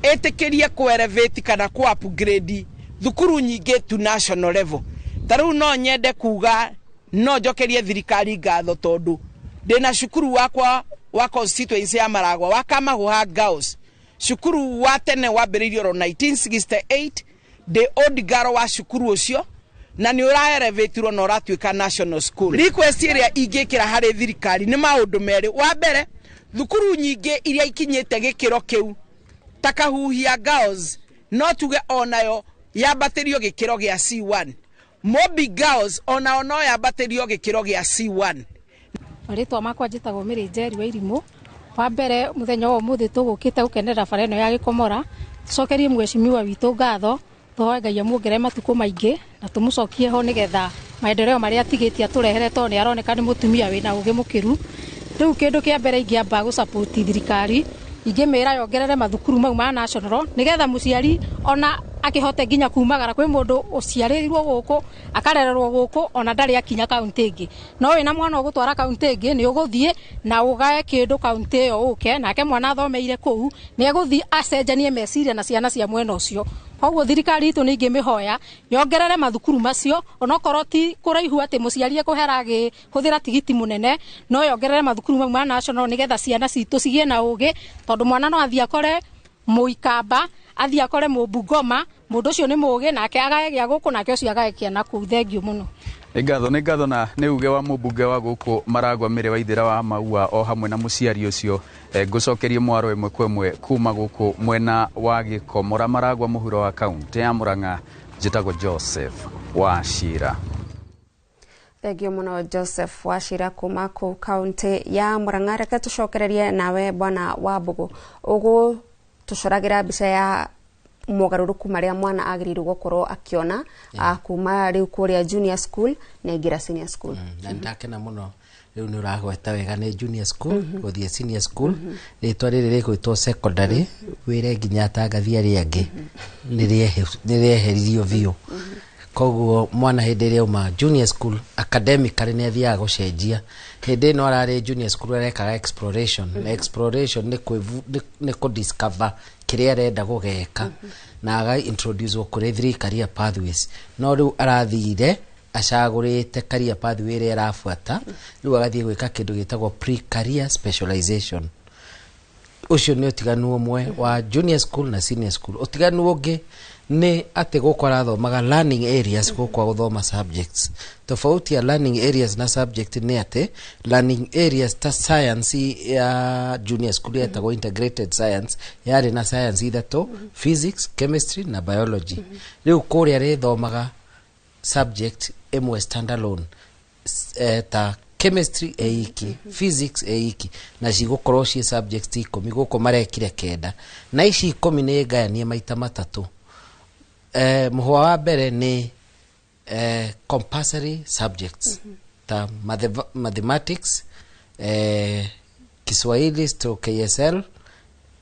ĩtĩkĩrie kũ elevate kana kũ upgrade thukuru nyingĩ to national level. Ta rĩu no nyende kuga no njokerie thirikari ngatho tondũ ndĩna cukuru wakwa wa constituency ya Maragwa wa Kamahuha Girls, cukuru wa tene wambĩrĩirio ro 1968, ndĩ old girl wa cukuru ũcio na nĩ ũraelevatirwo na ũratuĩka national school. Request ĩrĩa ingĩkĩra harĩ thirikari nĩ maũndũ merĩ. Wa mbere, thukuru nyingĩ iria ikinyĩte gĩkĩro kĩu ta Kahuhia Girls no tuge onayo yambatĩrio gĩkĩro gĩa C1. Mobi Girls onao no yambatĩrio gĩkĩro gĩa C1. Marĩtwa makwa njĩtagwo Mary Njeri wa Irimũ. Wa mbere mũthenya wa ũmũthĩ tũgũkĩte gũkenerera bara ĩno ya Gĩkomora, tũcokerie mheshimiwa witũ ngatho, tũhoe Ngai amuongerere matukũ maingĩ na tũmũcokie ho nĩgetha maendeleo marĩa atigĩtie atũrehere, tondũ nĩ aroneka nĩ mũtumia wĩna ũgĩ mũkĩru. Rĩu kĩndũ kĩa mbere ingĩamba gũsupport thirikari, ingĩmĩra yongerere mathukuru mau ma national nĩgetha mũciari ona akĩhote nginya kumagara. Kwĩ mũndũ ũciarĩirwo gũkũ, akarererwo gũkũ, ona ndarĩ akinya kaunti ĩngĩ, no wĩna mwana ũgũtwara kaunti ĩngĩ, nĩ ũgũthiĩ na ũgae kĩndũ kaunti ĩyo, ũke nake mwana athomeire kũu, nĩ egũthiĩ acenjanie meciria na ciana cia mwena ũcio. Koguo thirikari itũ nĩ ingĩmĩhoya yongerere mathukuru macio, onokorwo ti kũraihu atĩ mũciari ekũhera agĩhũthĩra tigiti mũnene, no yongerere mathukuru mau ma national nĩgetha ciana citũ cigĩe na ũgĩ, tondũ mwana no athiĩ akore mũikamba, athiĩ akore mũbungoma, mũndũ ũcio nĩ mũgĩ, nake agae gĩa gũkũ, nake ũcio agae kĩa nakũu. Thengiũ mũno. Nĩ ngatho, nĩ ngatho, na nĩ uge wa mũmbunge wa gũkũ Maragwa Mĩrĩ wa Ithĩra wa Maua o hamwe na mũciari ũcio. Ngũcokerie mwaro ĩmwe kwa ĩmwe kuma gũkũ mwena wa Gĩkomora, Maragwa mũhuro wa kaunti ya Murang'a. Njĩtagwo Joseph Wachira. Thengio muno, Joseph Wachira, kuma kũu kaunti ya Murang'a. Reke tũcokererie nawe, bwana Wambugu, ũgũ tũcoragira mbica ya mogarũrũku marĩa mwana agĩrĩirwo gũkorwo akĩona kuma rĩu kũrĩa junior school na aingĩra senior school. Na nĩndakena mũno, rĩu nĩ ũragweta wega, nĩ junior school gũthiĩ senior school. Rĩtwa rĩrĩ rĩgwĩtwo secondary, wĩre nginya atangathi arĩa angĩ nĩ rĩeheririo biũ. Koguo mwana hĩndĩ ĩrĩa auma junior school, academically nĩ athiaga gũcenjia. Hĩndĩ ĩno ararĩ junior school arekaga exploration, na exploration nĩ kũ discover kĩrĩa arenda gũgeka, na aga introduce kũrĩ three career pathways. No rĩu arathire acagũrĩte career pathway ĩrĩa arabuata, rĩu agathiĩ gwĩka kĩndũ gĩtagwo pre career specialization. Ũcio nĩ ũtiganu ũmwe wa junior school na senior school. Ũtiganu ũngĩ nĩ atĩ gũkũ arathomaga learning areas, gũkũ agũthoma subjects. Tofauti ya learning areas na subject nĩ atĩ learning areas ta science ya junior school yetagwo integrated science, yarĩ na science ithatũ, physics, chemistry na biology. Rĩu kũrĩa rĩthomaga subject ĩmwe standalone, ta chemistry ĩiki, physics ĩiki, na cigũkorwo ciĩ subjects 10. Gũkũ marekire 9, na ici 10 nĩ ngayanie maita matatũ. Mũhwa wa mbere nĩ compulsory subjects ta mathematics, Kiswahili stroke KSL,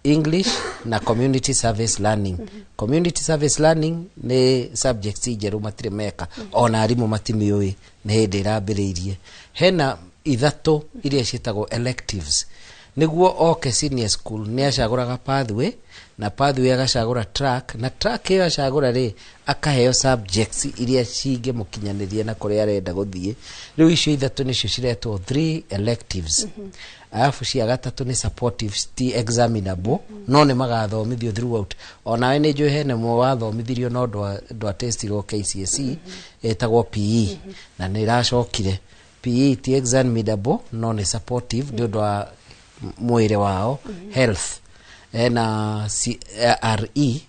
English na community service learning. Community service learning nĩ subjects njerũ, matirĩ meka, ona arimũ matimĩũĩ, nĩ hĩndĩ ĩrambĩrĩirie. Hena ithatũ iria ciĩtagwo electives. Nĩguo oke senior school nĩ acagũraga pathway, na pathway agacagũra track, na track ĩyo acagũra rĩ, akaheo subjects iria cingĩmũkinyanĩria na kũrĩa arenda gũthiĩ. Rĩu icio ithatũ nĩcio ciretwo three electives. Arabu cia gatatũ nĩ supportive, ti examinable, no nĩ magathomithio throughout. Onawe nĩ njũĩ hena ĩmwe wathomithirio no ndwatestirwo KCSE, ĩtagwo PE, na nĩ ĩracokire. PE ti examinable no nĩ supportive nĩ ũndũ wa mwĩrĩ wao, health. Ena RE,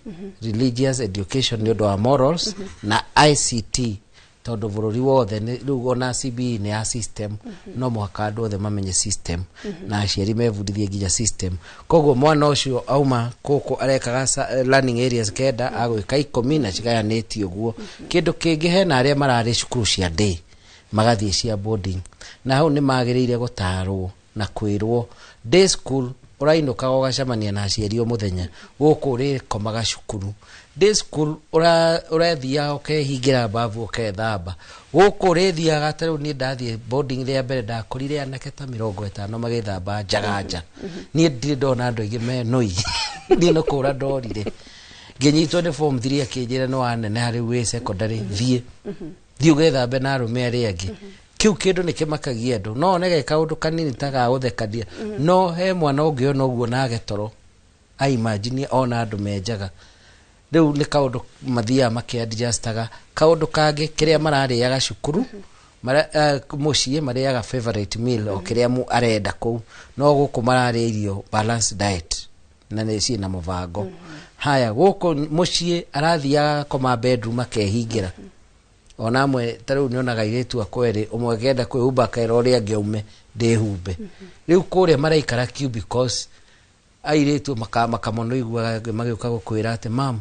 religious education, nĩ ũndũ wa morals, na ICT, tondũ bũrũri wothe rĩu ona CBE nĩ ya system, no mũhaka andũ othe mamenye system na aciari mebundithie nginya system. Koguo mwana ũcio auma kũkũ arekaga learning areas 9, agwĩka 10 na cigayanĩtio ũguo. Kĩndũ kĩngĩ, hena arĩa mararĩ cukuru cia day magathiĩ cia boarding, na hau nĩ magĩrĩire gũtarwo na kwĩrwo day school ũrainũkaga ũgacemania na aciari o mũthenya, gũkũ ũrĩkomaga cukuru. Day school ũrathiaga ũkehingĩra babu ũkethamba, gũkũ ũrĩthiaga. Ta rĩu niĩ ndathiĩ boarding rĩa mbere, ndakorire anake ta 50 magĩthamba njaga nja. Niĩ ndirĩ ndona andũ aingĩ me nũi, niĩ nĩ kũra ndorire, ngĩnyitwo nĩ form 3 akĩnjĩra nĩ waneneha, rĩu wĩ secondary, thiĩ ũgethambe na arũme arĩa angĩ. Kĩu kĩndũ nĩ kĩmakagia andũ, no one ge kaũndũ kanini ta ga gũthekania, no he mwana ũngĩ ona ũguo nage toro aimagine ona andũ menjaga. Rĩu nĩ kaũndũ mathiaga makĩadjustaga. Kaũndũ kangĩ, kĩrĩa mararĩaga cukuru, mũciĩ marĩaga favorite meal o kĩrĩa arenda kũu, no gũkũ mararĩa irio balanced diet na nĩ ciĩna mũbango. Haya, gũkũ mũciĩ arathiaga agakoma bedroom akehingĩra. Ona amwe ta rĩu nĩonaga airĩtu akwa erĩ, ũmwe akĩenda kwĩhumba akera ũrĩa angĩ aume ndĩhumbe. Rĩu kũrĩa maraikara cubicles, airĩtu makamaka mũno, iguaga magĩũka gũkwĩra atĩ, "Mam,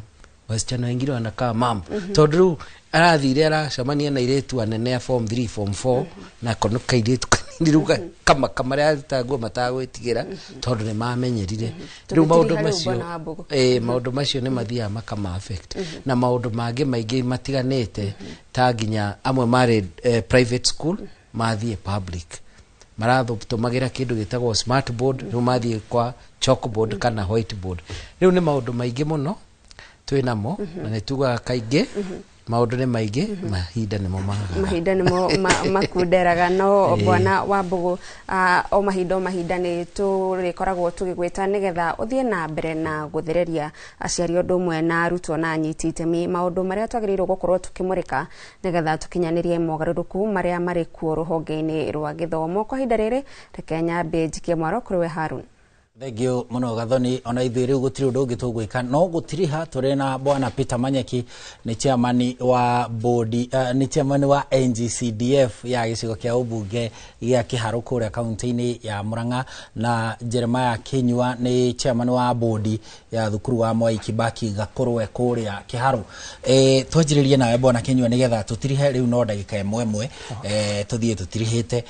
wasichana wengine wanakaa, mam." Tondũ rĩu arathire aracemania na airĩtu anene a form 3, form 4, na kono kairĩtu kanini rĩu kamaka marĩa nguo matagwĩtigĩra tondũ nĩ mamenyerire. Rĩu maũndũ Tũgĩtiriha rĩu macio Bwana Wambugu. Maũndũ macio nĩ mathiaga makama affect na maũndũ mangĩ maingĩ matiganĩte, ta nginya amwe marĩ private school mathiĩ public, maratũmagĩra kĩndũ gĩtagwo smart board, rĩu mathiĩ kwa chalkboard kana whiteboard. Rĩu nĩ maũndũ maingĩ mũno twĩ namo, na nĩ tugaga kaingĩ maũndũ nĩ maingĩ, mahinda nĩmo magaga. Mahinda nĩmo makunderaga no. Bwana Wambugu, o mahinda nĩ tũrĩkoragwo tũgĩgwĩta nĩgetha ũthiĩ na mbere na gũthereria aciari ũndũ ũmwe na arutwo na anyiti itemi maũndũ marĩa twagĩrĩirwo gũkorwo tũkĩmũrĩka nĩgetha tũkinyanĩrie mogarũrũku marĩa marĩ kuo rũhonge-inĩ rwa gĩthomo. Kwa ihinda rĩrĩ, reke nyambe njikie mwaro kũrĩ we Harun. Thengiũ mũno, Gathoni. Ona ithuĩ rĩu gũtirĩ ũndũ ũngĩ tũgwĩka no gũtiriha. Tũrĩ na Bwana Peter Manyeki, nĩ chairman wa board, nĩ chairman wa NGCDF ya gĩcigo kĩa ũmbunge gĩa Kĩharũ kũrĩa kaunti-inĩ ya Murang'a, na Jeremiah Kinyua nĩ chairman wa board ya thukuru wa Mwai Kibaki Gakũrwe kũrĩa Kĩharũ. Twanjĩrĩrie nawe Bwana Kinyua nĩgetha tũtirihe rĩu no ndagĩka ĩmwe ĩmwe, tũthiĩ tũtirihĩte.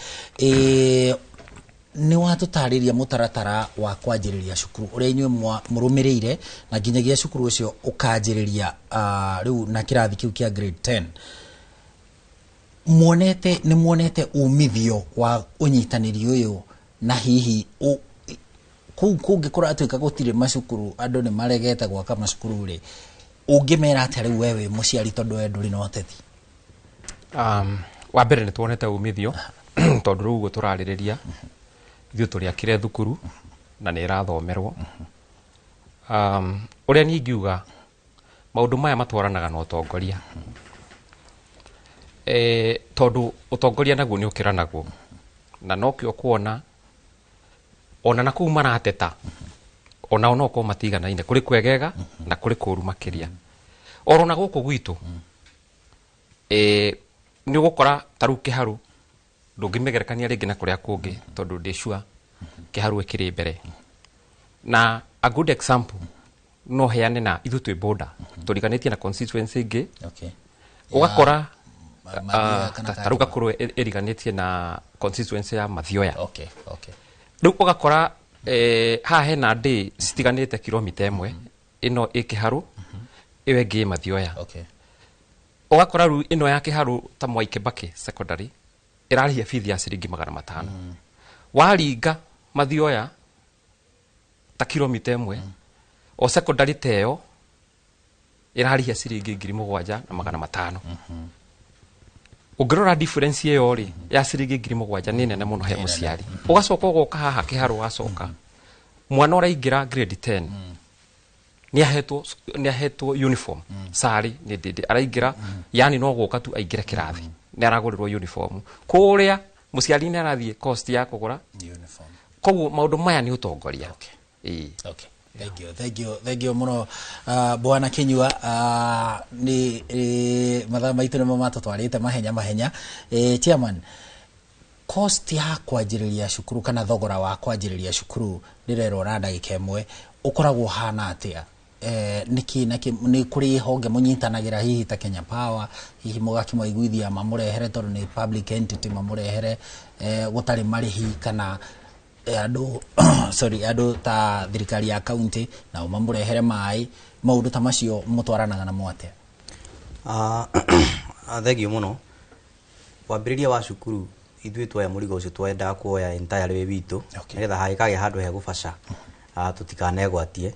Nĩ watũtarĩria mũtaratara wa kwanjĩrĩria cukuru ũrĩa inyuĩ mũrũmĩrĩire na nginyagia cukuru ũcio ũkanjĩrĩria, rĩu na kĩrathi kĩu kĩa grade 10. Muonete, nĩ muonete umithio wa ũnyitanĩri ũyũ? Na hihi kũu kũngĩkorwo atuĩka gũtirĩ macukuru, andũ nĩ maregete gwaka macukuru rĩ, ũngĩmera atĩa rĩu we wĩ mũciari, tondũ we ndũrĩ na ũteti? Wa mbere nĩ tuonete umithio, tondũ rĩu ũguo tũrarĩrĩria ithuĩ tũrĩakire thukuru na nĩ ĩrathomerwo. Ũrĩa niĩ ingiuga, maũndũ maya matwaranaga na ũtongoria, tondũ ũtongoria naguo nĩ ũkĩranagwo, na nokĩo kuona ona na kũu marateta onao no korwo matiganaine, kũrĩ kwegega na kũrĩ kũru makĩria. Oro na gũkũ gwitũ, nĩ ũgũkora ta rĩu Kĩharũ ndũngĩmĩgerekania rĩngĩ na kũrĩa kũngĩ, tondũ ndĩ sure Kĩharũ ĩkĩrĩ mbere. Na a good example no heane, na ithuĩ twĩ border tũriganĩtie na constituency ĩngĩ, ũgakora Mathioya kana ta rĩu Gakũrũ ĩriganĩtie na constituency ya Mathioya. Rĩu ũgakora haha hena ndĩ citiganĩte kilomita 1, ĩno ĩ Kĩharũ, ĩyo ĩngĩ ĩ Mathioya. Ũgakora rĩu ĩno ya Kĩharũ ta Mwai Kibaki Secondary ĩrarĩhia bithi ya ciringi 500, waringa Mathioya ta kilomita 1, o secondary ta ĩyo ĩrarĩhia ciringi 7,500. Ũngĩrora difference ĩyo rĩ ya ciringi 7,000 nĩ nene mũno he mũciari. Ũgacoka ũgoka haha Kĩharũ, wacoka mwana ũraingĩra grade 10 nĩ ahetwo uniform, sari nĩ ndĩndĩ araingĩra, yani no gũka tu aingĩre kĩrathi nĩ aragũrĩrwo uniform. Kũrĩa mũciari nĩ arathiĩ cost ya kũgũra uniform. Koguo maũndũ maya nĩ ũtongoria. Ĩĩ. Okay. Thank you, thank you, thank you mũno, Bwana Kinyua. Nĩ mathaa maitũ nĩmo matũtwarĩte mahenya mahenya. Chairman, cost ya kwanjĩrĩria cukuru kana thogora wa kwanjĩrĩria cukuru ndĩrerwo na ndagĩka 1 ũkoragwo ũhana atĩa? Nĩkĩ na nĩ kũrĩ honge mũnyitanagĩra, hihi ta Kenya Power, hihi mũgakĩmaiguithia mamũrehere, tondũ nĩ public entity, mamũrehere gũtarĩ marĩhi, kana andũ, sorry, andũ ta thirikari ya county nao mamũrehere maĩ? Maũndũ ta macio mũtwaranaga namo atĩa? Thengiũ mũno. Wambĩrĩria wa cukuru, ithuĩ tuoya mũrigo ũcio twendaga kuoya entirely wĩ witũ, nĩgetha hagĩkagĩa handũ hegũbaca, tũtikanegwatie.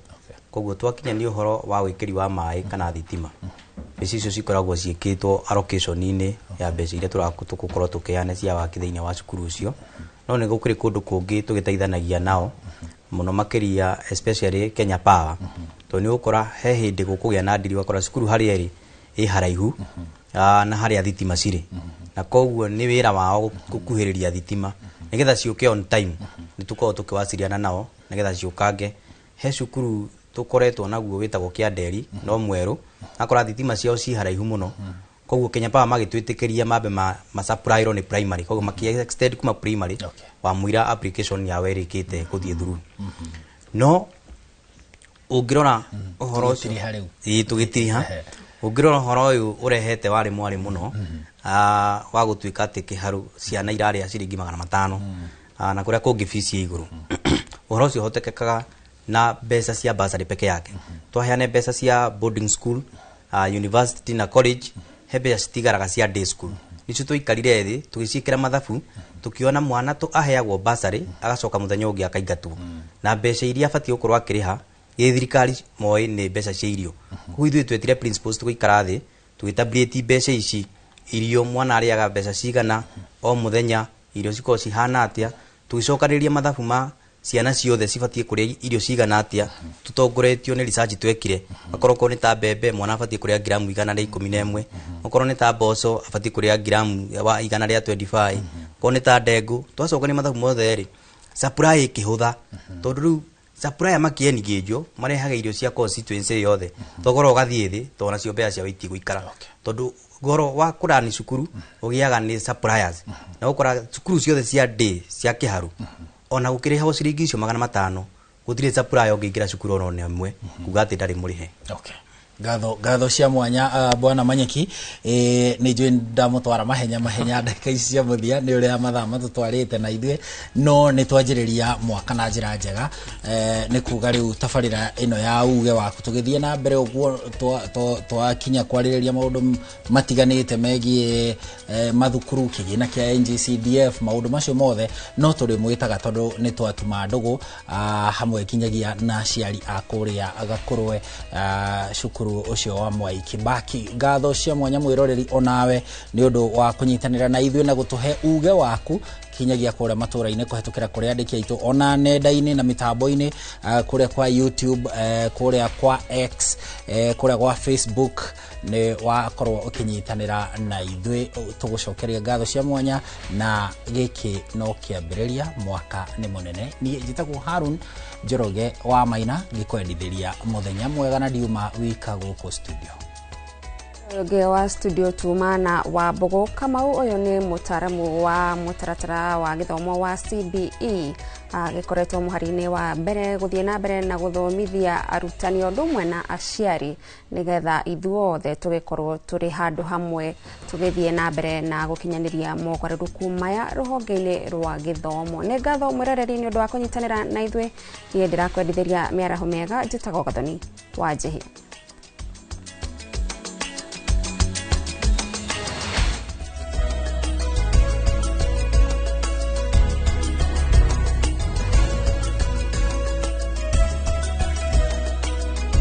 Koguo twakinya nĩ ũhoro wa wĩkĩri wa maĩ kana thitima, mbeca icio cikoragwo ciĩkĩtwo allocation-inĩ ya mbeca iria tũgũkorwo tũkĩheana cia waki thĩinĩ wa cukuru ũcio. No nĩ gũkĩrĩ kũndũ kũngĩ tũgĩteithanagia nao mũno makĩria, especially Kenya Power, tondũ nĩ ũgũkora he hĩndĩ gũkũgĩa na ndiri, ũgakora cukuru harĩa ĩrĩ ĩ haraihu, na harĩa thitima cirĩ, na koguo nĩ wĩra wao gũkuhĩrĩria thitima nĩgetha ciũke on time. Nĩ tũkoragwo tũkĩwaciriana nao nĩgetha ciũkange. He cukuru tũkoretwo naguo wĩtagwo Kĩanderi, no mwerũ, akora thitima ciao ci haraihu mũno. Koguo Kenya Power magĩtwĩtĩkĩria mambe ma supply nĩ primary, koguo maki extend kuma primary wa mũira application yao ĩrĩkĩte gũthiĩ through. No ũngĩrora ũhoro ũcio, Tũgĩtiriha rĩu. Ĩĩ, tũgĩtiriha. Ũngĩrora ũhoro ũyũ ũrehete warĩ mwarĩ mũno, wa gũtuĩka atĩ kĩharu ciana irarĩa ciringi 500, na kũrĩa kũngĩ fees ĩ igũrũ. Ũhoro ũcio ũhotekekaga na mbeca cia bursary peke yake. Twaheane mbeca cia boarding school, university na college, he mbeca citigaraga cia day school. Nicio twaikarire thĩ tũgĩciĩkĩra mathabu, tũkĩona mwana tu aheagwo bursary agacoka mũthenya ũngĩ akaingatwo na mbeca iria abatiĩ gũkorwo akĩrĩha gĩ thirikari moĩ nĩ mbeca cia irio. Koguo ithuĩ twetire principals, tũgĩikara thĩ tũgĩtabulate mbeca ici, irio mwana arĩaga mbeca cigana o mũthenya, irio cikoragwo cihana atĩa, tũgĩcokanĩrĩria mathabu ma ciana ciothe cibatiĩ kũrĩa irio cigana atĩa, tũtongoretio nĩ research twekire. Akorwo korwo nĩ ta mbembe, mwana abatiĩ kũrĩa ngiramu 111, okorwo nĩ ta mboco abatiĩ kũrĩa ngiramu wa 125, okorwo nĩ ta ndengũ. Twacokania mathabu mothe rĩ, supply ĩkĩhũtha, tondũ rĩu supplier makĩenigĩnjwo marehaga irio cia constituency yothe, thogora ũgathiĩ thĩ, tondũ nacio mbeca ciao itigũikara, tondũ goro wa kũrani cukuru ũgĩaga nĩ suppliers, na ũkora cukuru ciothe cia day cia kĩharu ona gũkĩrĩhagwo ciringi icio 500, gũtirĩ supplier ũngĩingĩra cukuru ona ĩmwe kuga atĩ ndarĩ mũrĩhe. Okay. Ngatho cia mwanya, bwana Manyeki. Nĩ njũĩ ndamũtwara mahenya mahenya ndagĩka ici cia mũthia nĩ ũrĩa mathaa matũtwarĩte na ithuĩ, no nĩ twanjĩrĩria mwaka na njĩra njega. Nĩ kuga rĩu tabarĩra ĩno ya uge waku tũgĩthiĩ na mbere ũguo twakinya kwarĩrĩria maũndũ matiganĩte megiĩ mathukuru, kĩgĩna kĩa NGCDF, maũndũ macio mothe no tũrĩmwĩtaga tondũ nĩ twatuma ndũgũ hamwe kinyagia na aciari a kũrĩa Gakũrwe, cukuru ũcio wa Mwai Kibaki. Ngatho cia mwanya mwĩroreri onawe nĩ ũndũ wa kũnyitanĩra na ithuĩ na gũtũhe uge waku kinyagia kũrĩa matũra-inĩ kũhetũkĩra kũrĩa andĩki aitũ ona nenda-inĩ na mĩtambo-inĩ, kũrĩa kwa YouTube, kũrĩa kwa X, kũrĩa kwa Facebook. Nĩ wakorwo ũkĩnyitanĩra na ithuĩ, tũgũcokeria ngatho cia mwanya, na gĩkĩ no kĩambĩrĩria, mwaka nĩ mũnene. Niĩ njĩtagwo Harun Njoroge wa Maina, ngĩkwendithĩria mũthenya mwega na ndiuma wika gũkũ studio. Ũngĩ wa studio tuma na wa Mbogo Kamau, ũyũ nĩ mũtaramu wa mũtaratara wa gĩthomo wa CBE, agĩkoretwo mũhari-inĩ wa mbere gũthiĩ na mbere na gũthomithia arutani ũndũ ũmwe na aciari, nĩgetha ithuothe tũgĩkorwo tũrĩ handũ hamwe tũgĩthiĩ na mbere na gũkinyanĩria mogarũrũku maya rũhonge-inĩ rwa gĩthomo. Nĩ ngatho mwĩroreri nĩ ũndũ wa kũnyitanĩra na ithuĩ. Niĩ ndĩrakwendithĩria mĩaraho mĩega, njĩtagwo Gathoni wa Njĩhia.